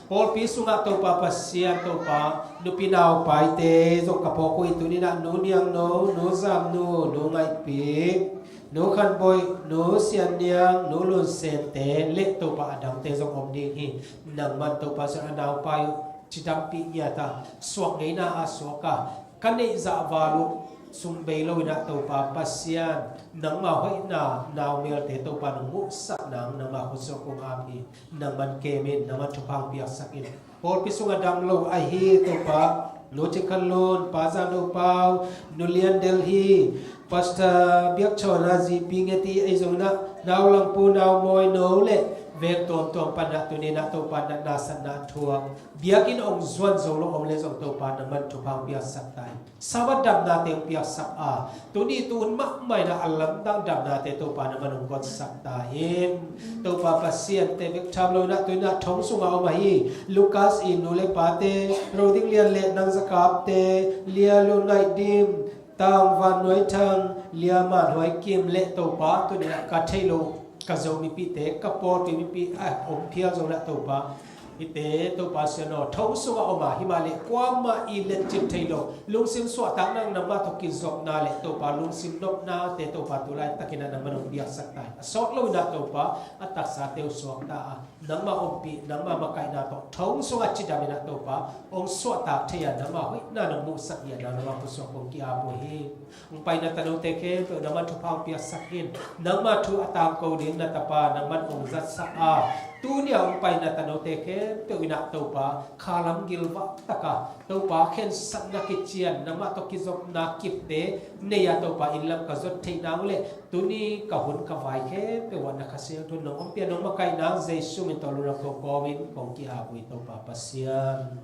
Pawlpi sungah Topa Pasian, Topa, nupi naupaite zong ka phawk uh hi. Tuni-in ah Nu Niangno, Nu Zamnu, Nu Ngaihpi, Nu Khanboih, Nu Sianniang, Nu Lunsente le Topa a dangte zong om ding hi. Nangman Topa Pasian, a naupai uh cidampih ngiat a, suak ngeina a suak a, ka neih zah val uh sum bei lo-in ah Topa Pasian, nangma hoihna naumelte Topa nong muhsak nang nangma khutsuak kong ap hi. Nangman kem in, nangman thupha hong piaksak in. Pawlpi sungah dam lo ahi Topa, Nu Cing Khan Lun, Pa Zan Do Pau, Nu Lian Delhi, Pastor Biak Chawn a zi Pi Nge Ti ahi zongin ah, Nau Lang Pu, Nau Mawi No le veng tuamtuam pan ah tuni-in ah Topa natna satna a thuak, biakinn hong zuan zo lo om le zong Topa nangman thupha hong piaksak ta in. Sabbath damnate hong piaksak a, tuni tu hun mahmah in ah a lamdang damnate Topa nangman hong gotsak ta in. Topa Pasian, hihte bek tham lo-in ah tuni-in ah thong sungah om ahi Lukas i nu le pate, Ro Ding Lian le Nang Za Kap te, Lia Lun Ngaih Dim, Tang Van Nuai Thang, Lia Man Huai Kim le Topa, tuni-in ah ka thei lo ka Zo mipihte, ka pawlpi mipih a om phial zongin ah Topa, Hihte Topa Sian aw, thong sungah om a, himahleh kuamah i letcip thei lo, lungsim suahtakna, nangmah tawh kizopna le Topa lungsim nopnate Topa tu laitakin ah nangman hong piaksak ta hi. A sawt loin ah Topa a taksate uh suakta a, nangmah ompih, nangmah makaihna tawh thong sungah cidamin ah Topa hong suahtak thei a, nangmah hoihna nong muhsak hi a, nangmah pusuak kong ki-ap uh hi. Hong paina tanote khempeuh nangman thupha hong piaksak in. Nangmah thu a tangko ding na tapa nangman hong zatsak a, tuni-a hong paina tanote khempeuh in ah Topa khalam gilvah taka Topa khensatna kician, nangmah tawh kizopna kipte nei a Topa inn lam ka zot theih nang uh leh tuni ka hun ka vai khempeuh ah na Kha Siangtho in nong ompih a, nong makaih nang Jesu min tawh lungdam ko kawmin kong ki-ap uh hi Topa Pasian.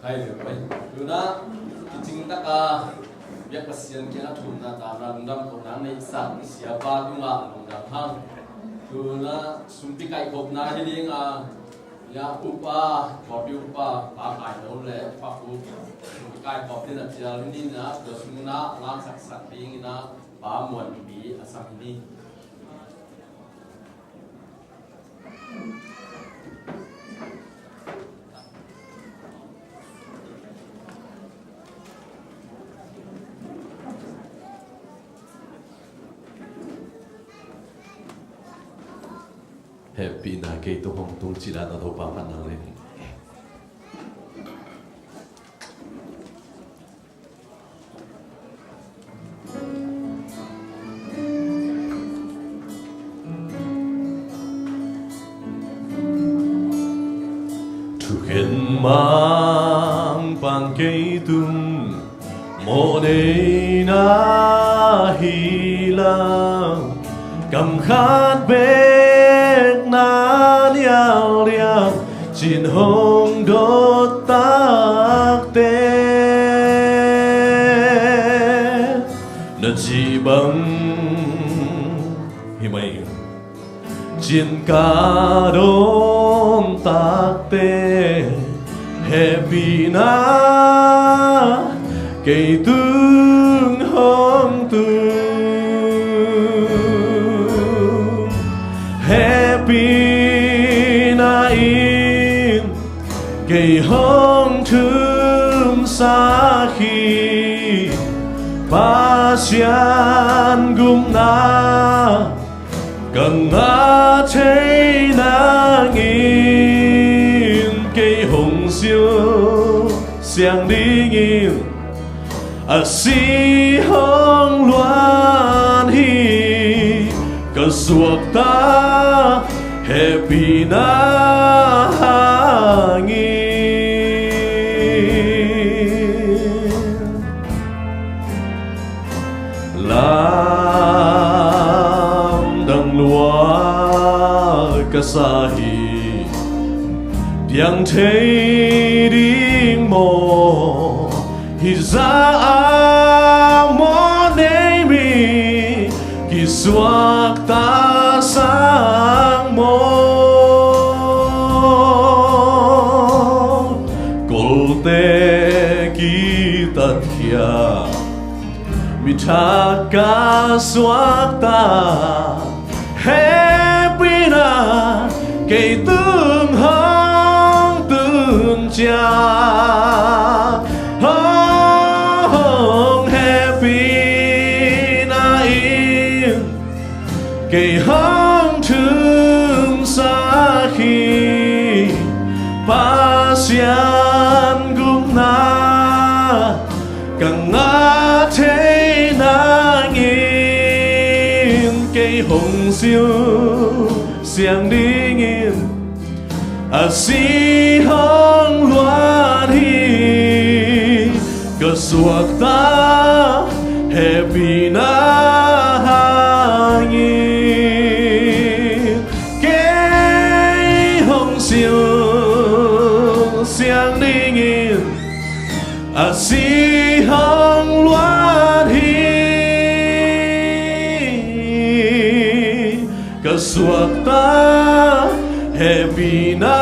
Hai le pai. Tuna kicing taka biak Pasian kiangah thumna tana lungdam kohna neihsak i siapa tungah lungdam hang. Tuna sumpi kaikhopna hi ding a, ya upa, kopi upa, Pa Kai Lo le Pa Pu, sumpi kaikhop ding a cial hi ding a, tua sungna lamsaksak ding in a Pa Muan Pi a sak hi ding. Hehpihna kei tung hong tung cih dan a Topa phat nang le. Thukhen mangpang kei tung mawhneina hi lo, kam khat bek na liauliau cin hong dot takte. Na cih bang hi mai. Cin ka dawng takte hehpihna kei tung hong tung. Hehpihna in kei hong thumsak hi. Pasian gupna ka ngah thei nangin kei hong silsiang dingin a si hong luan hi. Ka suakta hehpihna hangin. Lamdang lua ka sa hi, diang thei ding maw? Hih zah a mawhnei mi kisuakta sang maw? Kolte kitatkhia, mi thak ka suakta, hehpihna kei tung hong tun ciang, hong hehpihna in kei hong thumsak hi. Pasian gupna ka ngah thei nangin kei hong silsiang dingin A si hong luat hi, ka suakta hehpihna hangin. Kei hong silsiang dingin a si hong luat hi, ka suakta hehpihna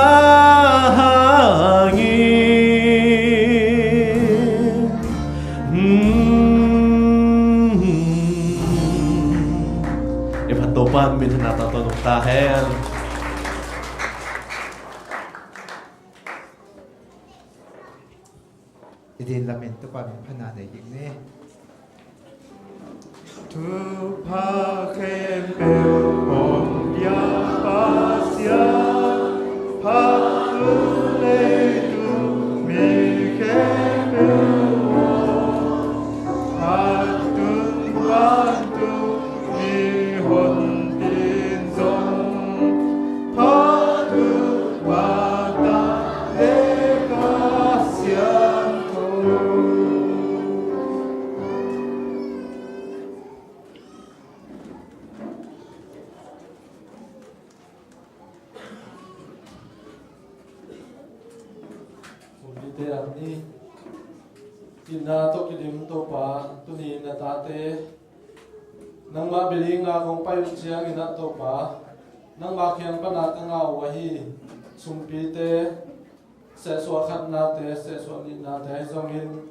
hangin. Hmm. I phat Topa min thang ta, tawh nong ta hen. I din lamin Topa min phatna nei ding ni. Thupha khempeuh pom pia Pasian, phat tun leitung mi khempeuh aw, phat tun vantung mi honpin zong, phat uh Vata le Kha Siangtho. Sumite an ni. Itna tawh kidim Topa, tuni na tate nangmah beli ngak hong pai uh ciangin ah Topa, nangmah kiang pana ka ngah uh ahi sumpite, sehsuah khatnate, sehsuah nihnate ahi zongin,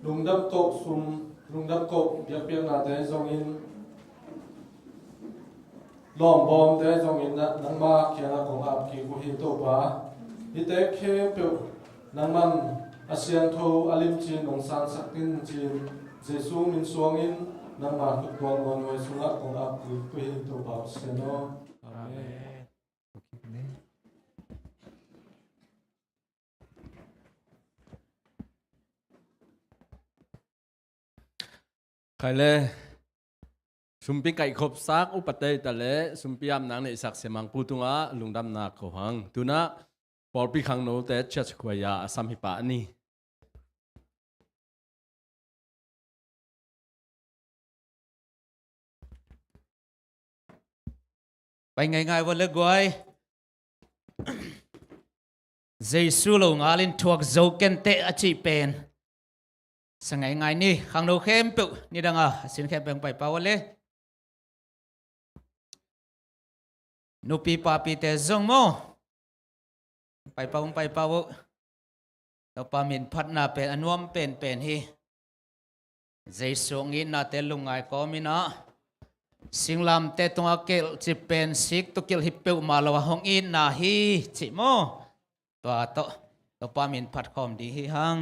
lungdam koh sum, lungdam koh biakpiaknate ahi zongin, lawmbawmte zongin ah nangmah kiangah kong ap kik uh hi Topa. Hihte khempeuh nangman a siangtho a limci nong sansak in ci-in Jesu min suangin nangmah khut tuak ngawnguai sungah kong ap kik uh hi Topa Pasian aw. Amen. Khai le, sumpi kaihkhopsak upate ta le, sumpi apna neihsak siamangpu tungah lungdamna ko hang. Tunah pawlpi khangnote church choir a sam hi pah ni. Pai ngeingai vua le guai. Jesu lo ngalin thuak zo kenteh a cih pen sa ngeingai ni. Khangno khempeuh nidanga a sin khempeuh hong paipau vua le. Nupi papite zong maw, paipau, paipau uh. Topa min phatna pen a nuam penpen hi. Jesu hong itnate lungngai kawmin ah, singlamteh tungah kilh cih pen sik tawh kilh hi peuhmah lo a hong itna hi cih maw. Tua tawh Topa min phat khawm ding hi hang.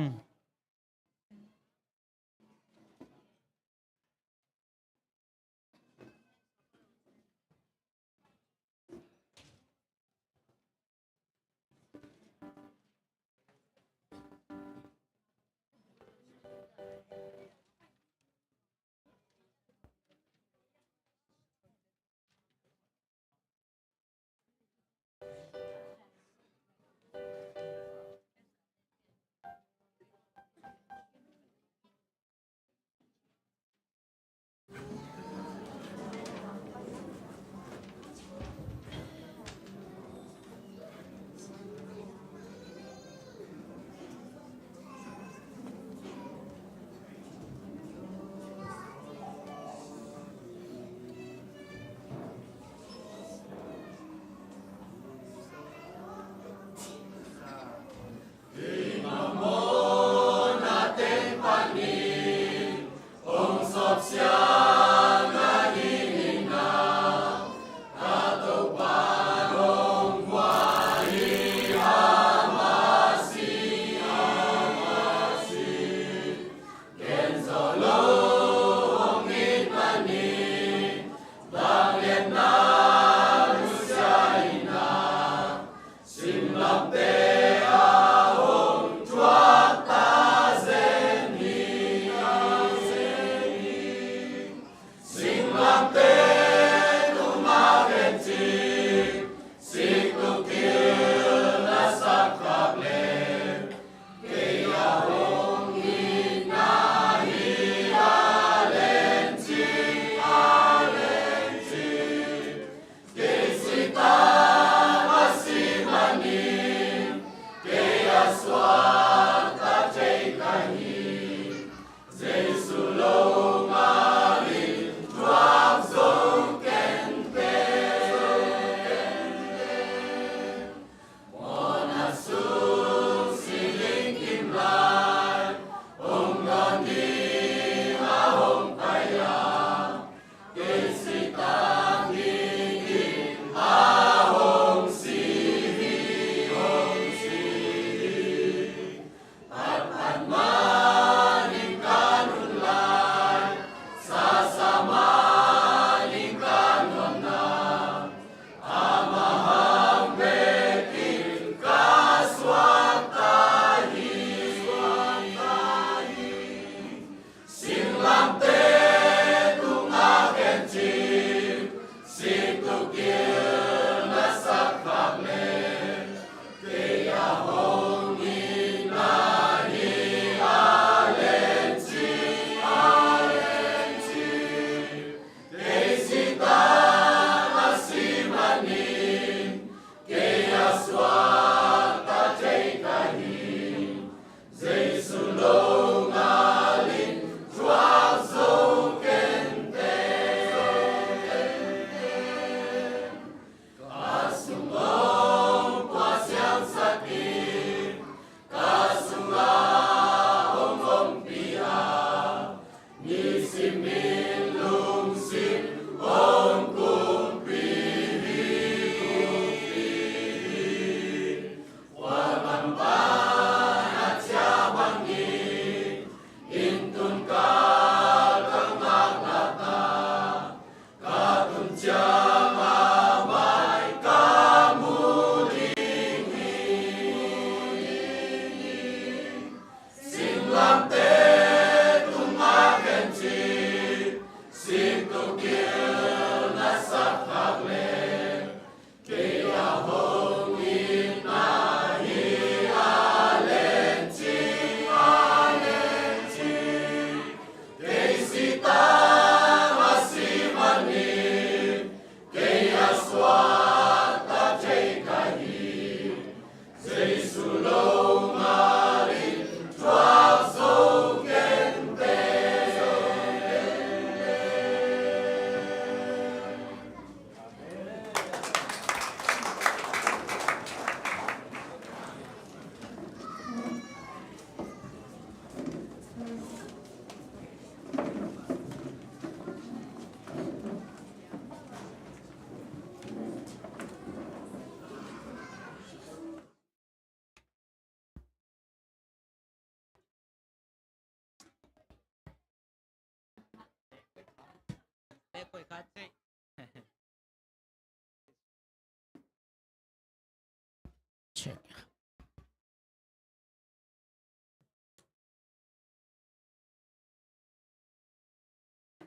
Check.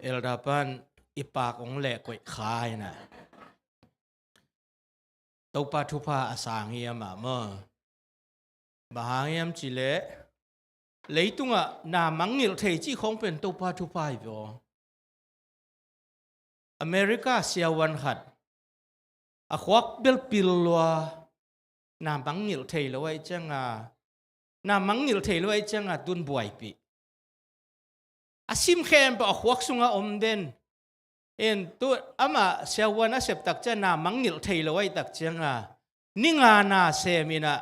Elder pan i pak ong leh koih kha ina. Topa thupha a sang hi amah maw. Bang hang hiam cih leh leitungah na mangngilh thei cih khawng pen Topa thupha hi ve aw. America siavuan khat a khuak bel pil lua, na mangngilh thei lo ahih cianga, na mangngilh thei lo ahih cianga tun buaipih. A sim khempeuh a khuak sungah om den. En tu amah siavuan a sep tak ciang na mangngilh thei lo ahih tak cianga ni nga na sem inah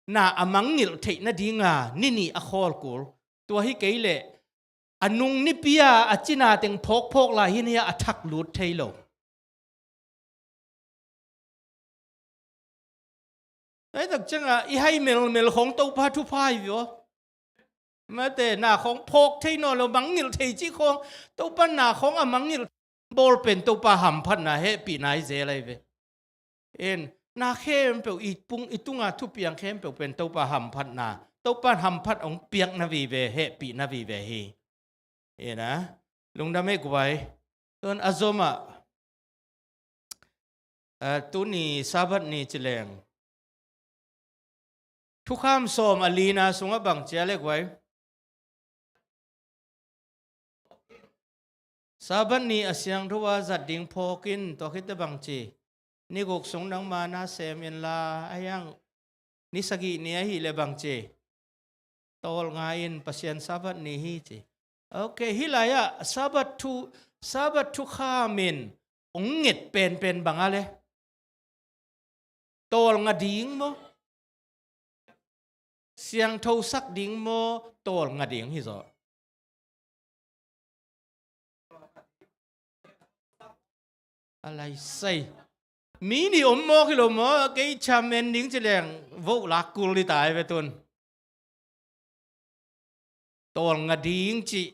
na a mangngilh theih nadinga ni nih a khawl kul. Tua hi kei leh a nung nipi a a cina teng phawkphawk lai hi ni a thak lut thei lo. Tua hi tak cianga i hai melmel khawng Topa thupha hi ve aw. Mate na khawng phawk thei nawn lo, mangngilh thei cih khawng, Topa na khawng a mangngilh bawl pen Topa hamphatna hehpihna hi zel ahi ve. En na khempeuh i pung i tunga thupiang khempeuh pen Topa hamphatna, Topa hamphat hong piakna vive, hehpihna vive hi. Ina lungdam ei guai. Tun a zomah, a, tuni Sabbath ni ci leng thukham sawm a lina sungah bang cia le guai. Sabbath ni a siangtho a zat ding phawk in, tua khit teh bang ci. Ni guk sung nangma na sem inla, a hiang ni sagih ni ahih leh bang ci. Tawlnga in, Pasian Sabbath ni hi ci. Ok, hih lai-ah Sabbath thu, Sabbath thukham in ong nget penpen bang a le. Tawlnga ding maw? Siangthosak ding maw? Tawlnga ding hi zaw. A lai sai. Mi nih om mawk hi lo maw? Kei chairman ding ci leng vote lak kul hi ta hi ve tun. Tawlnga ding cih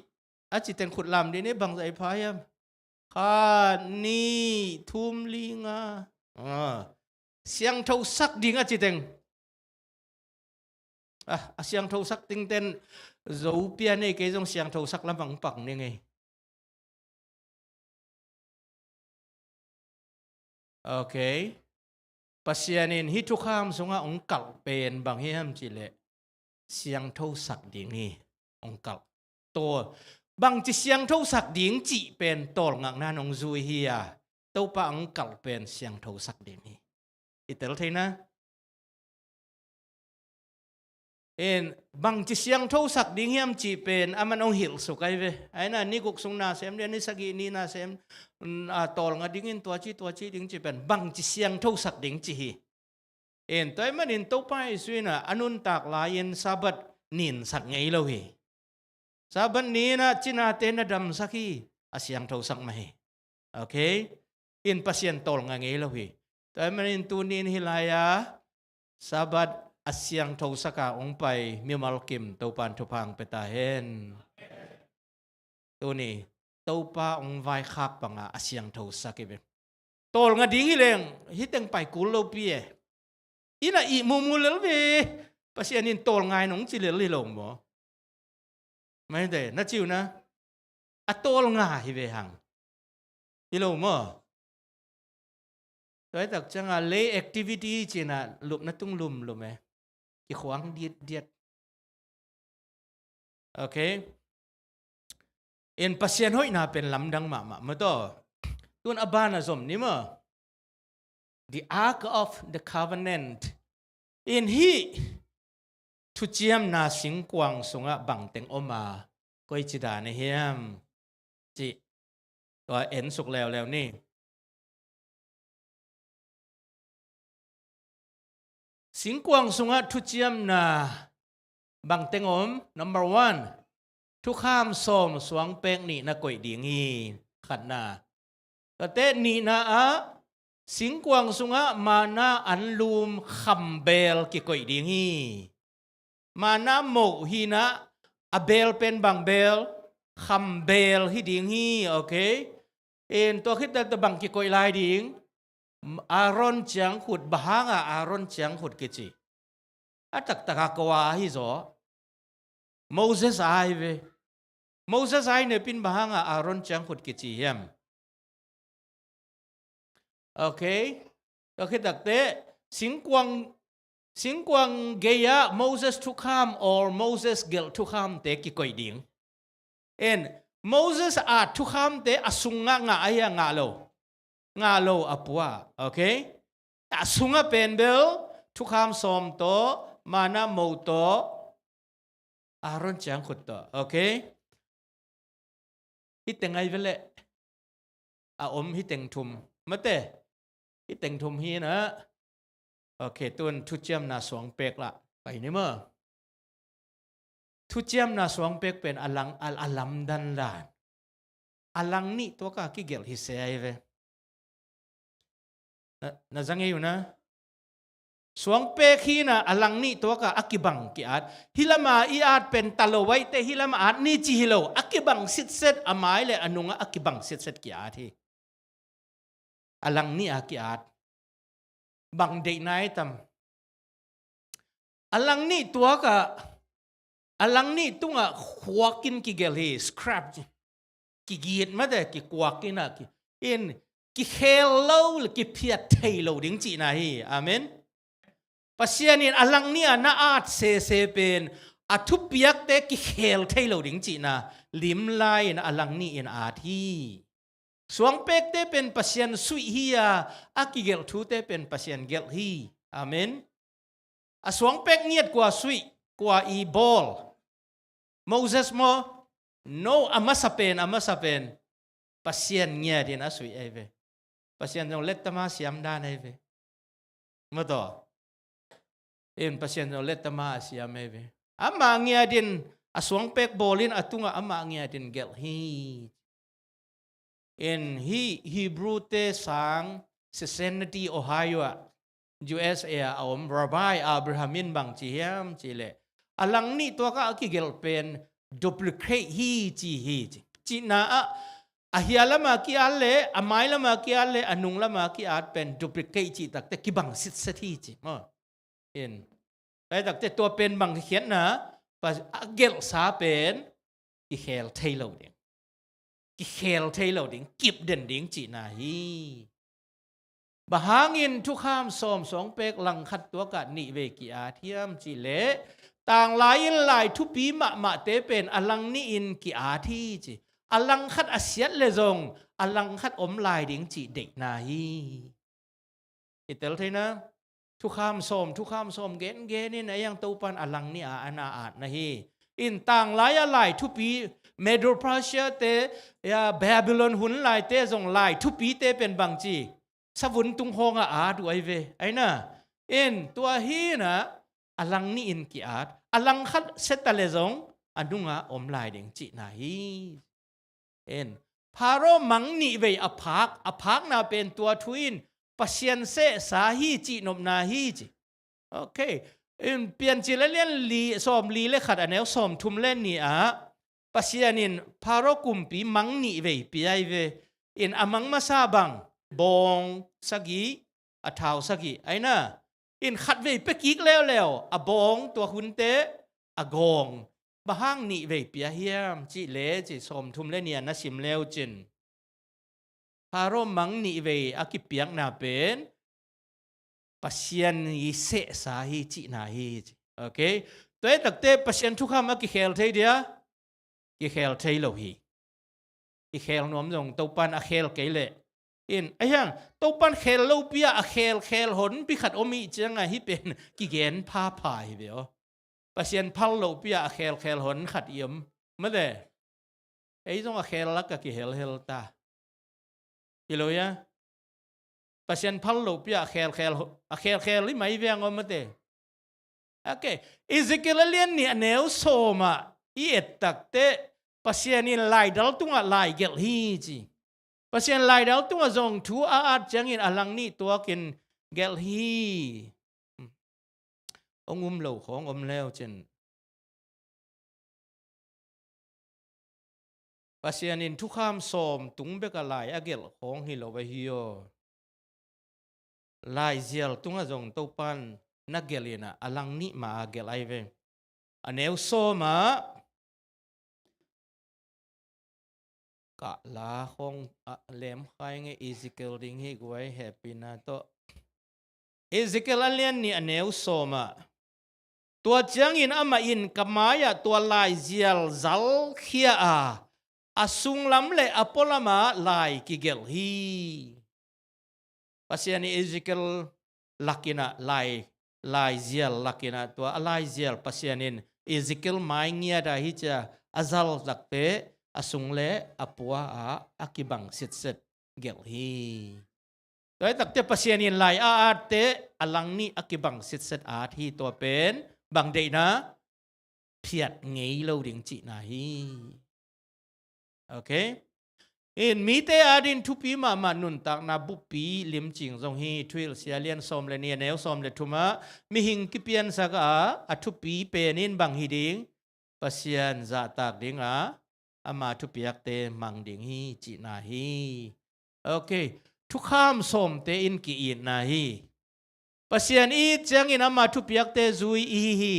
a ci teng khut lam dih ni, bangzah i pha hiam? Khat, nih, thum, li, nga. Ah. Siangthosak ding a ci teng. Ah, a siangthosak ding ten zo pia nei, kei zong siangthosak lam bang pak ni ngei. Ok. Pasian in hih thukham sungah ong kalh pen bang hiam cih leh siangthosak ding hi. Ong kalh. Tawl. Bangci siangthosak ding cih pen tawlngakna nong zui hi a, Topa ong kalh pen siangthosak ding hi. I tel theina? In bangci siangthosak ding hiam cih pen aman ong hilh suk ahi ve. Aina ni guk sung na sem ding, ni sagih ni na sem, mm, a, tawlnga dingin tua ci, tua ci ding cih pen bangci siangthosak ding cih hi. In tua ahih manin Topa Jesu in a, a nuntak lai-in Sabbath ninsak ngei lo hi. Sabbath ni-in a cinate na damsak hi, a siangthosak mah hi. Ok? In Pasian tawlnga ngei lo hi. Tua ahih manin tuni-in hih lai-a Sabbath a siangthosak a ong pai mimal kim Topan thupha ong pia ta hen. Tuni Topa ong vaikhak banga a siangthosak hi ve. Tawlnga ding hi leng hih teng pai kul lopi e. Ina i mumu lel ve. Pasian in tawlnga in ong ci lel hi lo maw? Mai de, na ci uh na. A tawlnga hi ve hang. Hi lo maw? Tua hi tak ciangah lay activity cinah lupna tung lumlum e. Kikhuang diatdiat. Okay. In Pasian hoihna pen lamdang mahmah maw taw. Tun a ban a zom ni maw. The Ark of the Covenant. In hih thuciamna singkuang sungah bangteng om a, koici dan a hiam? Cih tua ensuk leuleu ni. Singkuang sungah thuciamna bangteng om, number one, thukham sawm suangpek nihna koih ding hi, khatna. Tate nihna ah singkuang sungah mana anlum khambel kikoih ding hi. Mana moh hinah a bel pen bang bel, khambel hi ding hi, okay? In tua khit tate bang kikoih lai ding? Aaron ciangkhut, bang hanga Aaron ciangkhut kici? A taktak a kua ahi zaw? Moses ahi ve. Moses ahi nepin bang hanga Aaron ciangkhut kici hiam? Okay. Tua khit takte singkuang, singkuang gei-ah Moses thukham or Moses gelh thukhamte kikoih ding. En, Moses at thukhamte a sungah ngah ahi a, ngah lo? Ngah lo, a pua. Okay. A sungah pen bel thukham sawm tawh, mana moh tawh, Aaron ciangkhut tawh. Okay. Hih teng ahi ve leh. A om hih teng thum. Mate. Hih teng thum hinah. Okay, tun thuciamna suangpek lah pai ni maw. Thuciamna suangpek pen a lang, a, a lamdang dan. A lang nih tuakah kigelh hi se ahi ve. Na, na za ngei uh na. Suangpek hinah a lang nih tuakah a kibang ki-at. Hih lama i at pen ta lo ahi teh hih lama at ni ci hi lo. A kibang sitset, a mai le a nungah a kibang sitset ki-at hi. A lang nih a ki-at. Bang deihna i tam? A lang nih tuakah, a lang nih tungah khuakin kigelh hi, scrap. Kigit mate, kikuakin ah ki, in, kikhel lo, kiphiat thei lo ding cihna hi. Amen. Pasian in a lang nih a na at sese pen a thupiakte kikhel thei lo ding cihna lim lai-in a lang nih in at hi. Suangpekte pen Pasian suih hi a, a kigelh thute pen Pasian gelh hi. Amen. A suangpek ngiat kua suih, kua i bawl? Moses maw? No, a masa pen, a masa pen Pasian ngiatin a suih ahi ve. Pasian zong lettama siam dan ahi ve. Maw taw. In Pasian zong lettama a siam ahi ve. Amah ngiatin a suangpek bawlin a tungah amah ngiatin gelh hi. In hih Hebrew-te sang Cincinnati, Ohio ah, U S A ah a om Rabbi Abraham in bang ci hiam cih leh, a lang nih tuakah a kigelh pen duplicate hi ci hi ci. Cihna ah, a hia lama ki-at le, a mai lama ki-at le, a nung lama ki-at pen duplicate cih takte kibang sitset hi ci maw. In. Tua hi takte tua pen bang khiatna, a gelhsa pen kikhel thei lo ding. Kikhel thei lo ding, kip den ding cihna hi. Bang hangin thukham sawm suangpek langkhat tuakah nihvei ki-at hiam cih leh, tanglai in lai thupi mahmahte pen a lang nih in ki-at hi ci. A langkhat a siat le zong a langkhat om lai ding cih deihna hi. I tel thei na, thukham sawm, thukham sawm gengen in a iang Topan a lang nih a, a na atna hi. In tanglai a lai thupi, Medo-Persia-te, ya, Babylon hun laite zong lai thupite pen bang ci, savun tung hawng a at uh ahi ve. Ahi na, in tua hi na, a lang nih in ki-at, a langkhat siat ta le zong a nungah om lai ding cihna hi. En, Pharaoh mang nihvei a phak, a phakna pen tua thu in Pasian sehsa hi cih nopna hi ci. Okay. En, Piancil a lian li, sawm li le khat a neu sawm thum le nih ah Pasian in Pharaoh kumpi mang nihvei pia hi ve. En, a mang masa bang, bawng sagih, a thau sagih. Ahi na, en, khatvei pia kik leuleu, a bawng tua hunte, a gawng. Bang hang nihvei pia hiam cih le ci, sawm thum le nih a na sim leu cin. Pharaoh mang nih vei a kipiakna pen Pasian i sehsa hi cihna hi ci. Okay? Tua hi takte Pasian thukham a kikhel thei dia? Kikhel thei lo hi. I khel nuam zong Topan a khel kei leh in, a hiang, Topan khel lopi-a a khel khel honpi khat om ih cianga hih pen kigen phapha hi ve aw. Pasian phal lopi-a a khel khel hon khat i om. Mate, ei zong a khel lak a kihelhel ta. Hi lo ia? Pasian phal lopi-a a khel khel, a khel khel i mai veng om mate. Okay. Ezekiel a lian nih a neu sawmah i et takte Pasian in laidal tungah lai gelh hi ci. Pasian laidal tungah zong thu a at ciangin a lang nih tuakin gelh hi. Hong um lo khawng om leu cin. Pasian in thukham sawm tung beka lai a gelh khawng hi lo ahi aw. Laizial tungah zong Topan na gelh inah a lang nih ma a gelh ai ve. A neu sawmah kah la khawng a lemkhai nge Ezekiel ding hi guai hehpihna tawh. Ezekiel a lian nih a neu sawmah. Tua ciangin amah in ka mai-ah tua laizial zalkhia a, a sunglam le a pualamah lai kigelh hi. Pasian i Ezekiel lakinah lai, laizial lakinah tua a laizial Pasian in Ezekiel mai ngiat a hi cia a zal takte a sung le a pua ah a kibang sitset gelh hi. Tua hi takte Pasian in lai a atte a lang nih a kibang sitset at hi. Tua pen bang deihna? Phiat ngei lo ding cihna hi. Okay. In mite adin thupi mahmah nuntakna buppi limcing zong hi. Thuhilhsia lian sawm le nih a neu sawm le thumah mihing kipiansak a a thupi pen in bang hi ding? Pasian zahtak dinga ama thupiakte mang ding hi cihna hi. Okay. Thukham sawmte in ki-itna hi. Pasian it ciangin ama thupiakte zui ihi hi.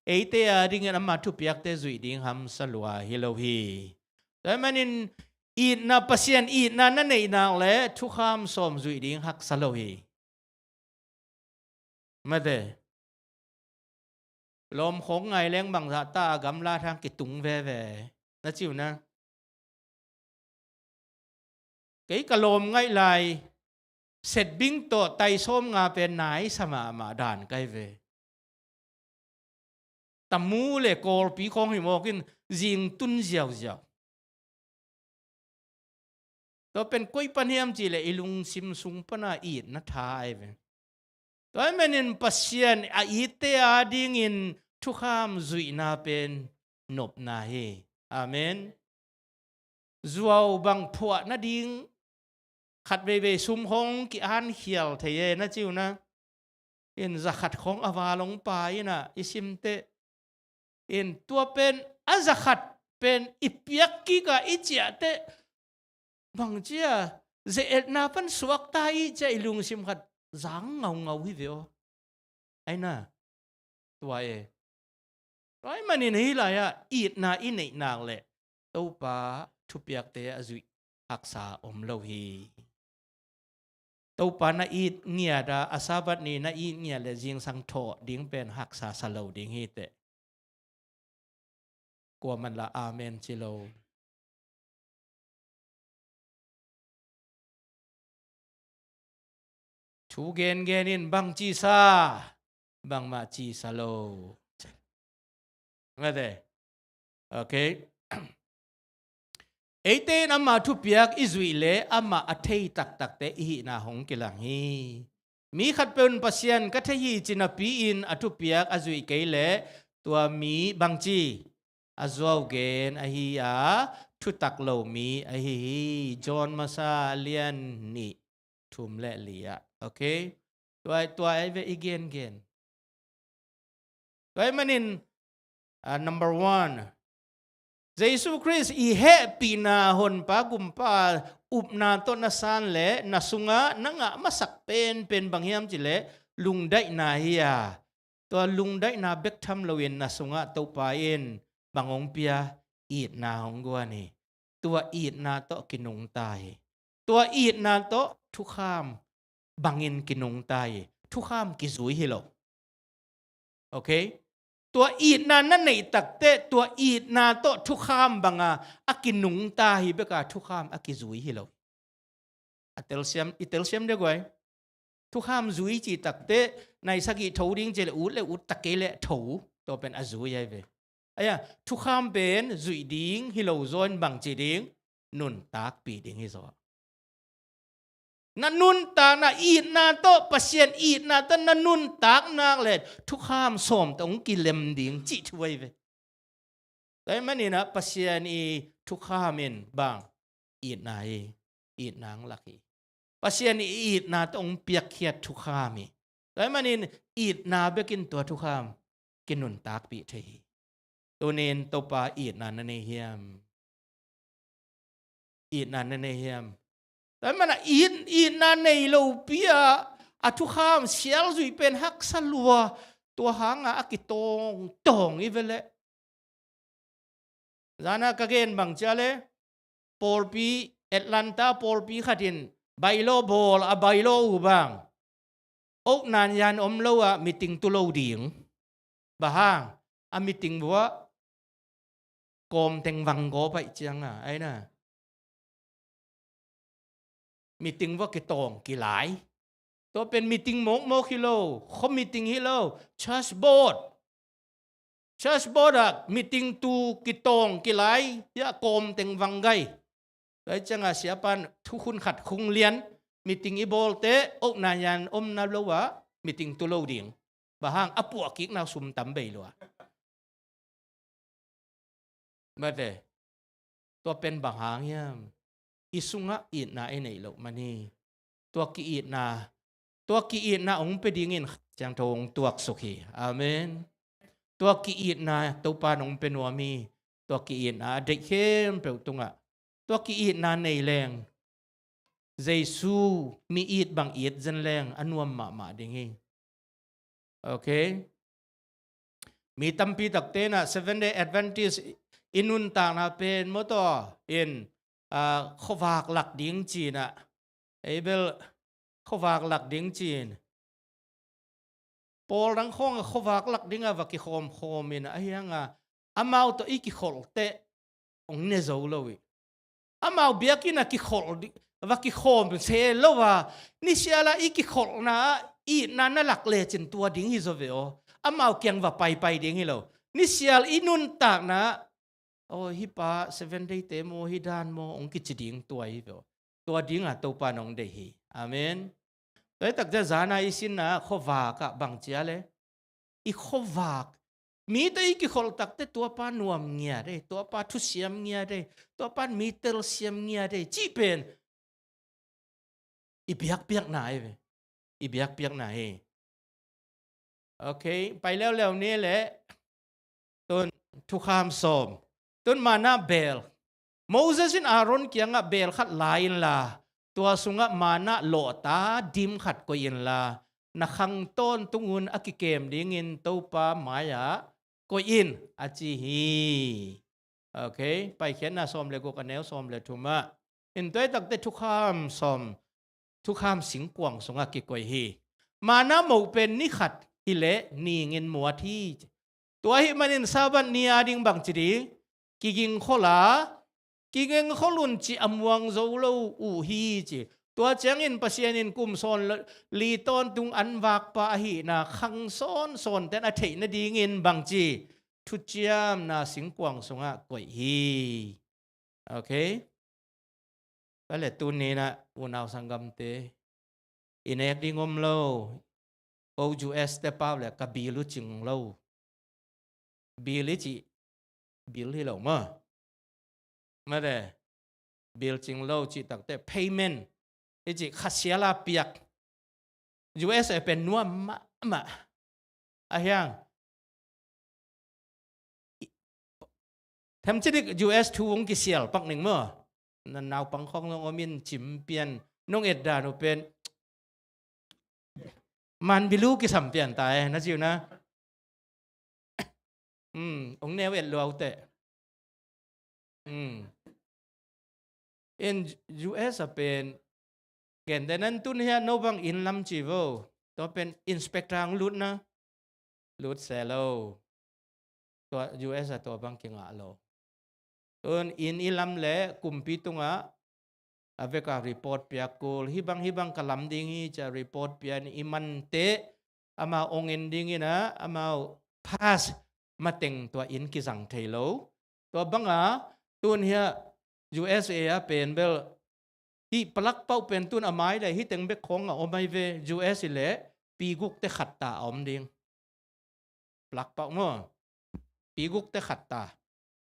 Eite adingin ama thupiakte zuih ding hamsa lua hi lo hi. Tua manin itna, Pasian itna na neihnak le thukham sawm zuih ding haksa lo hi. Mate. Lawm khawng ngai leng bangzah ta a gamla thang kitung veve. Na ciu na. Kei ka lawm ngaih lai setbing tawh taisawm nga pen naisa mahmah dan kai ve. Tamu le Kawlpi khawng hi mawkin zing tun ziauziau. Tua pen koi pan hiam cihleh i lungsim sung pana itna tha ai ve. Tua hi manin Pasian a itte adingin thukham zuihna pen nopna hi. Amen. Zuau bang phuah nading khat veivei sum hong ki-an khial thei e na ciu na. In zakhat khong a valong pa inah i simte. In tua pen a zakhat pen i piak kika i ciahte. Bangcia ze-etna pan suakta i ciah i lungsim khat zang ngaungau hi ve aw. Aina. Tua e. Tua i manin hih lai-ah itna i neihnak le Topa thupiakte a zuih haksa om lo hi. Topa na it ngiat a, a Sabbath ni na it ngiat le zingsang thawh ding pen haksa sa lo ding hi teh. Kuaman la amen ci lo. Thu gengen in bang cisa, bangmah cisa lo. Mate. Okay. Eite in ama thupiak i zuih le ama a thei taktakte i hihna hong kilang hi. Mi khatpeuh in Pasian ka thei hi ci napi-in a thupiak a zuih kei le tua mi bangci a zuau gen ahi a, thutak lo mi ahi hi. John masa lian nih thum le li ah. Okay. Tua, tua ai ve i gengen. Tua ai manin, ah, number one. Jesu Khrist i hehpihna honpa gumpa upna tawh na san le na sungah na ngah masak penpen bang hiam cileh lungdaihna hi a, tua lungdaihna bek tham loin na sungah Topa in bang hong pia, itna hong guan hi. Tua itna tawh kinungta hi. Tua itna tawh thukham bangin kinungta hi. Thukham kizui hi lo. Okay? Tua itna na neih takteh, tua itna tawh thukham banga a kinungta hi beka thukham a kizui hi lo. A telsiam, i telsiam dek uai. Thukham zui cih takteh, nai sagih tho ding ci le ut le ut, tak kei le tho, tua pen a zui ai ve. Aia, thukham pen zuih ding hi lo zaw in bang ci ding, nuntakpih ding hi zaw. Na nuntakna itna tawh, Pasian itna tawh na nuntak nak le thukham sawm tawh hong kilem ding cih thu ai ve. Tua ahih manin ah Pasian i thukham in bang, itna hi, itna hong lak hi. Pasian i itna tawh hong piakkhiat thukham hi. Tua ahih manin itna bekin tua thukham kinuntakpih thei hi. Tunin Topa itna na nei hiam? Itna na nei hiam? Tua ahih manin ah it, itna nei lopi-a a thukham sialzui pen haksa lua, tua hanga a kitawngtawng hi ve leh. Zana ka gen bang cia le, pawlpi, Atlanta pawlpi khat in bylaw bawl, a bylaw uh bang, oh nan yan om lo ah meeting tu lo ding. Bang hang? A meeting uah kawmteng vang gawp ahih cianga, ai na. Meeting uah kitawng kilai. Tua pen meeting mawkmawk hi lo, khaw meeting hi lo, church board. Church board ah meeting tu kitawng kilai, hiah kawmteng vang gai. Tua ahih cianga siapan thukhun khat khung lian, meeting i bawlte, oh nan yan omna lo ah meeting tu lo ding. Bang hang? A puahkikna uh sum tam bei lua. Mate, tua pen bang hang hiam? I sungah itna i neih loh man hi. Tua ki-itna, tua ki-itna hong pia dingin Kha Siangtho hong tuaksuk hi. Amen. Tua ki-itna Topa in hong pia nuam hi. Tua ki-itna a deih khempeuh tungah, tua ki-itna nei leng, Jesu mi it bang it zen leng a nuam mahmah ding hi. Okay? Mi tampi takte in ah Seventh Day Adventist i nuntakna pen mawtaw in, ah, khuavak lak ding ci-in ah, ei bel khuavak lak ding ci-in, pawl dang khawng a khuavak lak dingah va kikhawmkhawm in ah, ahi hanga amau tawh i kikholh teh hong ne zo lo hi. Amau biakinn ah kikholh di-, va kikhawm se lo a, nisiala i kikholhna ah itna na lak lecin tua ding hi zaw ve aw. Amau kiang va paipai ding hi lo. Nisial i nuntakna ah, aw, hih pa Seventh Day te maw, hih dan maw, hong kici ding tua hi ve aw. Tua dingah Topa in hong deih hi. Amen. Tua hi takte zana i sinna khuavak ah bang cia le, i khuavak, mi tawh i kikholh takte tuapa nuam ngiat ei, tuapa thusiam ngiat ei, tuapa mi telsiam ngiat ei cih pen i biakpiakna hi ve. I biakpiakna hi. Okay, pai leuleu ni le. Tun thukham sawm. Tun manna beel. Moses in Aaron kiangah beel khat la inla, tua sungah manna lawhta dim khat koih inla, na khang tawntung un a kikem dingin Topa mai-ah koih in, a ci hi. Okay, Paikhiatna sawm le guk, a neu sawm le thum ah. In tua hi takte thukham sawm, thukham singkuang sungah kikoih hi. Manna moh pen ni khat hileh ningin muat hi. Tua ahih manin Sabbath ni a ding bang ci ding? Kigingkhol a, kigingkhol un cih a muang zo lo uh hi ci. Tua ciangin Pasian in kum sawn li tawntung an vakpa ahihna khang sawnsawnte in a theih nadingin bang ci? Thuciamna singkuang sungah koih hi. Okay? Tua le tuni-in ah unau sanggamte, i nek ding om lo. Ko U S te pau le ka bill uh cing lo. Bill i cih, bill hi lo maw. Mate, bill cing lo cih takte payment i cih, kha siala piak. U S a pen nuam mahmah. Ahi hang, themcidik U S thu hong kisial pak ning maw. Na naupang khawng zong om in cim pian, nong et dan uh pen man bill uh kisam pian ta e, na ci uh na. Hmm, hong neu et lua uh teh. Hmm. In U S a pen, gentehna in tun hiah no bang inn lam ci vo, tua pen inspector hong lutna, lut se lo. Tua U S a tua bang kingah lo. Tun inn i lam leh kumpi tungah a veka report pia kul, hih bang hih bang ka lam ding hi ci-a report pia in i man teh amau ong en dingin ah amau pass mateng tua inn kizang thei lo. Tua banga tun hiah U S A a pen bel hih plug pauh pen tun a mai leh hih teng bek khawng a om ahi ve. U S i leh pi gukte khat ta a om ding. Plug pauh maw? Pi gukte khat ta.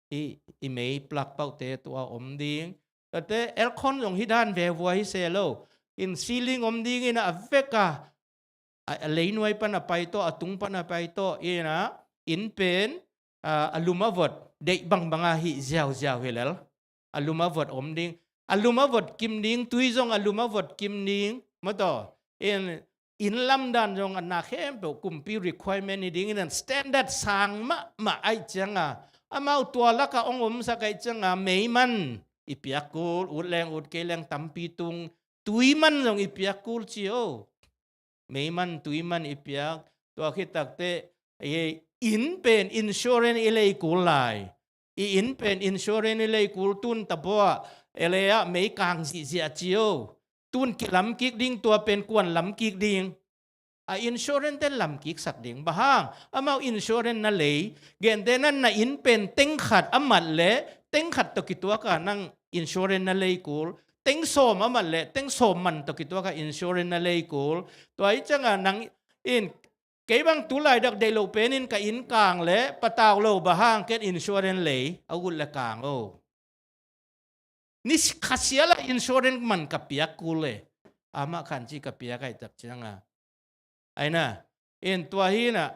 Hih i mei plug pauhte tua a om ding. Tuate aircon zong hih dan ve vua hi se lo. In ceiling om dingin a veka a, a leinuai pan a pai tawh, a tung pan a pai tawh, ina, inn pen, a, a lum a vot, deih bangbanga hih ziauziau hi lel. A lum a vot om ding. A lum a vot kim ding, tui zong a lum a vot kim ding. Mataw, in, inn lamdan zong a na khempeuh kumpi requirement hi dingin an standard sang mahmah aih cianga, amau tua laka ong omsak aih cianga, meiman i piak kul, ut leng ut kei leng tampi tung, tuiman zong i piak kul ci o. Meiman, tuiman i piak, tua khit takteh, i inn pen insurance i lei kul lai. I inn pen insurance i lei kul tun tabua, L A ah mei kang zihziah ci o. Tun kilam kik ding, tua pen kuan lam kik ding. A insurance ten lam kik sak ding. Bang hang, amau insurance na lei, gentehna na inn pen teng khat a mat leh, teng khat tawh kituaka nang insurance na lei kul, teng sawm a mat leh teng sawm man tawh kituaka insurance na lei kul. Tua hi cianga nang in, kei bang tu laitak deih loh penin ka inn kang leh patau lo, bang hang, ken insurance lei, a ut leh kang o. Ni khasia la insurance man ka piak kul e. Amah khan ci ka piak aih tak cianga. Aina, in tua hi na,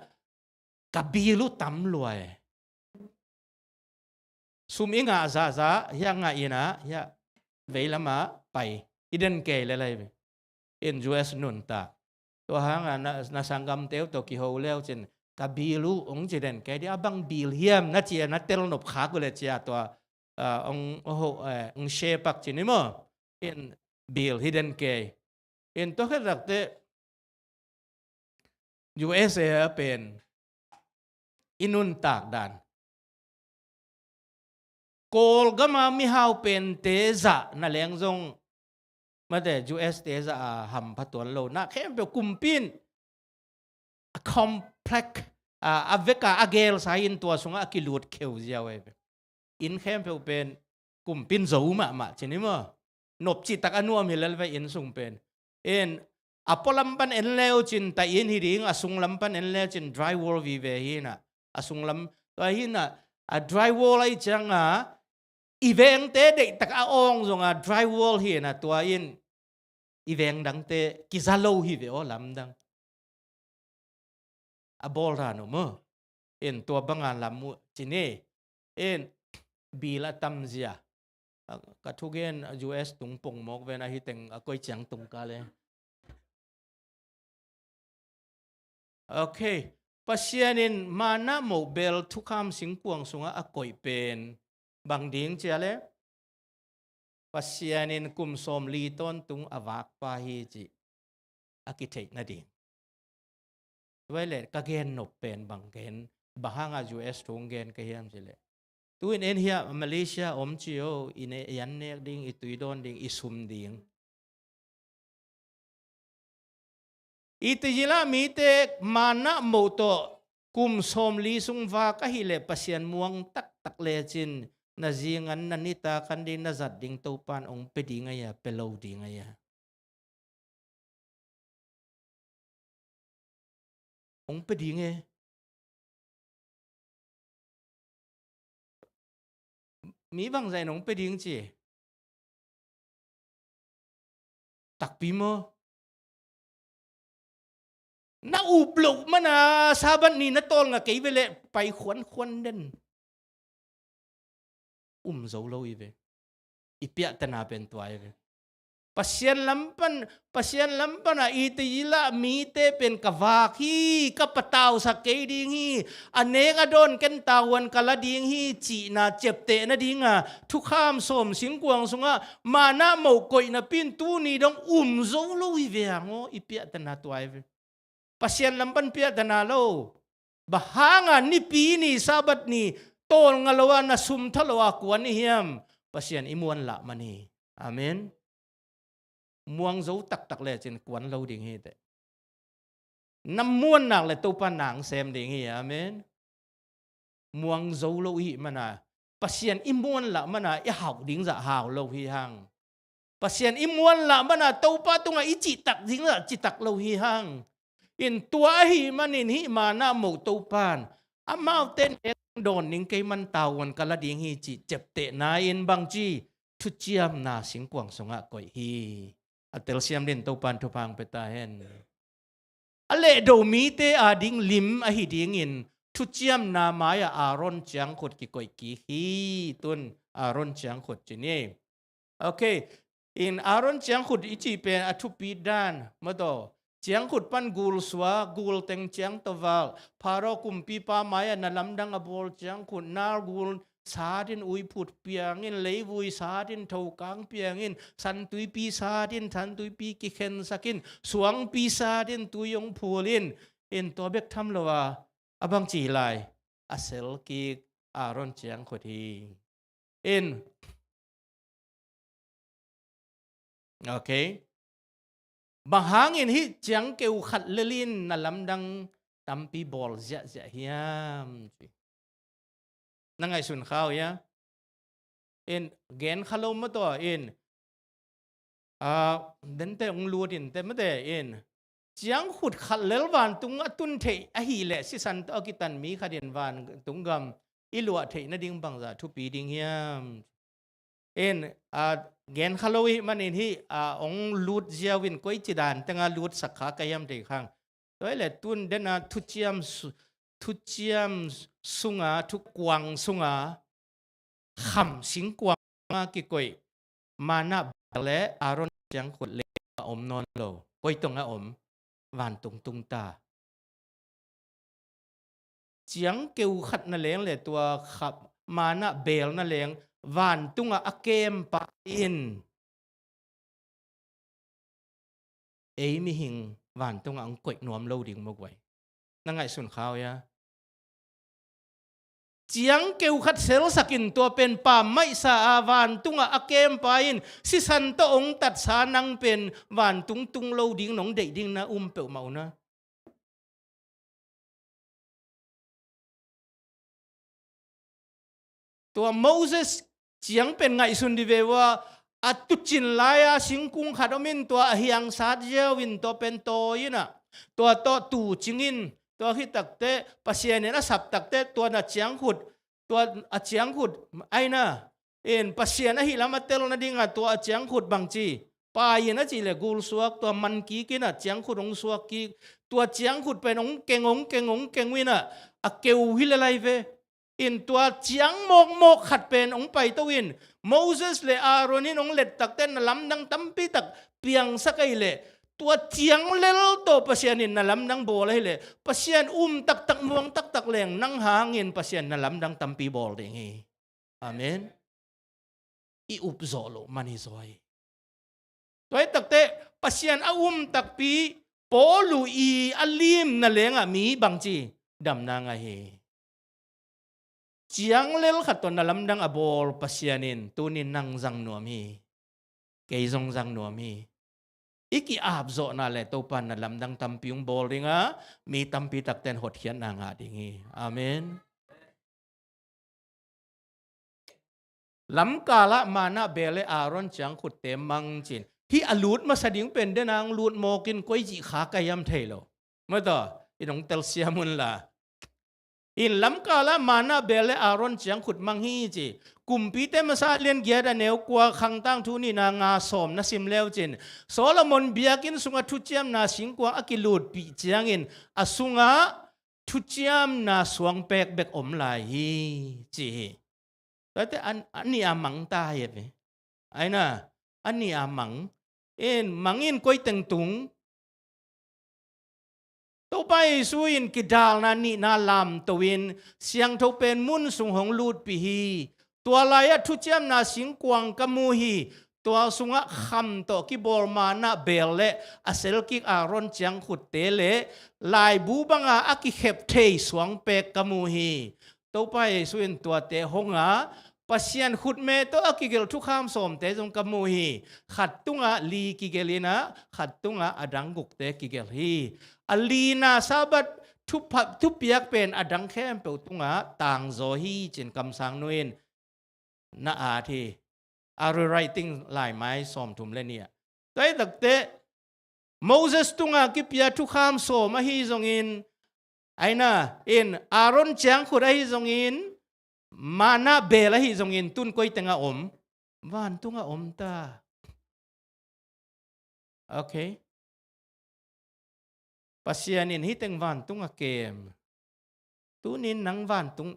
ka bill uh tam lua e. Sum i ngah zahzah, hiah ngah ina, hiah veilamah pai. I den kei le lai ve. In U S nuntak. Tua hanga na, na sanggamte uh tawh kiho leu cin, ka bill uh ong ci den kei di, a bang bill hiam na cia, na tel nop khak uh le cia tua, a, ong, oho, eh, ong share pak cin i maw. In bill hi den kei. In tua khit takteh U S A a pen i nuntak dan. Kawlgama mihau pente zah na leng zong, mate, U S te zah a hampha tuan lo. Na khempeuh kumpi in a complex, a, a veka a gelsa in tua sungah a kilut kheu ziau e. Inn khempeuh pen kumpi in zo mahmah cin i maw. Nop cihtak a nuam hi lel ve inn sung pen. In a pualam pan en leu cin ta inn hi ding, a sunglam pan en leu cin drywall vive hi na. A sunglam, tua hi na, a drywall aih cianga, i vengte deihtak a awng zonga drywall hi na, tua in i veng dangte kiza lo hi ve aw lamdang. A bawl dan uh maw. In tua banga lam uh cin e. In bill a tamzia. A, ka thugen U S tung pongmawk ven a, hi teng a koi ciang tung ka le. Ok. Pasian in manna moh bel thukham singkuang sungah a koih pen bang ding cia le? Pasian in kum sawmli tawntung a vakpa hi cih a kitheih nading. Tua hi leh ka gen nop pen bang gen, bang hanga U S thu gen ka hiam cih leh, tu in en hiah Malaysia om ci o, i ne, i an nek ding, i tui dawn ding, i sum ding. I tijila mite manna moh tawh kum sawmli sung vak ahih leh Pasian muang taktak lecin na zingan na nitak an ding, na zat ding Topan ong pe ding a hia, pe lo ding a hia? Ong pe ding e. Mi bangzah in ong pe ding ci? Takpi maw? Na up loh mana Sabbath ni na tawlnga kei ve leh pai khuankhuan den. Um zo lo hi ve. I piahtana pen tua hi ve. Pasian lam pan, Pasian lam pana Israel mite pen ka vak hi, ka patausak kei ding hi, a nek a dawn ken tavuan ka la ding hi, cihna ciapteh nadinga thukham sawm singkuang sungah manna moh koih napi in tuni dong um zo lo hi ve hang aw, i piahtana tua hi ve. Pasian lam pan piahtana lo. Bang hanga Nipi ni, Sabbath ni tawlnga lo a, na sum tha lo a kuan i hiam? Pasian i muan lah man hi. Amen. Muang zo taktak lecin kuan lo ding hi teh. Na muan nak le Topa nang sem ding hi. Amen. Muang zo lo i hih mana Pasian i muan lah mana i hau ding zah hau lo hi hang. Pasian i muan lah mana Topa tungah i cihtak ding zah citak lo hi hang. In tua ahih manin hih manna moh Topan amaute nek dawn ning, kei man tavuan ka la ding hi cih ciaptehna in bangci thuciamna singkuang sungah koih hi. A telsiam din Topan thupha hong pia ta hen. A lehdo mite ading lim ahi dingin thuciamna mai-ah Aaron ciangkhut kikoih kik hi. Tun Aaron ciangkhut ci ni. Ok. In Aaron ciangkhut i cih pen a thupi dan maw taw, ciangkhut pan gul suak, gul teng ciang tawh valh, Pharaoh kumpipa mai-ah na lamdang a bawl ciangkhut, Nile gul sat in uiphut piang in, leivui sat in thokang piang in, santuipi sat in santuipi kikhensak in, suangpi sat in tui hong phul in, in tua bek tham lo a, a bangci lai, a sel kik Aaron ciangkhut hi. In, ok. Bang hangin hih ciangkeu khat lel in na lamdang tampi bawl ziahziah hiam? Na ngaihsun kha uh hia? In gen kha lo maw taw in, a, dente hong lut in te mate in, ciangkhut khat lel vantung a tun theih ahih leh sisan tawh a kitan mi khat in vantung gam i luah theih nading bangzah thupi ding hiam? In, a, gen kha lo i hih manin hih, a, hong lut ziau in koici dan tenga lutsak kha ka hiam thei khang. Tua hi leh tun dena thuciam su-, thuciam sunga, thukuang sunga, kham singkuang a kikoih manna bel le Aaron ciangkhut le a om nawn lo. Koi tong a om? Vantung tung ta. Ciangkeu khat na leng le tua kham manna bel na leng vantungah a kempa in ei mihing vantungah hong koih nuam lo ding maw guai? Na ngaihsun kha uh hia? Ciangkeu khat selsak in tua pen pammaihsa a vantungah a kempa in sisan tawh hong tatsa nang pen vantung tung lo ding nong deih ding na um peuhmah uh na. Tua Moses ciang pen ngaihsun dih ve ua, a tucin lai-a singkung khat om in tua a hiangsat ziau in tua pen tawi in ah, tua tawh tucing in, tua khit takteh Pasian in a sap takteh tua na ciangkhut, tua a ciangkhut aina in Pasian ahi lam a tel nadinga tua a ciangkhut bangci pai in a cih leh gul suak, tua man kik in ah ciangkhut hong suak kik, tua ciangkhut pen hong keng, hong keng, hong keng uh in ah a keu hi lel lai ve. In tua ciang mawkmawk khat pen hong paito in Moses le Aaron in hong let takteh na lamdang tampi tak piangsak ahih leh tua ciang lel tawh Pasian in na lamdang bawl ahih leh Pasian um taktak muang taktak leng nang hangin Pasian na lamdang tampi bawl ding hi. Amen. I up zawh loh man hi zaw hi. Tua hi takteh Pasian a um takpi Paul uh i a lim na lengah mi bangci damna ngah hi. Ciang lel khat tawh na lamdang a bawl Pasian in tuni nang zang nuam hi. Kei zong zang nuam hi. I ki-ap zawhna le Topa na lamdang tampi hong bawl ding a, mi tampi takten hotkhiatna ngah ding hi. Amen. Lamkalah manna bel le Aaron ciangkhutte mang cin. Hih a lut masa ding pen dena hong lut mawk in koi cih kha ka hiam thei lo. Mata, i nong telsiam un la. In lamkalah manna bel le Aaron ciangkhut mang hi ci. Kumpite masa lian giat a neu kua, Khangtangthu nihna nga sawm na sim leu cin, Solomon biakinn sungah thuciamna singkuang a kilutpih ciangin a sungah thuciamna suang pekbek om lai hi ci hi. Tate a nih a mang ta hi ve. Aina, a nih a mang in mang in koi teng tung. Topa Jesu in kidalna nihna lamto in siangtho pen mun sung hong lutpih hi. Tua lai-ah thuciamna singkuang ka mu hi. Tua sungah kham tawh kibawl manna beel le a selkik Aaron ciangkhutte le laibu banga a kikhep thei suangpek ka mu hi. Topa Jesu in tuate hong a, Pasian khutme tawh a kigelh thukham sawmte zong ka mu hi. Khat tungah li kigelh in ah, khat tungah a dang gukte kigelh hi. A lina Sabbath thupha-, thupiak pen a dang khempeuh tungah tangzaw hi, ci-in kamsang nu in na at hi. A rewriting laimai sawmthum le nih ah. Tua hi takteh Moses tungah kipia thukham sawm ahi zongin, aina in Aaron ciangkhut ahi zongin, manna beel ahi zongin, tun koi tengah om? Vantungah om ta. Okay. Pasian in hih teng vantungah kem. Tunin nang vantung,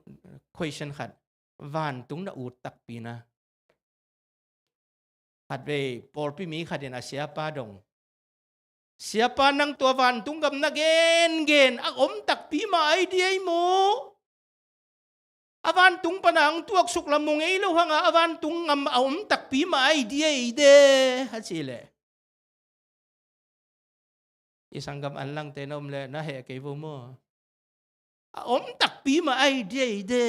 question khat, vantung na ut takpi na. Khatvei pawlpi mi khat in a siapa dong, "Siapa, nang tua vantung gam na gengen a om takpi mah ai diai maw? A vantung pana ang tuaksuk lam mu ngei lo hanga a vantung gam a om takpi mah ai diai de," a cih leh, i sanggam an langte na om leh na heh kei vo maw? A om takpi mah ai diai de.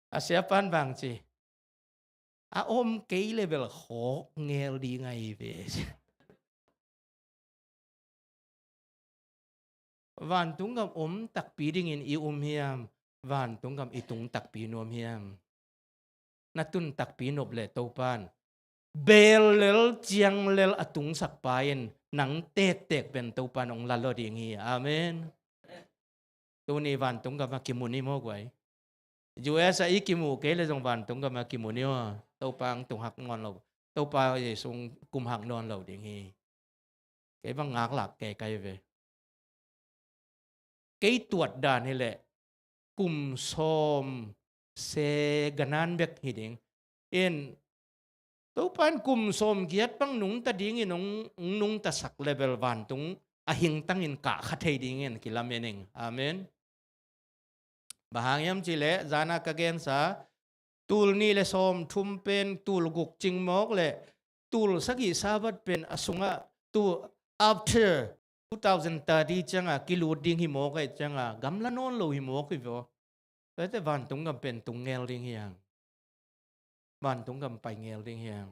A siapan bang ci, "A om kei le bel khawk ngel ding ahi ve." Vantung gam om takpi dingin i um hiam? Vantung gam i tung takpi nuam hiam? Na tun takpi nop leh Topan beel lel ciang lel a tungsakpa in nang tektek pen Topan hong la lo ding hi. Amen. Tuni vantung gam a kimu ni maw guai? U S a i kimu kei le zong vantung gam a kimu ni aw. Topa ang tung hak nawn lo. Topa Jesu ang kum hak nawn lo ding hi. Kei bang ngaklak kei kai ve. Kei tuat dan hi leh kum sawm se ganan bek hi ding. In Topa in kum sawm giat bang nungta dingin hong, hong nungtasak le bel vantung a hingtangin kah kha thei dingin kilamen ing. Amen. Bang hang hiam cih leh zana ka gensa, tul nih le sawmthum pen tul guk cing mawk le tul sagih Sabbath pen a sungah tu after two thousand thirty cianga kilut ding hi mawk ahi cianga gamla nawn lo hi mawk hi vaw. Tua hi teh vantung gam pen tung ngel ding hi hang. Vantung gam pai ngel ding hi hang.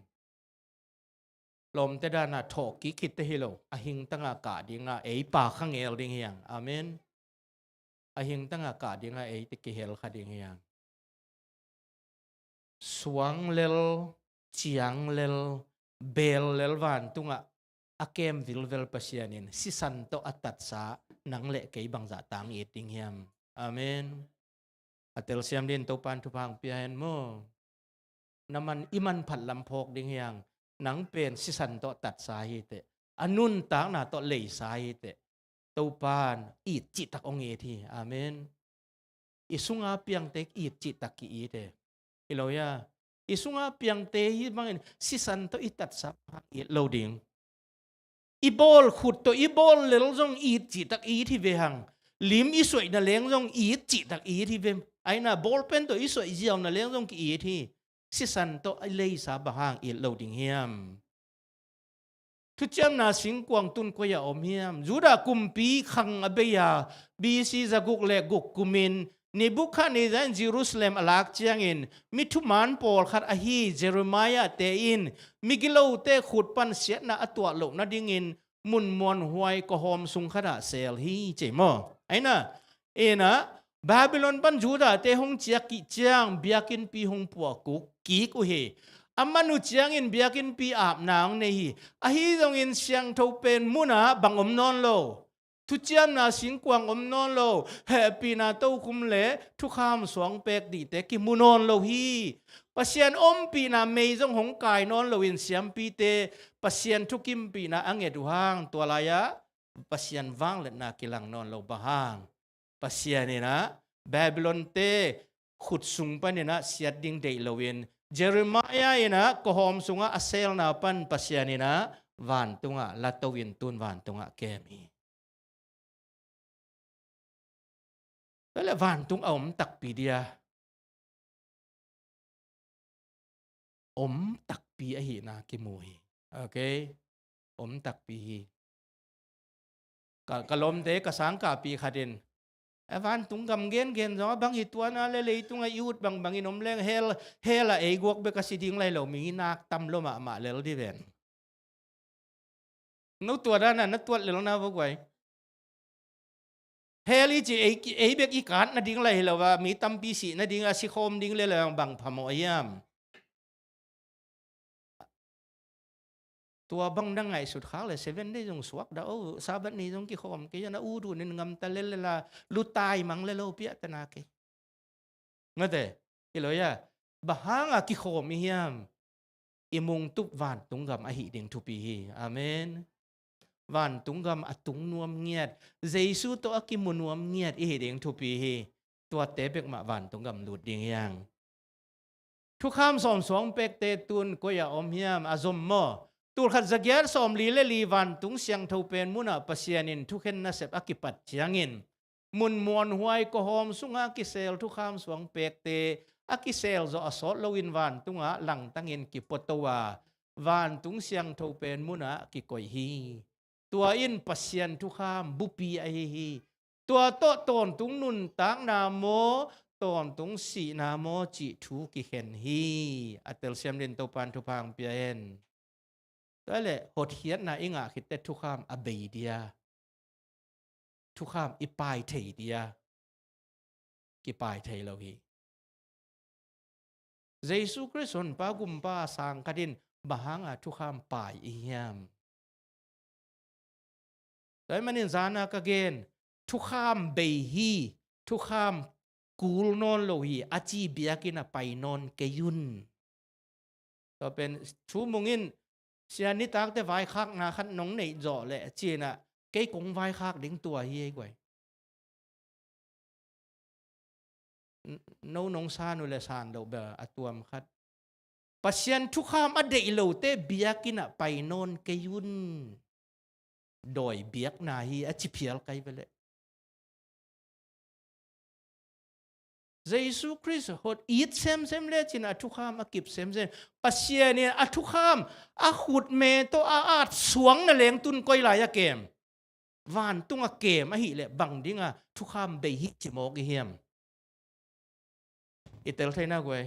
Lawmte dana thawh kik khit teh hi lo, a hingtanga kah dinga ei pa kha ngel ding hi hang. Amen. A hingtanga kah dinga ei teh kihel kha ding hi hang. Suang lel, ciang lel, beel lel vantungah a kem vilvel Pasian in sisan tawh a tatsa nang le kei bangzah tang it ding hiam? Amen. A telsiam din Topan thupha hong pia hen maw. Na man, i manphat lam phawk ding hi hang. Nang pen sisan tawh tatsa hi teh, a nuntakna tawh leisa hi teh, Topan it cihtak hong it hi. Amen. I sunga piangte it cihtak ki-it e. Hi lo hia? I sunga piangte hi bangin sisan tawh i tatsa hang it lo ding. I bawl khut tawh i bawl lel zong it cihtak it hi ve hang. Lim i suaihna leng zong it cihtak it hi ve. Aina bawlpen tawh i suaih ziauna leng zong ki-it hi. Sisan tawh i leisa bang hang it lo ding hiam? Thuciamna singkuang tun koi-ah om hiam? Judah kumpi khang a bei-a B C zaguk le guk kumin Nebuchadnezzar in Jerusalem a lak ciangin mi thuman pawlkhat ahi Jeremiah te in migilote khut pan siatna a tuah loh nadingin mun muanhuai kawhawm sung khatah seel hi ci maw? Aina, ina, Babylon pan Judah te hong ciak kih ciang biakinnpi hong puah kuk kik uh hi. A man uh ciangin biakinnpi apna hong nei hi. Ahi zongin siangtho pen munah bang om nawn lo? Thuciamna singkuang om nawn lo, hehpihna tokhum le thukham suangpek dihte kimu nawn lo hi. Pasian ompihna mei zong hong kai nawn loin siampite Pasian thukimpihna a nget uh hang, tua lai-ah Pasian vangliatna kilang nawn lo bang hang? Pasian in ah Babylon te khut sung panin ah siat ding deih loin, Jeremiah in ah kawhawm sungah a selna pan Pasian in ah vantungah lato in tun vantungah kem hi. Tua leh vantung a om takpi dia, om takpi ahihna kimu hi. Ok? Om takpi hi. Ka, ka lawmte, ka sangkahpih khat in, "A vantung gam gengen zong a bang hi, tua na le leitung a i ut bangbangin om leng hell, hell ah ei guak bek a si ding lai lo, mi nak tam lo mahmah lel di ven." No tua dan a na tuat lel na vo guai. Hell i ci ei, ei bek i kat nading lai hi lo a, mi tampi sih nading a, si khawm ding le lo, bang phamawh hiam? Tua bang na ngaihsut khak le Seven Day zong suak dah o, Sabbath ni zong kikhawm kei a, na ut ut in ngam ta lel lel a, lutai mang le lo piah ta na kei. Ngate, hi lo ia, bang hanga kikhawm i hiam? I mungtup vantung gam ahih ding thupi hi. Amen. Vantung gam a tung nuam ngiat, Jesu tawh a kimu nuam ngiat i hih ding thupi hi. Tuate bek mah vantung gam lut ding hiang. Thukham sawm suang pekte tun koi a om hiam, a zom maw? Tulkhat zagiat sawm li le li vantung siangtho pen munah Pasian in thukhen nasep a kipat ciangin, mun muanhuai kawhawm sunga kisel thukham suang pekte a kisel zawh a sawt loin vantungah langtangin kipuato a, vantung siangtho pen munah kikoih hi. Tua in Pasian thukham bupi ahi hi. Tua tawh tawntung nuntakna maw, tawntung sihna maw cih thu kikhen hi. A telsiam din Topan thupha hong pia hen. Tua leh hotkhiatna i ngah khit teh thukham a bei dia, thukham i pai thei dia, kipai thei lo hi. Jesu Khrist honpa gumpa a sang khat in bang hanga thukham pai i hiam? Tua ahih manin zana ka gen, thukham bei hi, thukham kul nawn lo hi, a ci biakinn ah pai nawn kei un. Tua pen thu mungin, sia nitakte vaikhakna khat nong neih zawh leh ci-in ah, kei kong vaikhak ding tua hi ei guai. N-, no nong san uh leh san loh bel a tuam khat. Pasian thukham a deih lote biakinn ah pai nawn kei un. Dawi biakna hi a ci phial kai ve leh. Jesu Khrist hot it semsem le cin a thukham a kip semsem. Pasian in a thukham a khutme tawh a at suang na leng tun koi lai a kem? Vantung a kem ahih leh bang dinga thukham bei hi ci mawk i hiam? I tel thei na guai.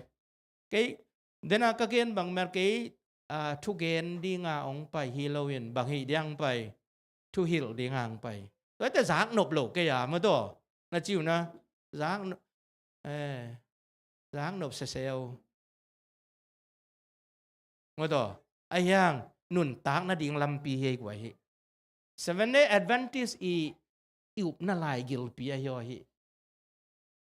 Kei, dena ka gen bang mel kei, a, thugen dinga hong pai hi loin, bang hi diang pai, thuhilh dinga hong pai. Tua te zak nop lo kei a, maw taw. Na ci uh na, zak no-, eh, zak nop seseu. Maw taw, a hiang nuntak nading lampi hi ei guai hi. Seven Day Adventist i, i upna lai gilpi a hi aw hi.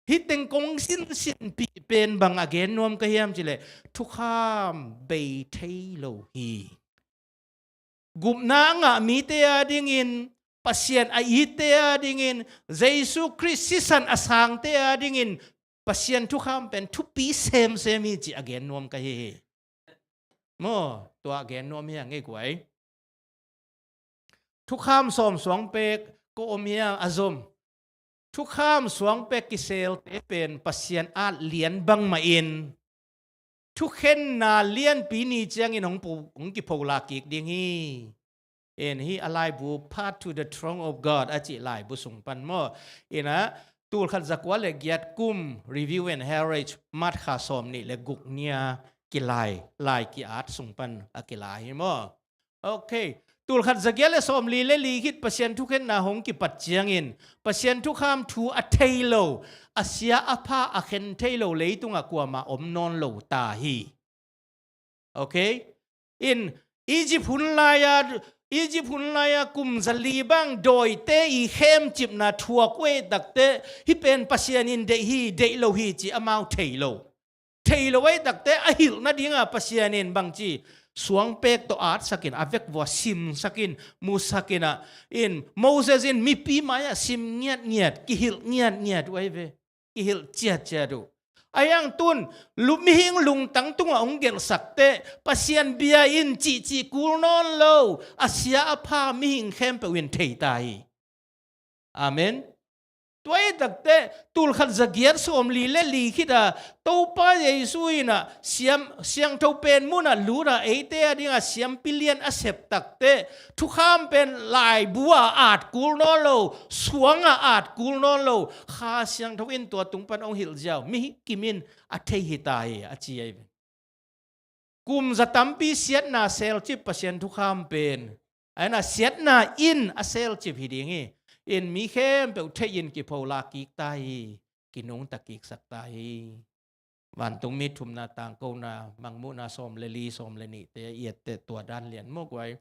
Hih teng kong sinsinpih pen bang a gen nuam ka hiam cih leh, thukham bei thei lo hi. Gupna a ngah mite a dingin, Pasian a itte a dingin, Jesu Khrist sisan a sangte a dingin, Pasian thukham pen thupi semsem hi cih a gen nuam ka hi hi. Maw, tua a gen nuam hi a ngei guai. Thukham sawm suang pek ko om hi a, a zom. Thukham suang pek kiselte pen Pasian at lian bangmah in, thukhenna lianpi ni ciangin hong pu-, hong kipholak kik ding hi. In hih a laibu Path to the Throne of God a cih laibu sung pan maw. In a, tulkhat zakua le giat kum Review and Herald, March kha sawm nih le guk ni-a kilai, lai ki-at sung pan a kila hi maw. Ok. Tulkhat zagiat le sawm li le li khit Pasian thukhenna hong kipat ciangin, Pasian thukham thu a thei lo, a sia a pha a khen thei lo leitungah kuamah om nawn lo ta hi. Ok? In Egypt hun lai-a, Egypt hun lai-a kum zali bang dawite i khemcipna thuak uh ei takte, hih pen Pasian in deih hi, deih lo hi ci amau thei lo. Thei lo ei takte a hilh nadinga Pasian in bangci, suang pek tawh atsakin, a vekvua simsakin, musakin ah, in Moses in mipi mai-ah sim ngiatngiat, kihilh ngiatngiat uh ei ve. Kihilh ciatciat uh. Ahi hang tun, lu-, mihing lungtang tungah hong gelhsak teh, Pasian bia in cihcih kul nawn lo, a sia a pha mihing khempeuh in thei ta hi. Amen. Tua hi takteh, tulkhat zagiat sawmli le li khit a, Topa Jesu in ah siam, siangtho pen mun ah lut a, eite a ding a siampi lian a sep takteh, thukham pen laibu ah at kul nawn lo, suang ah at kul nawn lo, Kha Siangtho in tua tung pan hong hilh ziau, mi kim in a thei hi ta hi, a ci ahi. Kum za tampi siatna selcip Pasian thukham pen, ahi na, siatna in a selcip hi ding hi. In mi khempeuh theih in kipho lak kik ta hi, kinungta kiksak ta hi. Vantungmi thumna tangkona, Mangmuhna sawm le li, sawm le nihte i et teh tua dan lian maw guai.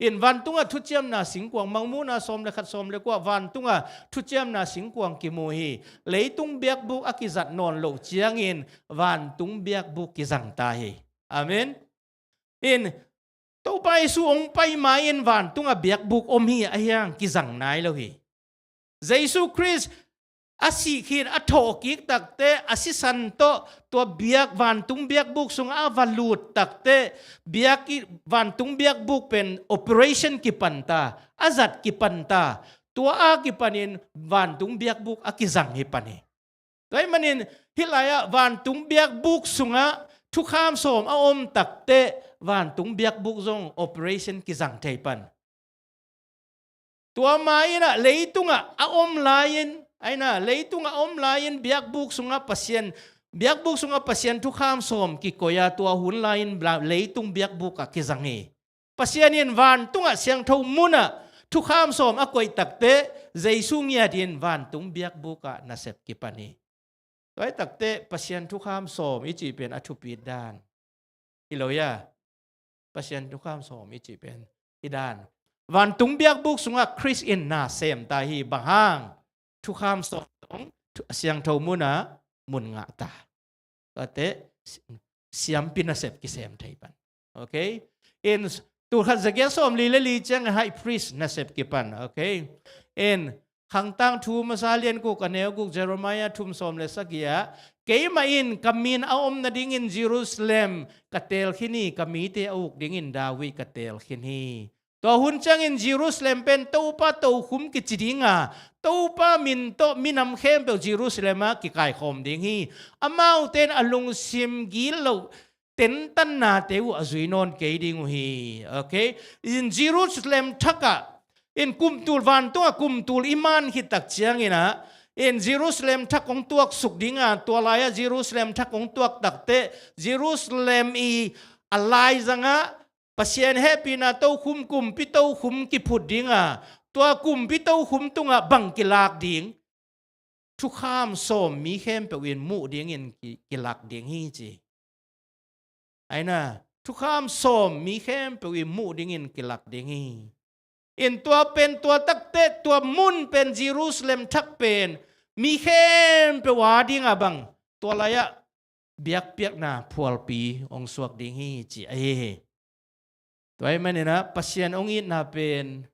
In vantungah thuciamna singkuang, Mangmuhna sawm le khat, sawm le kua, vantungah thuciamna singkuang kimu hi. Leitung biakbuk a kizat nawn loh ciangin vantung biakbuk kizang ta hi. Amen. In Topa Jesu hong pai ma-in vantungah biakbuk om hi, ahi hang kizang nai lo hi. Jesu Khrist a sih khin a thawh kik takteh, a sisan tawh tua biak, vantung biakbuk sungah a va lut takteh, biak i, vantung biakbuk pen operation kipan ta, a zat kipan ta, tua a kipanin vantung biakbuk a kizang hi pan hi. Tua ahih manin hih lai-ah vantung biakbuk sungah thukham sawm a om takteh, vantung biakbuk zong operation kizang thei pan. Tua ma-in ah leitungah a om lai-in, ahi na, leitungah a om lai-in biakbuk sungah Pasian, biakbuk sungah Pasian thukham sawm kikoih a, tua hun lai-in bla-, leitung biakbuk ah kizang hi. Pasian in vantungah siangtho munah thukham sawm a koih takteh, Jesu ngiat in vantung biakbuk ah nasep kipan hi. Tua hi takteh Pasian thukham sawm i cih pen a thupit dan hi lo ia. Pasian thukham sawm i cih pen hi dan. Vantung biakbuk sungah Khrist in na sem ta hi, bang hang? Thukham sawm tawh thu-, siangtho munah mun ngah ta. Tuate si-, siampi nasep kisem thei pan. Okay? In tulkhat zagiat sawmli le li ciang high priest nasep kipan. Okay? In Khangtang Thu masa lian guk a neu guk, Jeremiah thum sawm le sagih ah, keimah in ka min a om nadingin Jerusalem ka teel khin hi, ka mite a uk dingin David ka teel khin hi. Tua hun ciangin Jerusalem pen Topa tokhum kici ding a, Topa min tawh minam khempeuh Jerusalem ah kikaikhawm ding hi. Amaute in a lungsim gilo tentannate uh a zui nawn kei ding uh hi. Okay? In Jerusalem thak ah, in kumtul, vantungah kumtul i man khit tak ciangin ah, in Jerusalem thak hong tuaksuk ding a, tua lai-ah Jerusalem thak hong tuak takteh, Jerusalem i a laizang ah Pasian hehpihna tokhum, kumpi tokhum kiphut ding a, tua kumpi tokhum tungah bang kilak ding? Thukham sawm mi khempeuh in muh dingin ki-, kilak ding hi ci. Ahi na, thukham sawm mi khempeuh in muh dingin kilak ding hi. In tua pen, tua takteh, tua mun pen, Jerusalem thak pen mi khempeuh a ding a bang, tua lai-ah biakpiakna phualpi hong suak ding hi ci ahi hi. Tua ahih manin ah Pasian hong itna pen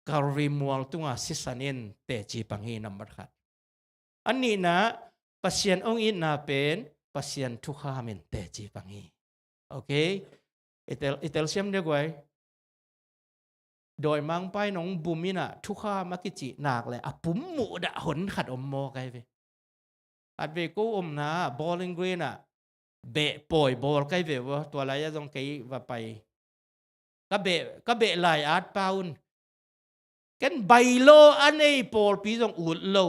Kalvari mual tungah sisan in teci pang hi, nambat khat. A nihna, Pasian hong itna pen Pasian thukham in teci pang hi. Okay? I tel, i telsiam dek guai. Dawimangpa in hong bum in ah thukham a kicih nak leh a pum muhdah hon khat om maw kai ve. Khatvei ko omna Bowling Green ah beh pawi bawl kai ve ua, tua lai-ah zong kei va pai. Ka beh, ka beh lai-at pa un, ken bailaw a nei pawlpi zong ut lo,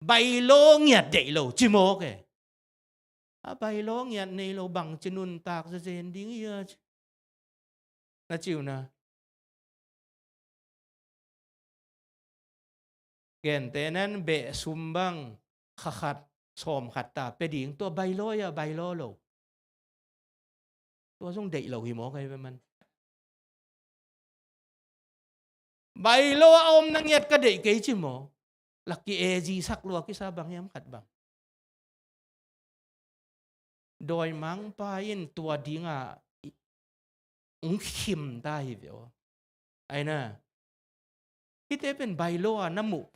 bailaw ngiat deih lo ci mawk e. A bailaw ngiat nei lo bang ci nuntak zezen ding hia ci. Na ci uh na. Gentehna in beh sum bang kha khat sawm khat ta pia ding, tua bailaw a, bailaw lo. Tua zong deih lo hi maw kai ve man. Bailaw a om na ngiat ka deih kei ci maw. Lak ki-eezi sak lua kisa bang hiam khat bang. Dawimangpa in tua dinga i, ung khim ta hi ve aw. Aina. Hite pen bailaw a na muh.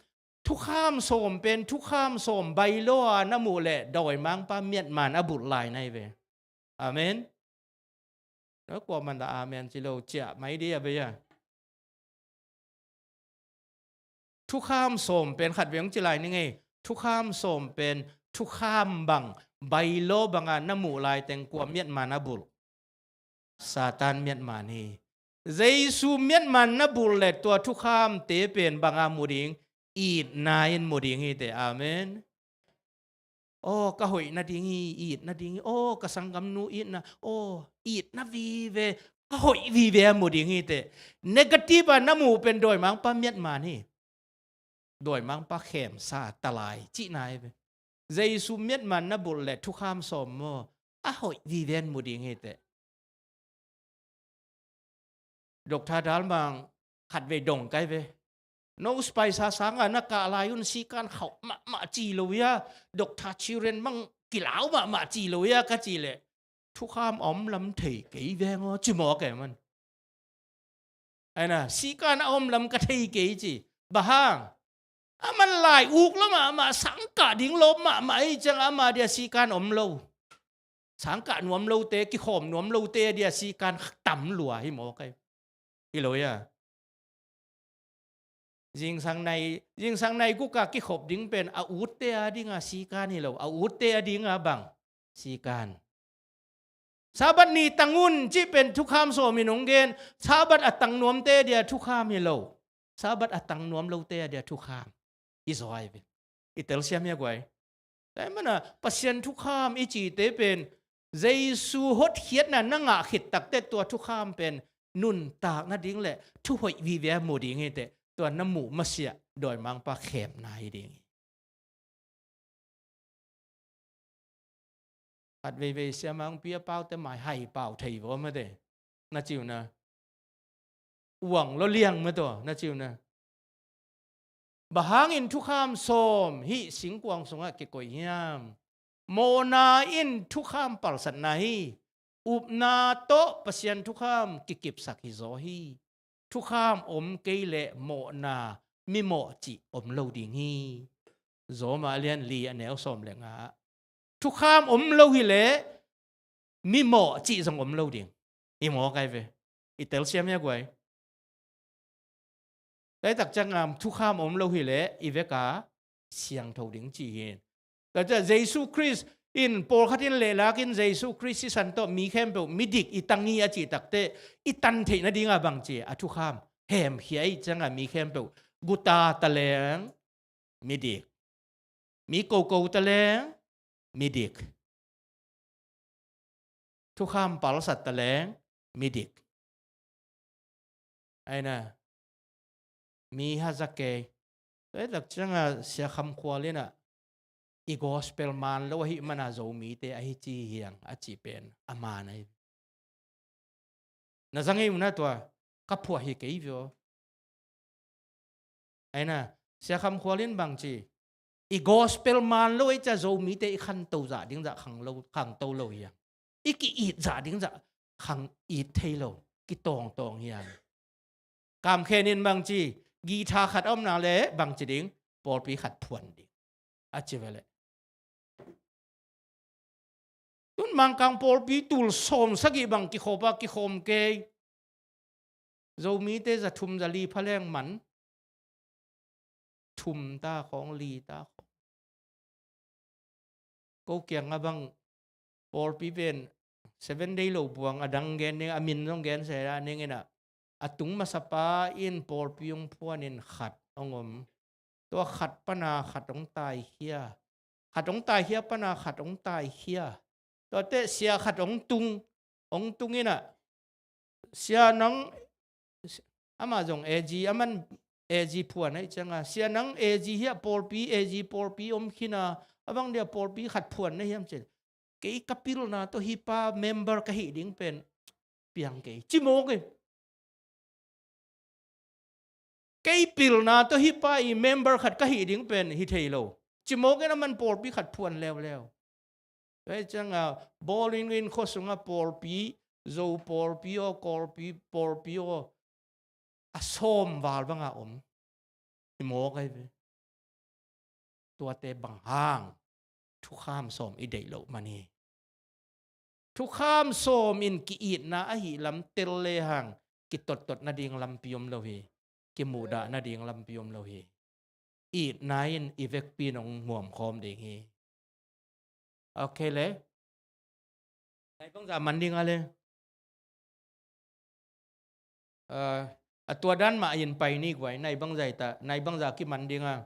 Thukham sawm pen thukham sawm bailaw a na muh leh dawimangpa miatman a bulh lai na hi ve. Amen. Na kua man ta amen ci lo ciah mai dia ve a. Thukham sawm pen khat veng ci lai ni ngei. Thukham sawm pen thukham bang bailaw banga na muh lai teng kua miatman a bulh? Satan miatman hi. Jesu miatman na bulh le tua thukhamte pen banga mu ding? Itna in mu ding hi te. Amen. Aw, ka hoih nading hi, it nading hi. Aw, ka sanggamnu itna. Aw, itna vive, ka hoih vive a mu ding hi te. Negative a na mu pen dawimangpa miatman hi. Dawimangpa khemsa talai cihna hi ve. Jesu miatman na bulh le thukham sawm maw, a hoih vive a mu ding hi te. Doctor Dalmang khat vei dong kai ve. No spaisa sanga na kah lai un sikan khauh mahmah ci lo ia, Doctor Chiren mang kilau mahmah ci lo ia ka ci leh, thukham a om lam thei kei veng aw ci mawk e man. Aina, sikan a om lam ka thei kei ci. Bang hang? Aman lai uk lo mahmah, sangkah ding lawp mahmah i ciang ama dia sikan om lo. Sangkah nuam lote, kikhawm nuam lote a dia sikan tam lua hi mawk ai. Hi lo ia. Zingsang nai, zingsang nai guka kikhop ding pen a utte a dinga sikan hi lo, a utte a dinga bang? Sikan. Sabbath ni tang un cih pen thukham sawm in hong gen. Sabbath a tang nuamte a dia thukham hi lo. Sabbath a tang nuam lote a dia thukham. I zaw ai ve. I telsiam hia guai? Tua mana Pasian thukham i cihte pen Jesu hotkhiatna na ngah khit takte tua thukham pen nuntak nading le thuhoih vive a mu ding hi te. Tua na muh masiah dawimangpa khemna hi ding hi. Khat veivei siamangpi a paute mai hai pau thei vaw mate. Na ciu na. Uang lo liang mataw, na ciu na. Bang hangin thukham sawm hih singkuang sungah kikoih hiam? Mawhna in thukham palsatna hi. Upna tawh Pasian thukham kikipsak hi zaw hi. Thukham om kei leh mawhna, mimawh cih om lo ding hi. Zawma a lian li a neu sawm le nga. Thukham om lo hileh mimawh cih zong om lo ding. I mawk ai ve. I telsiam hia guai? Tua hi tak ciangin thukham om lo hileh i veka siangtho ding ci hi. Tua ciang Jesu Khrist in pawlkhat in lehlak in Jesu Khrist sisan tawh mi khempeuh midik i tang hi a cih takteh i tan theih nadinga bang ci a thukham hemkhia i ciangin mi khempeuh guta taleng midik. Mi koko taleng midik. Thukham palsat taleng midik. Aina mi haza kei. Tua hi tak ciangin Sia Kham Khual in ah i gospel man lo ahih mana Zomite ahi ci hiang a cih pen a man ahi. Na zang ei una tua ka phuah hi kei vio. Aina Sia Kham Khual in bang ci? I gospel man lo ei cia Zomite i khanto zah ding zah khang lo, khangto lo hiang. I ki-it zah ding zah khang it thei lo, kitawngtawng hiang. Kam Khen in bang ci? Guitar khat a omna le bang ci ding? Pawlpi khat phuan ding a ci ve leh. Tun Mangkang pawlpi tul sawm sagih bang kikhop a kikhawm kei. Zomite za thum za li pha leng man thum ta khawng, li ta khawng. Ko kiang a bang pawlpi pen Seven Day lo buang a dang gen ning a min zong gen se la ning in ah a tung masapa in pawlpi hong phuan in khat hong om. Tua khat pana khat hong taikhia. Khat hong taikhia pana khat hong taikhia. Tuate sia khat hong tung, hong tung in ah, sia nang, ama zong A G, aman A G phuan ahi cianga, sia nang A G hiah pawlpi, A G pawlpi om khin a, a bang dia pawlpi khat phuan na hiam cin. Kei ka pilna tawh hih pa member ka hih ding pen piang kei. Ci mawk e. Kei pilna tawh hih pa i member khat ka hih ding pen hi thei lo. Ci mawk in aman pawlpi khat phuan leuleu. Tua hi cianga Bawlung in khua sunga pawlpi, Zo pawlpi aw, Kawlpi pawlpi aw, a sawm val banga om. Hi mawk ahi ve. tuate bang hang thukham sawm i deih loh man hi. Thukham sawm in ki-itna ahi lam tel lehang kitottot nading lampi om lo hi. Kimuhdah nading lampi om lo hi. Itna in i vekpi in hong muamkhawm ding hi. Ok le. Nai bangza man ding a le. Ah, a tua dan mah in pai ni guai, nai bangza i ta, nai bangza kiman ding a.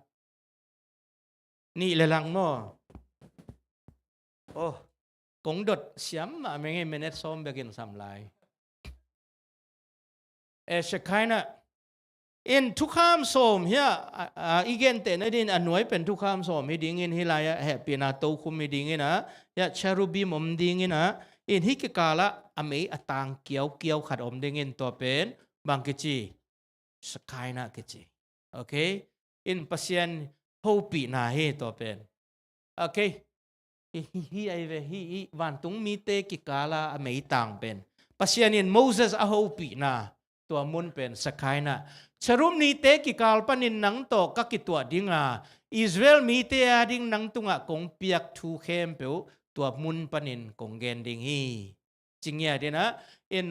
Nih le lang maw. Oh, kong dot siam mah meng ei, minute sawm bekin sam lai. Eh, Shekinah in thukham sawm hi a, a, a, i gentehna dingin a nuai pen thukham sawm hi dingin, hih lai-ah hehpihna tokhum hi dingin a, hiah cherubim om dingin a, in hih kikalah a mei a tang kiaukiau khat om dingin, tua pen bang kici? Shekinah kici. Ok? In Pasian hopihna hi tua pen. Ok. Hi, hi, hi ahi ve, hi, hi vantung mite kikala a meitang pen. Pasian in Moses a hopihna, tua mun pen Shekinah. Cherub nihte kikal panin nang tawh ka kituah dinga, Israel mite ading nang tungah kong piak thu khempeuh tua mun panin kong gen ding hi. Ci ngiat in a, in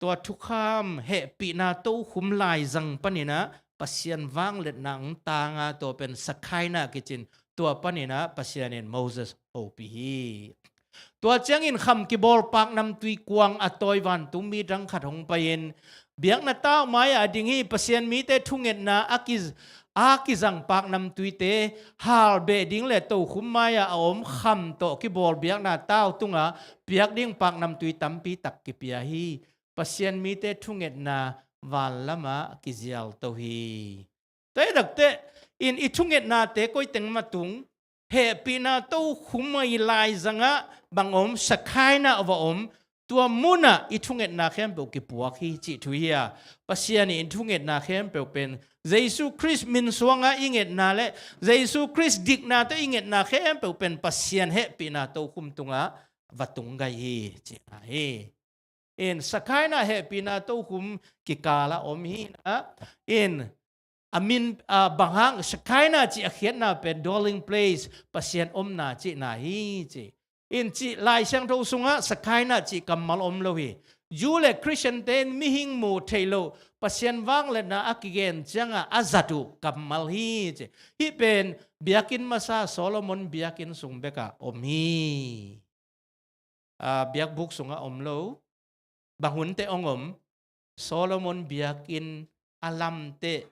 tua thukham hehpihna tokhum laizang panin a Pasian vangliatna hong tanga, tua pen Shekinah kicin, tua panin a Pasian in Moses hopih hi. Tua ciangin kham kibawl paknamtui kuang a tawi vantung mi dang khat hong pai-in, biakna tau mai-ah a ding hi, Pasian mite thungetna a ki, a kizang paknamtuite halbeh ding le tokhum mai-ah a om kham tawh kibawl biakna tau tungah piak ding paknamtui tampi tak kipia hi. Pasian mite thungetna van lamah kizialto hi. Tua hi takteh in i thungetnate koi teng mah tung hehpihna tokhum a i laizangah bang om? Shekinah va om. Tua munah i thungetna khempeuh kipuak hi cih thu hi a, Pasian in i thungetna khempeuh pen Jesu Khrist min suangah i ngetna le Jesu Khrist dikna tawh i ngetna khempeuh pen Pasian hehpihna tokhum tungah va tung gai hi cihna hi. In Shekinah hehpihna tokhum kikala om hi na, in a min, a, bang hang Shekinah cih a khiatna pen dwelling place, Pasian omna cihna hi ci. In cih Lai Siangtho sungah Shekinah cih kammal om lo hi. Jew le Khristiante in mihing muh theih loh Pasian vangliatna a kigen ciangah a zat uh kammal hi ci. Hih pen biakinn masa Solomon biakinn sung bekah om hi. A, biakbuk sungah om lo. Bang hun teh hong om? Solomon biakinn a lam teh,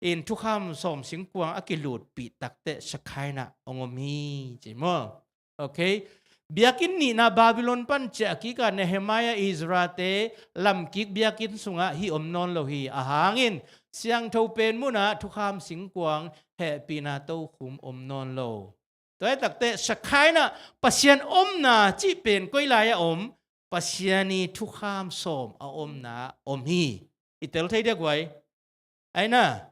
in thukham sawm singkuang a kilutpih tak teh Shekinah hong om hi ci maw? Ok. Biakinn nihna Babylon pan ciah kik a Nehemiah, Ezra-te lamkik biakinn sungah hih om nawn lo hi. A hangin siangtho pen munah thukham singkuang hehpihna tokhum om nawn lo. Tua hi takteh Shekinah, Pasian omna cih pen koi lai-ah om? Pasian i thukham sawm a omna om hi. I tel thei diak guai? Aina,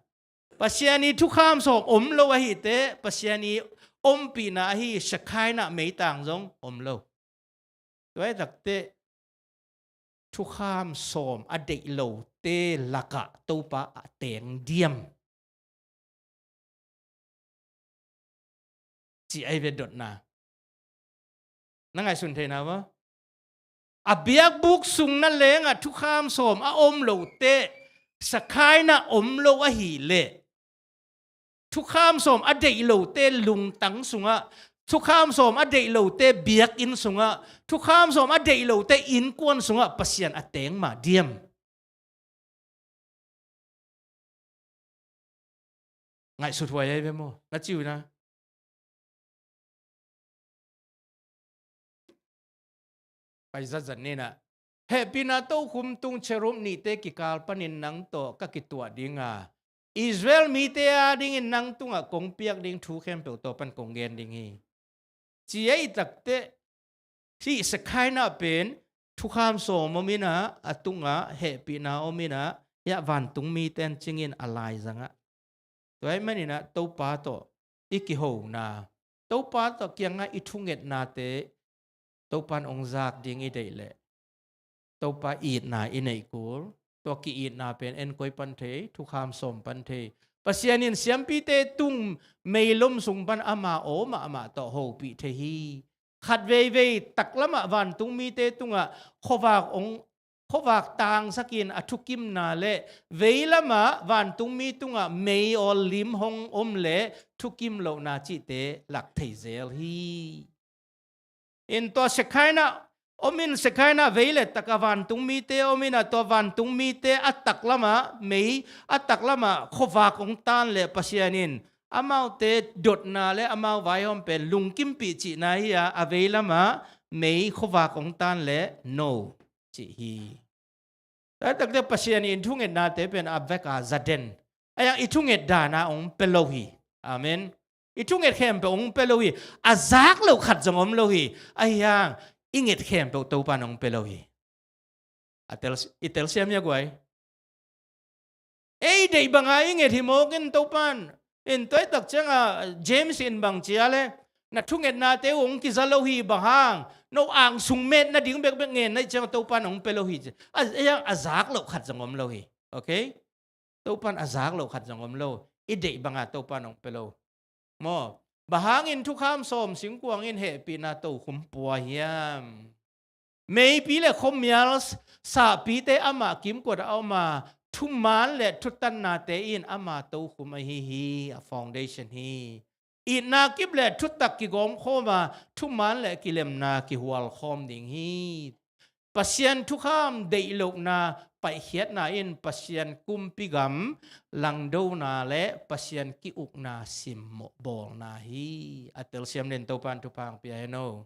Pasian i thukham sawm om lo ahi teh Pasian i ompihna ahi Shekinah meitang zong om lo. Tua hi takteh thukham sawm a deih lote lakah Topa a teng diam? Ci ahi ve dotna. Na ngaihsun theihna maw? A biakbuk sung na lengah thukham sawm a om lo teh, Shekinah om lo ahih leh, thukham sawm a deih lote lungtang sungah, thukham sawm a deih lote biakinn sungah, thukham sawm a deih lote innkuan sungah Pasian a teng mah diam? Ngaihsut huai ahi ve maw? Na ci uh na. Pai zatzat ni na. Hehpihna tokhum tung cherub nihte kikal panin nang tawh ka kituah dinga, Israel mite adingin nang tungah kong piak ding thu khempeuh tua pan kong gen ding hi. Ci ahi takteh, hih Shekinah pen thukham sawm om in a, a tungah hehpihna om in a, hiah vantung mite in cingin a laizangah. Tua ahih manin a Topa tawh i kihona, Topa tawh kiangah i thungetnate Topa in hong zak ding i deih leh, Topa itna i neih kul. Tua ki-itna pen en koi pan thei? Thukham sawm pan thei. Pasian in siampite tung meilom sung pan ama aw mahmah tawh hopih thei hi. Khat veivei taklamah vantungmite tungah khuavak hong, khuavak tangsakin a thukimna le veilamah vantungmi tungah mei awl lim hong om le thukim lohna cihte lak thei zel hi. In tua Shekhinah om in, Shekhinah vei le takah vantungmite om in, a tua vantungmite a taklamah mei, a taklamah khuavak hong tan le Pasian in amaute dotna le amau vaihawm pen lungkimpih cihna hi a, a veilamah mei khuavak hong tan le no cih hi. Tua takte Pasian in thungetnate pen a veka zaden. A yang i thunget dana hong pia lo hi. Amen. I thunget khempeuh hong pia lo hi. A zak loh khat zong om lo hi. A yang i nget khempeuh Topan hong pia lo hi. A tel, i telsiam hia guai. Ei deih banga i nget hi mawk in Topan. In tua i tak cianga James in bang cia le, na thungetnate uh hong kiza lo hi bang hang, no angsung met nading bekbek ngen na i cianga Topan hong pia lo hi ci. A, a, a zak loh khat zong om lo hi. Okay? Topan a zak loh khat zong om lo. I deih banga Topan hong pia lo. Maw, bang hangin thukham sawm singkuang in hehpihna tokhum pua hiam? Meipi le khuamial sahpite amah kimkuat a om a, thuman le thutannate in ama tokhum ahi hi, a foundation hi. Itna kip le thutak kigawmkhawm a, thuman le kilemna kihualkhawm ding hi. Pasian thukham deih lohna paihkhiatna in Pasian kumpi gam langdona le Pasian ki-ukna simmawh bawlna hi. A telsiam den Topan thupha hong pia hen aw.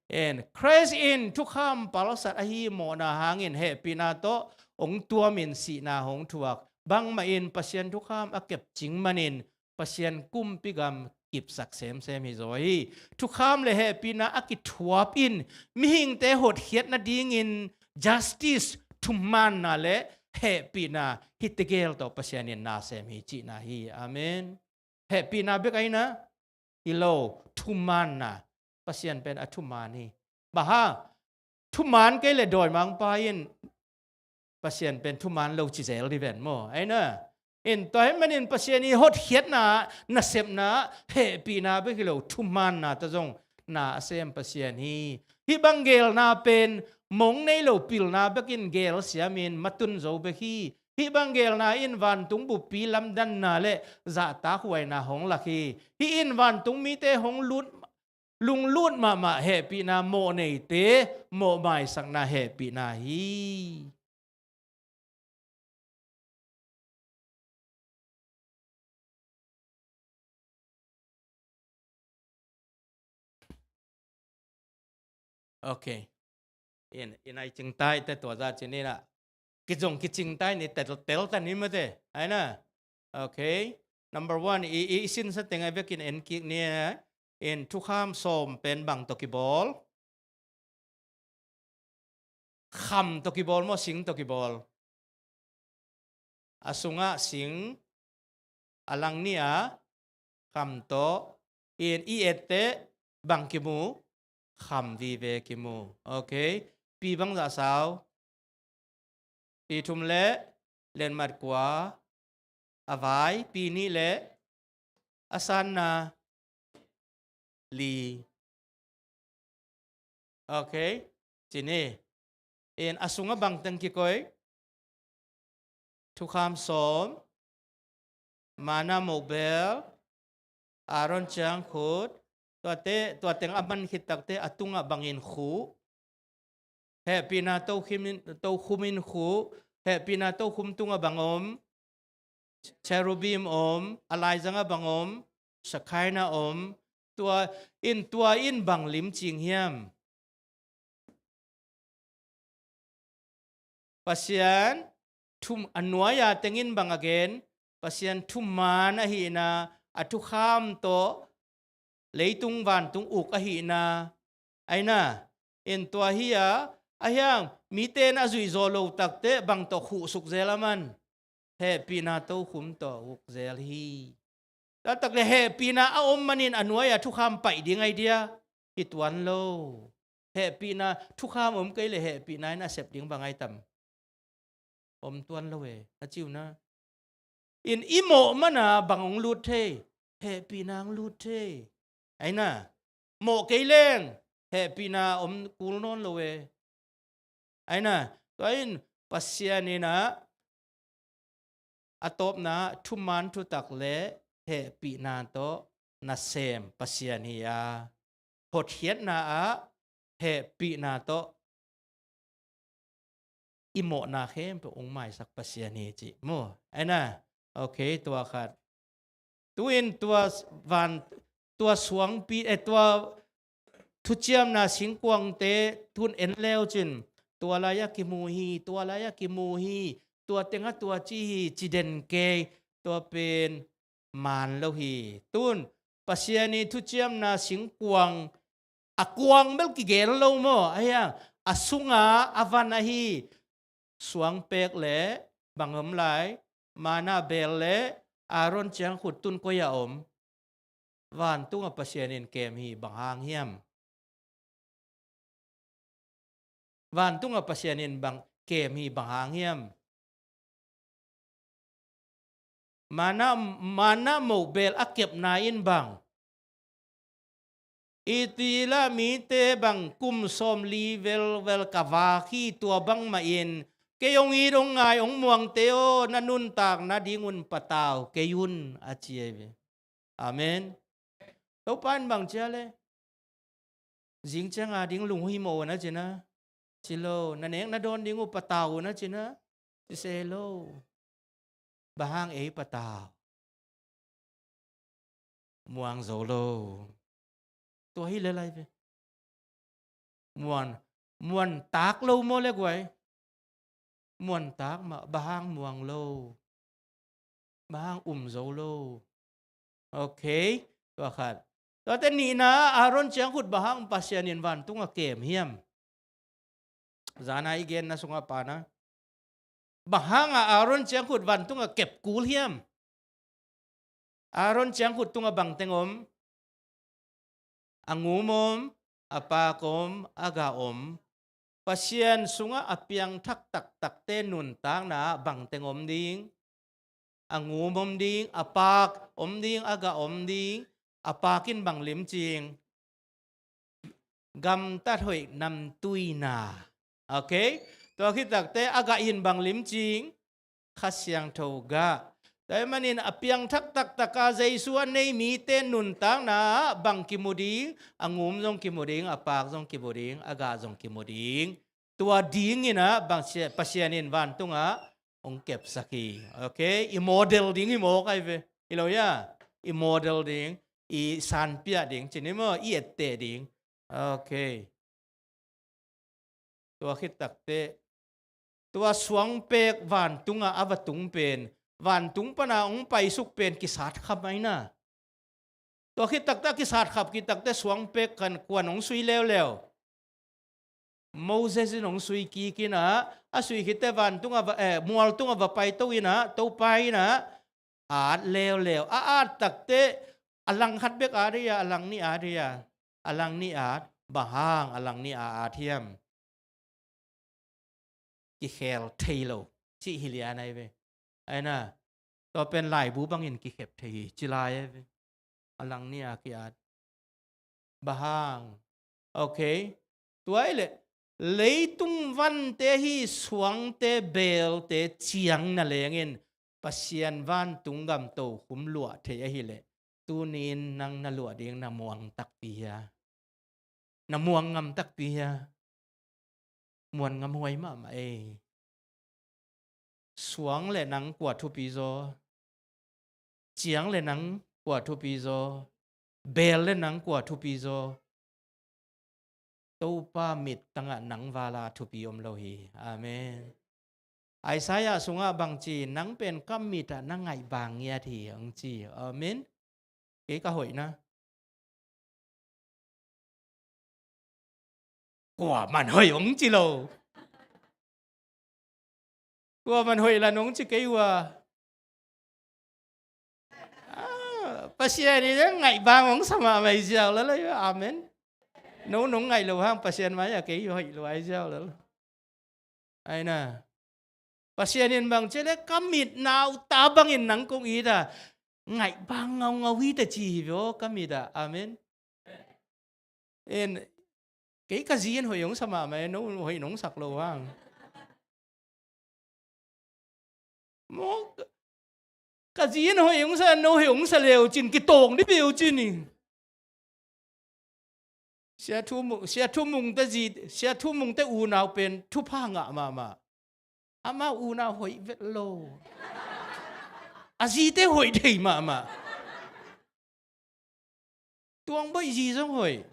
En, Christ in thukham palsat ahi mawhna hangin hehpihna tawh hong tuamin sihna hong thuak. Bangmah in Pasian thukham a kepcing manin Pasian kumpi gam kipsak semsem hi zaw hi. Thukham le hehpihna a kithuap in mihingte hotkhiat nadingin justice, thumaanna le hehpihna hi tegel tawh Pasian in na sem hi cihna hi. Amen. Hehpihna bek aina hi lo, thumaanna. Pasian pen a thumaan hi. Bang hang, thumaan kei le dawimangpa in Pasian pen thumaan lo ci zel di ven maw? Aina. In tua hi manin Pasian i hotkhiatna, nasepna, hehpihna bek hi lo, thumaanna tawh zong na a sem Pasian hi. Hih bang geelna pen mong nei lo pilna bekin geel siamin matun zo bek hi. Hih bang geelna in vantung buppi lamdanna le zahtakhuaina hong lak hi. Hih in vantung mite hong lut, lunglut mahmah hehpihna, mawhneite mawhmaisakna hehpihna hi. Okay. In, in ai cingtai te tua za cin ina. Kizong kicingtai ni tel, tel ta ni mate. Aina. Okay. Number one, i, i, i sinsa teng ai vekin en kik ni, eh. In thukham sawm pen bang tawh kibawl. Kham tawh kibawl maw, sing tawh kibawl? A sungah sing, a lang ni a kham tawh. In i etteh bang kimu? Kham vive kimu. Okay. Pi bang zah sau? Pi thum le lenmat kua, a vai pi nih le a sanna li. Okay. Cini. In a sungah bang teng kikoih? Thukham sawm, mana mobel, Aaron ciangkhut, tuate, tua teng a man khit takte a tungah bangin khuh. Hehpihna tokhim in, tokhum in khuh. Hehpihna tokhum tungah bang om? Cherubim om, a laizangah bang om? Shekhinah om. Tua in, tua in bang limcing hiam? Pasian thum, a nuai-a tengin bang a gen? Pasian thumaan ahihna, a thukham tawh leitung vantung uk ahihna. Aina, in tua hi a, a hiang, mite in a zuih zawh loh takte bang tawh khuhsuk zel a man? Hehpihna tokhum tawh uk zel hi. Taktak le hehpihna a om manin a nuai-a thukham paih ding ai dia? Hi tuan lo. Hehpihna, thukham om kei le hehpihna in a sep ding bang ai tam? Om tuan lo e, a ciuna. in i mawh mana bang hong lut thei? Hehpihna hong lut thei. Aina, mawh kei leng hehpihna om kul nawn lo e. Aina, tua in Pasian in ah a tawpna thuman thutak le hehpihna tawh nasem Pasian hi a, hotkhiatna ah hehpihna tawh i mawhna khempeuh hong maisak Pasian hi cih maw? Aina, okay, tua khat. Tu-in tua van, tua suangpi, eh, tua thuciamna singkuangte tun en leu cin, tua lai-ah kimu hi, tua lai-ah kimu hi, tua tengah tua ci hi, ci den kei, tua pen maan lo hi. Tun Pasian i thuciamna singkuang a kuang bel kigel lo maw? Ahi hang a sunga a van ahi suangpek le bang om lai, mana beel le Aaron ciangkhut tun koi-ah om? Vantunga Pasian in kem hi, bang hang hiam? Vantunga Pasian in bang kem hi, bang hang hiam? Mana, mana moh beel a kepna in bang? Israel mite bang kum sawmli velvel ka vak hi, tua bangmah in kei hong it hong ngai hong muangte aw, na nuntak nading un patau kei un, a ci ahi ve. Amen. Topa in bang ci a le? Zing ciang a ding lunghuih mawh un a ci na? Ci lo. Na nek na dawn ding uh patau un a ci na? Ci se lo. Bang hang ei patau? Muang zo lo. Tua hi le lai ve. Muan, muan tak lo maw le guai? Muan tak mah, bang hang muang lo? Bang hang um zo lo? Okay, tua khat. Tuate nihna, Aaron ciangkhut bang hang Pasian in vantunga kem hiam? Zana i genna sungah pana, bang hanga Aaron ciangkhut vantunga kep kul hiam? Aaron ciangkhut tunga bangteng om? A ngum om, a pak om, a gah om. Pasian sungah a piangthak taktakte nuntakna ah bangteng om ding? A ngum om ding, a pak om ding, a gah om ding. A pak in bang limcing? Gamtat hoih namtuina. Okay? Tua khit takte a gah in bang limcing? Kha Siangtho gah. Tua ahih manin a piangthak taktaka Jesu a nei mite nuntakna ah bang kimu ding? A ngum zong kimu ding, a pak zong kimu ding, a gah zong kimu ding. Tua dingin ah bang sia-, Pasian in vantungah hong kepsak hi. Okay? I model ding hi mawk ahi ve. Hi lo hia? I model ding, i sanpiah ding, ci ni maw, i etteh ding. Okay. Tua khit takte, tua suangpek vantungah a va tung pen, vantung pana hong paisuk pen kisat kham aina. Tua khit takte a kisat khap khit takte suangpek kan kuan hong sui leuleu? Moses in hong sui kik in ah, a sui khitte vantung a va, eh, mual tung a va paito in ah, Topa in ah, at leuleu. A at takte, a lang khat bek at hi a, a lang nih at hi a, a lang nih at, bang hang a lang nih a at hiam? Kikhel thei lo, cih hi lian ahi ve. Aina, tua pen laibu bangin kikhep thei hi, ci lai ahi ve. A lang nih a ki-at. Bang hang? Okay. Tua ahih leh, leitung vante hi suangte beelte ciang na lengin, Pasian vantung gam tokhum luah thei ahih leh, tuni-in nang na luah ding na muang takpi hia? Na muang ngam takpi hia? Muan ngam huai mahmah ei. Suang le nang kua thupi zaw? Ciang le nang kua thupi zaw? Beel le nang kua thupi zaw? Topa mittangah nang vala thupi om lo hi. Amen. Isaiah sungah bang ci, nang pen ka mitah na ngaih bang ngiat hi, hong ci. Amen. Kei ka hoihna, kuaman hoih hong ci lo. Kuaman hoih lan hong ci kei uh a. Ah, Pasian in ngaih bang hong sa mahmah hi ziau lala. Amen. No nong ngaih lo hang Pasian mai-ah kei hoih lo ai ziau lala. Aina. Pasian in bang ci leh ka mit nauta bangin nang kong it a, ngaih bang ngaungau hi ta ci hi ve aw ka mit ah. Amen. In, kei ka zi in hoih hong sa mahmah e, no hoih nong sak lo hang. Maw, ka zi in hoih hong sa, no hoih hong sa leu cin kitawng dih peuh cin hi. Sia Thu Mung, Sia Thu Mung te zi, Sia Thu Mung te unau pen thupha ngah mahmah. Amau unau hoih vet lo. A zite hoih thei mahmah. Tuang Boih zi zong hoih.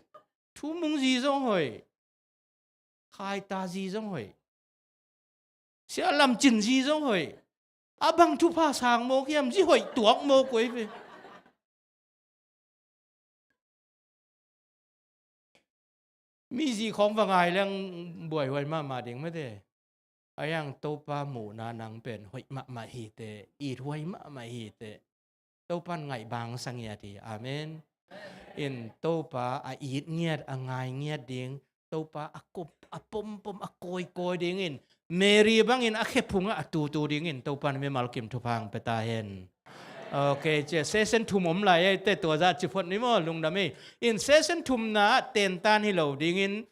Thu Mung zi zong hoih. Khai Ta zi zong hoih. Sia Lam Cin zi zong hoih. A bang thupha sang mawk hiam, zi hoih tuak mawk uh ei ve. Mi zi khawng va ngai leng buaihuai mahmah ding mate. A hiang Topa muhna nang pen hoih mahmah hi teh, it huai mahmah hi teh. Topa in ngaih bang sa ngiat hi. Amen. In Topa a it ngiat, a ngai ngiat ding, Topa a kup, a pompom, a kawikawi dingin, Mary bangin a khephungah a tutu dingin Topa in mimal kim thupha hong pia ta hen. Ok, cia session thum om lai ei teh, tua zah ci phot ni maw, lungdam ei. In session thumna ah tentan hi lo dingin,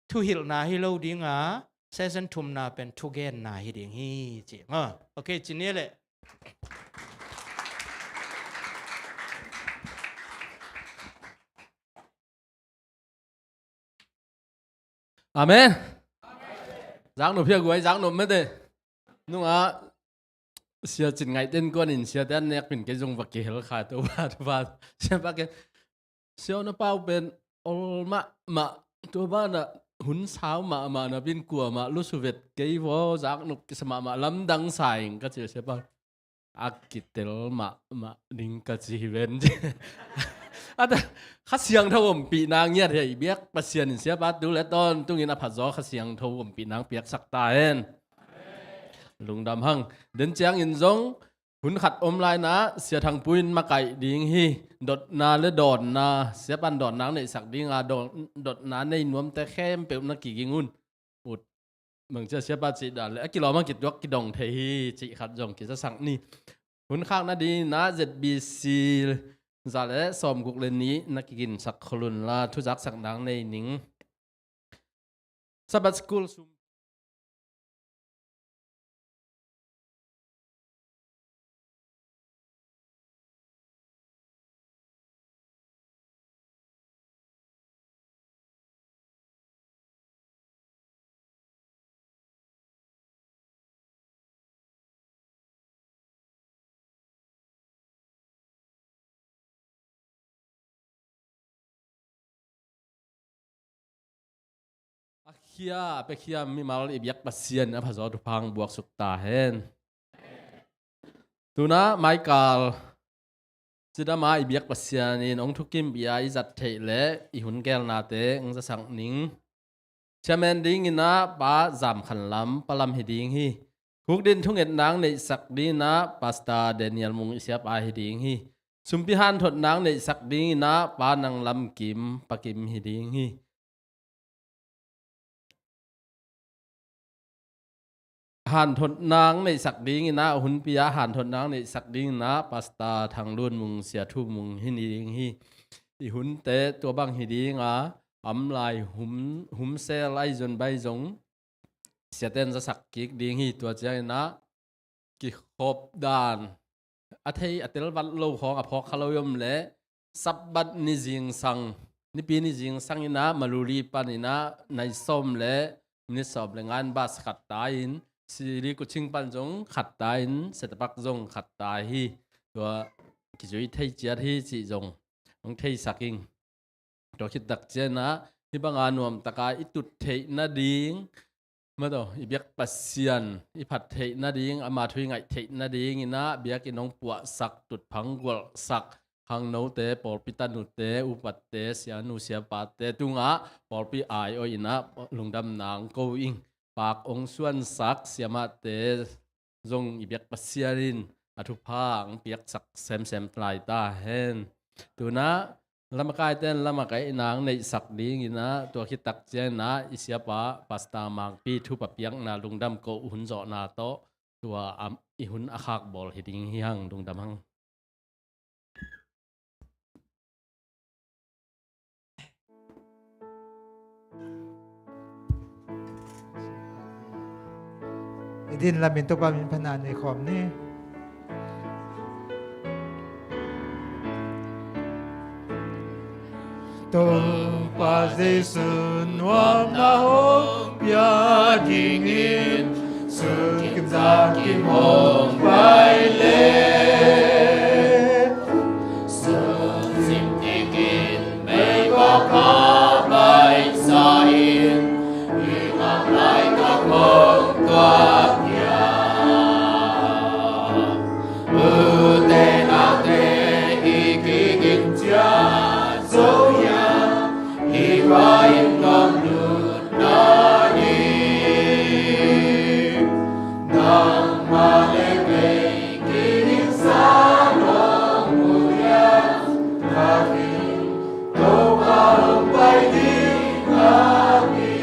thuhilhna hi lo dinga, session thumna pen thugenna hi ding hi ci maw. Ok, ci ni leh. Amen. Zaknop hi a guai, zaknop mate. Nungah Sia Cin Ngaihte innkuan in siate an nekpin kei zong va kihel kha, Topa, Topa. Siapa ke, Sia aw na pau pen ol mahmah, tua banah hun sau mahmah na bin kuamah lusu vet kei vaw, zaknop kisa mahmah, lamdang sa ing ka ci a, siapa a kitel mahmah ding ka ci hi ven. A ta, Kha Siangtho ompihna ngiat hi a, i biak Pasian in siapa tu le tawntungin a phatzaw Kha Siangtho ompihna hong piaksak ta hen. Lungdam hang. Den ciangin zong hun khat om laina Sia Thang Pu in makaih ding hi. Dotna le dawnna, siapa in dawnna hong neihsak dinga, dawn, dotna nei nuamte khempeuh na kiging un. Ut. Bangcia siapa cih dan le a kilawm a kituak kidong thei hi cih khat zong kizasak ni. Hun khakna dingin ah Z B C za le sawmguk le nih na kiginsak khol unla, thuzaksakna hong nei ning. Sabbath School sum A khia, a piakhia mimal i biak Pasian a phazaw thupha hong buaksuk ta hen. Tuna Michael cidama i biak Pasian in hong thukimpih a i zat theih le i hun gelnate hong zasak ning. Chairman dingin ah Pa Zam Khan Lam, Pa Lam hi ding hi. Khukdin thungetna hong neihsak dingin ah Pastor Daniel Mung i siapa hi ding hi. Sumpi hanthotna hong neihsak dingin ah Pa Nang Lam Kim, Pa Kim hi ding hi. Hanthotna hong neihsak dingin ah, hunpi ah hanthotna hong neihsak dingin ah Pastor Thang Lun Mung, Sia Thu Mung hi ding hi. I hunte tua bang hi dinga, a om lai hum, hum sel ahi zong bai zong siate in zasak kik ding hi. Tua ciangin ah kikhop dan a thei a tel vat lo khawng a phawk kha lo i om leh, Sabbath ni zingsang, Nipi ni zingsang in ah Maluli panin ah nai sawm le minit sawm le nga in bus khat tai in, Sili Kuching pan zong khat tai in, Setapak zong khat tai hi. Tua kizui thei ciat hi cih zong hong theisak ing. Tua khit tak ciangin ah hih banga nuamtaka i tut theih nading, mataw, i biak Pasian i phat theih nading, ama thu i ngaih theih nadingin ah biakinn hong puahsak, tutphah hong gualhsak khangnote, pawlpi tanute, upatte, sianu siapate tungah pawlpi aiawhin ah lungdamna hong ko ing. Pak hong suansak siamahte zong i biak Pasian in a thupha hong piaksak semsem lai ta hen. Tuna lamakaite in lamakaihna hong neihsak dingin ah, tua khit tak ciangin ah i siapa Pastor Mangpi thupha piakna lungdam ko hun zawhna tawh tua a, i hun a khak bawl hi ding hi hang, lungdam hang. I din lamin Topa min phatna nei khawm ni. Topa Jesu nuamna hong pia dingin, sun kim za kim hong pai le, sun zim tikin meikuang kha pai sa in, i ngak lai ka kong tuak hia. Ute naute, i kiging ciat zo hia, i va in ngam lut na ding. Nangmah le kei kiging sa nong mu hia, ka kiging Topa hong pai ding a hi.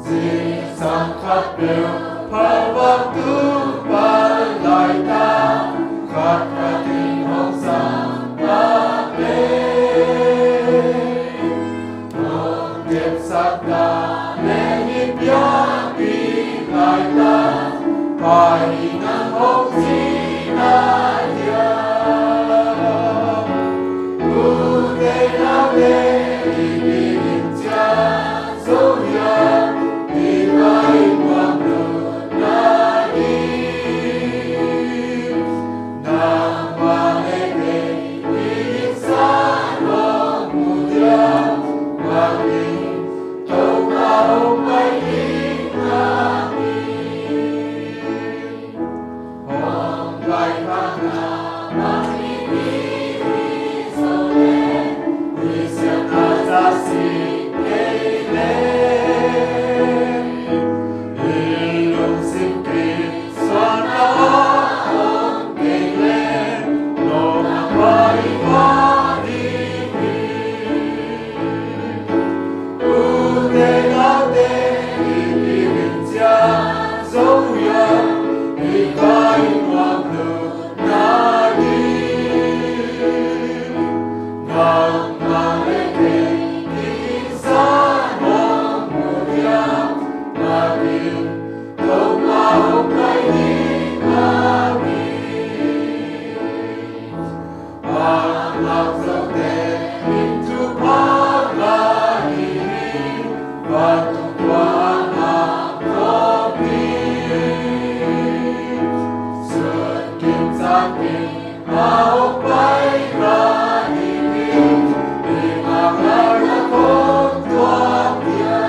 Zingsang khat peuh phalvak tung pan laitak, khat khat in hong sam ta pen. Hong kepsak ta leng i biakinn laitak, pai nang hong ci na hia. Ute naute, i kiging ciat zo hia, i va in ngam lut na ding. Nangmah le kei kiging sa nong mu hia, ka kiging Topa hong pai ding a hi. Hong pai kha na bang i hi hi zo leh, i siatna za sik kei leh, i lungsim kisuanna hong kei leh, lawpna pai mah ding hi. Ute naute, i kiging ciat zo hia, i va in ngam lut na ding. Nangmah le kei kiging sa nong mu hia, ka kiging Topa hong pai ding a hi. Vanlak zote in thupha ngah hi, vantung tua a ngah khawm hi. Sun kim za kim a hong pai mah hi, i ngak lai a kong tuak hia.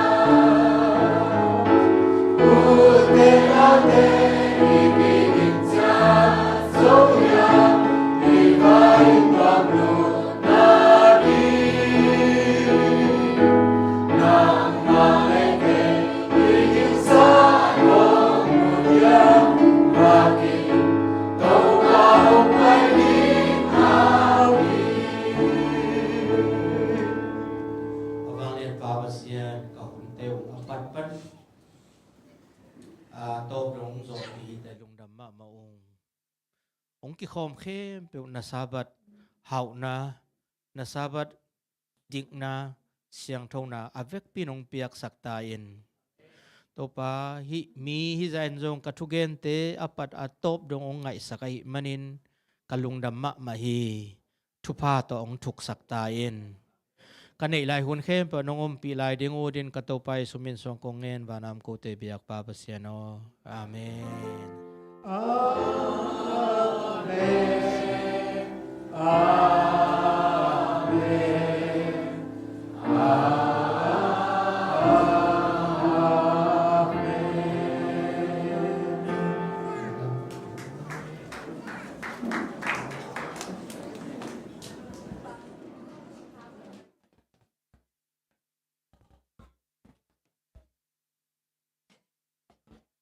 Ute naute, i kiging ciat zo hia, i va in ngam lut na ding. Nangmah le kei kiging sa nong mu hia, ka kiging Topa hong pai ding a hi. A vanglian Pa Pasian, ka hunte ung a patpat, a tawp dong zawhpih hi ta, lungdam mahmah ung. Hong kikhawm khempeuh na Sabbath hauhna, na Sabbath dikna, siangthona a vekpi in hong piaksak ta in. Topa, hih mi hih zah in zong ka thugente a pat a tawp dong hong ngaihsak ahih manin ka lungdam mahmah hi. Thupha tawh hong thuksak ta in. Ka neih lai hun khempeuh nong ompih lai ding ut in ka Topa Jesu min suang kong ngen, vanam kote biak Pa Pasian aw. Amen. Amen. Amen.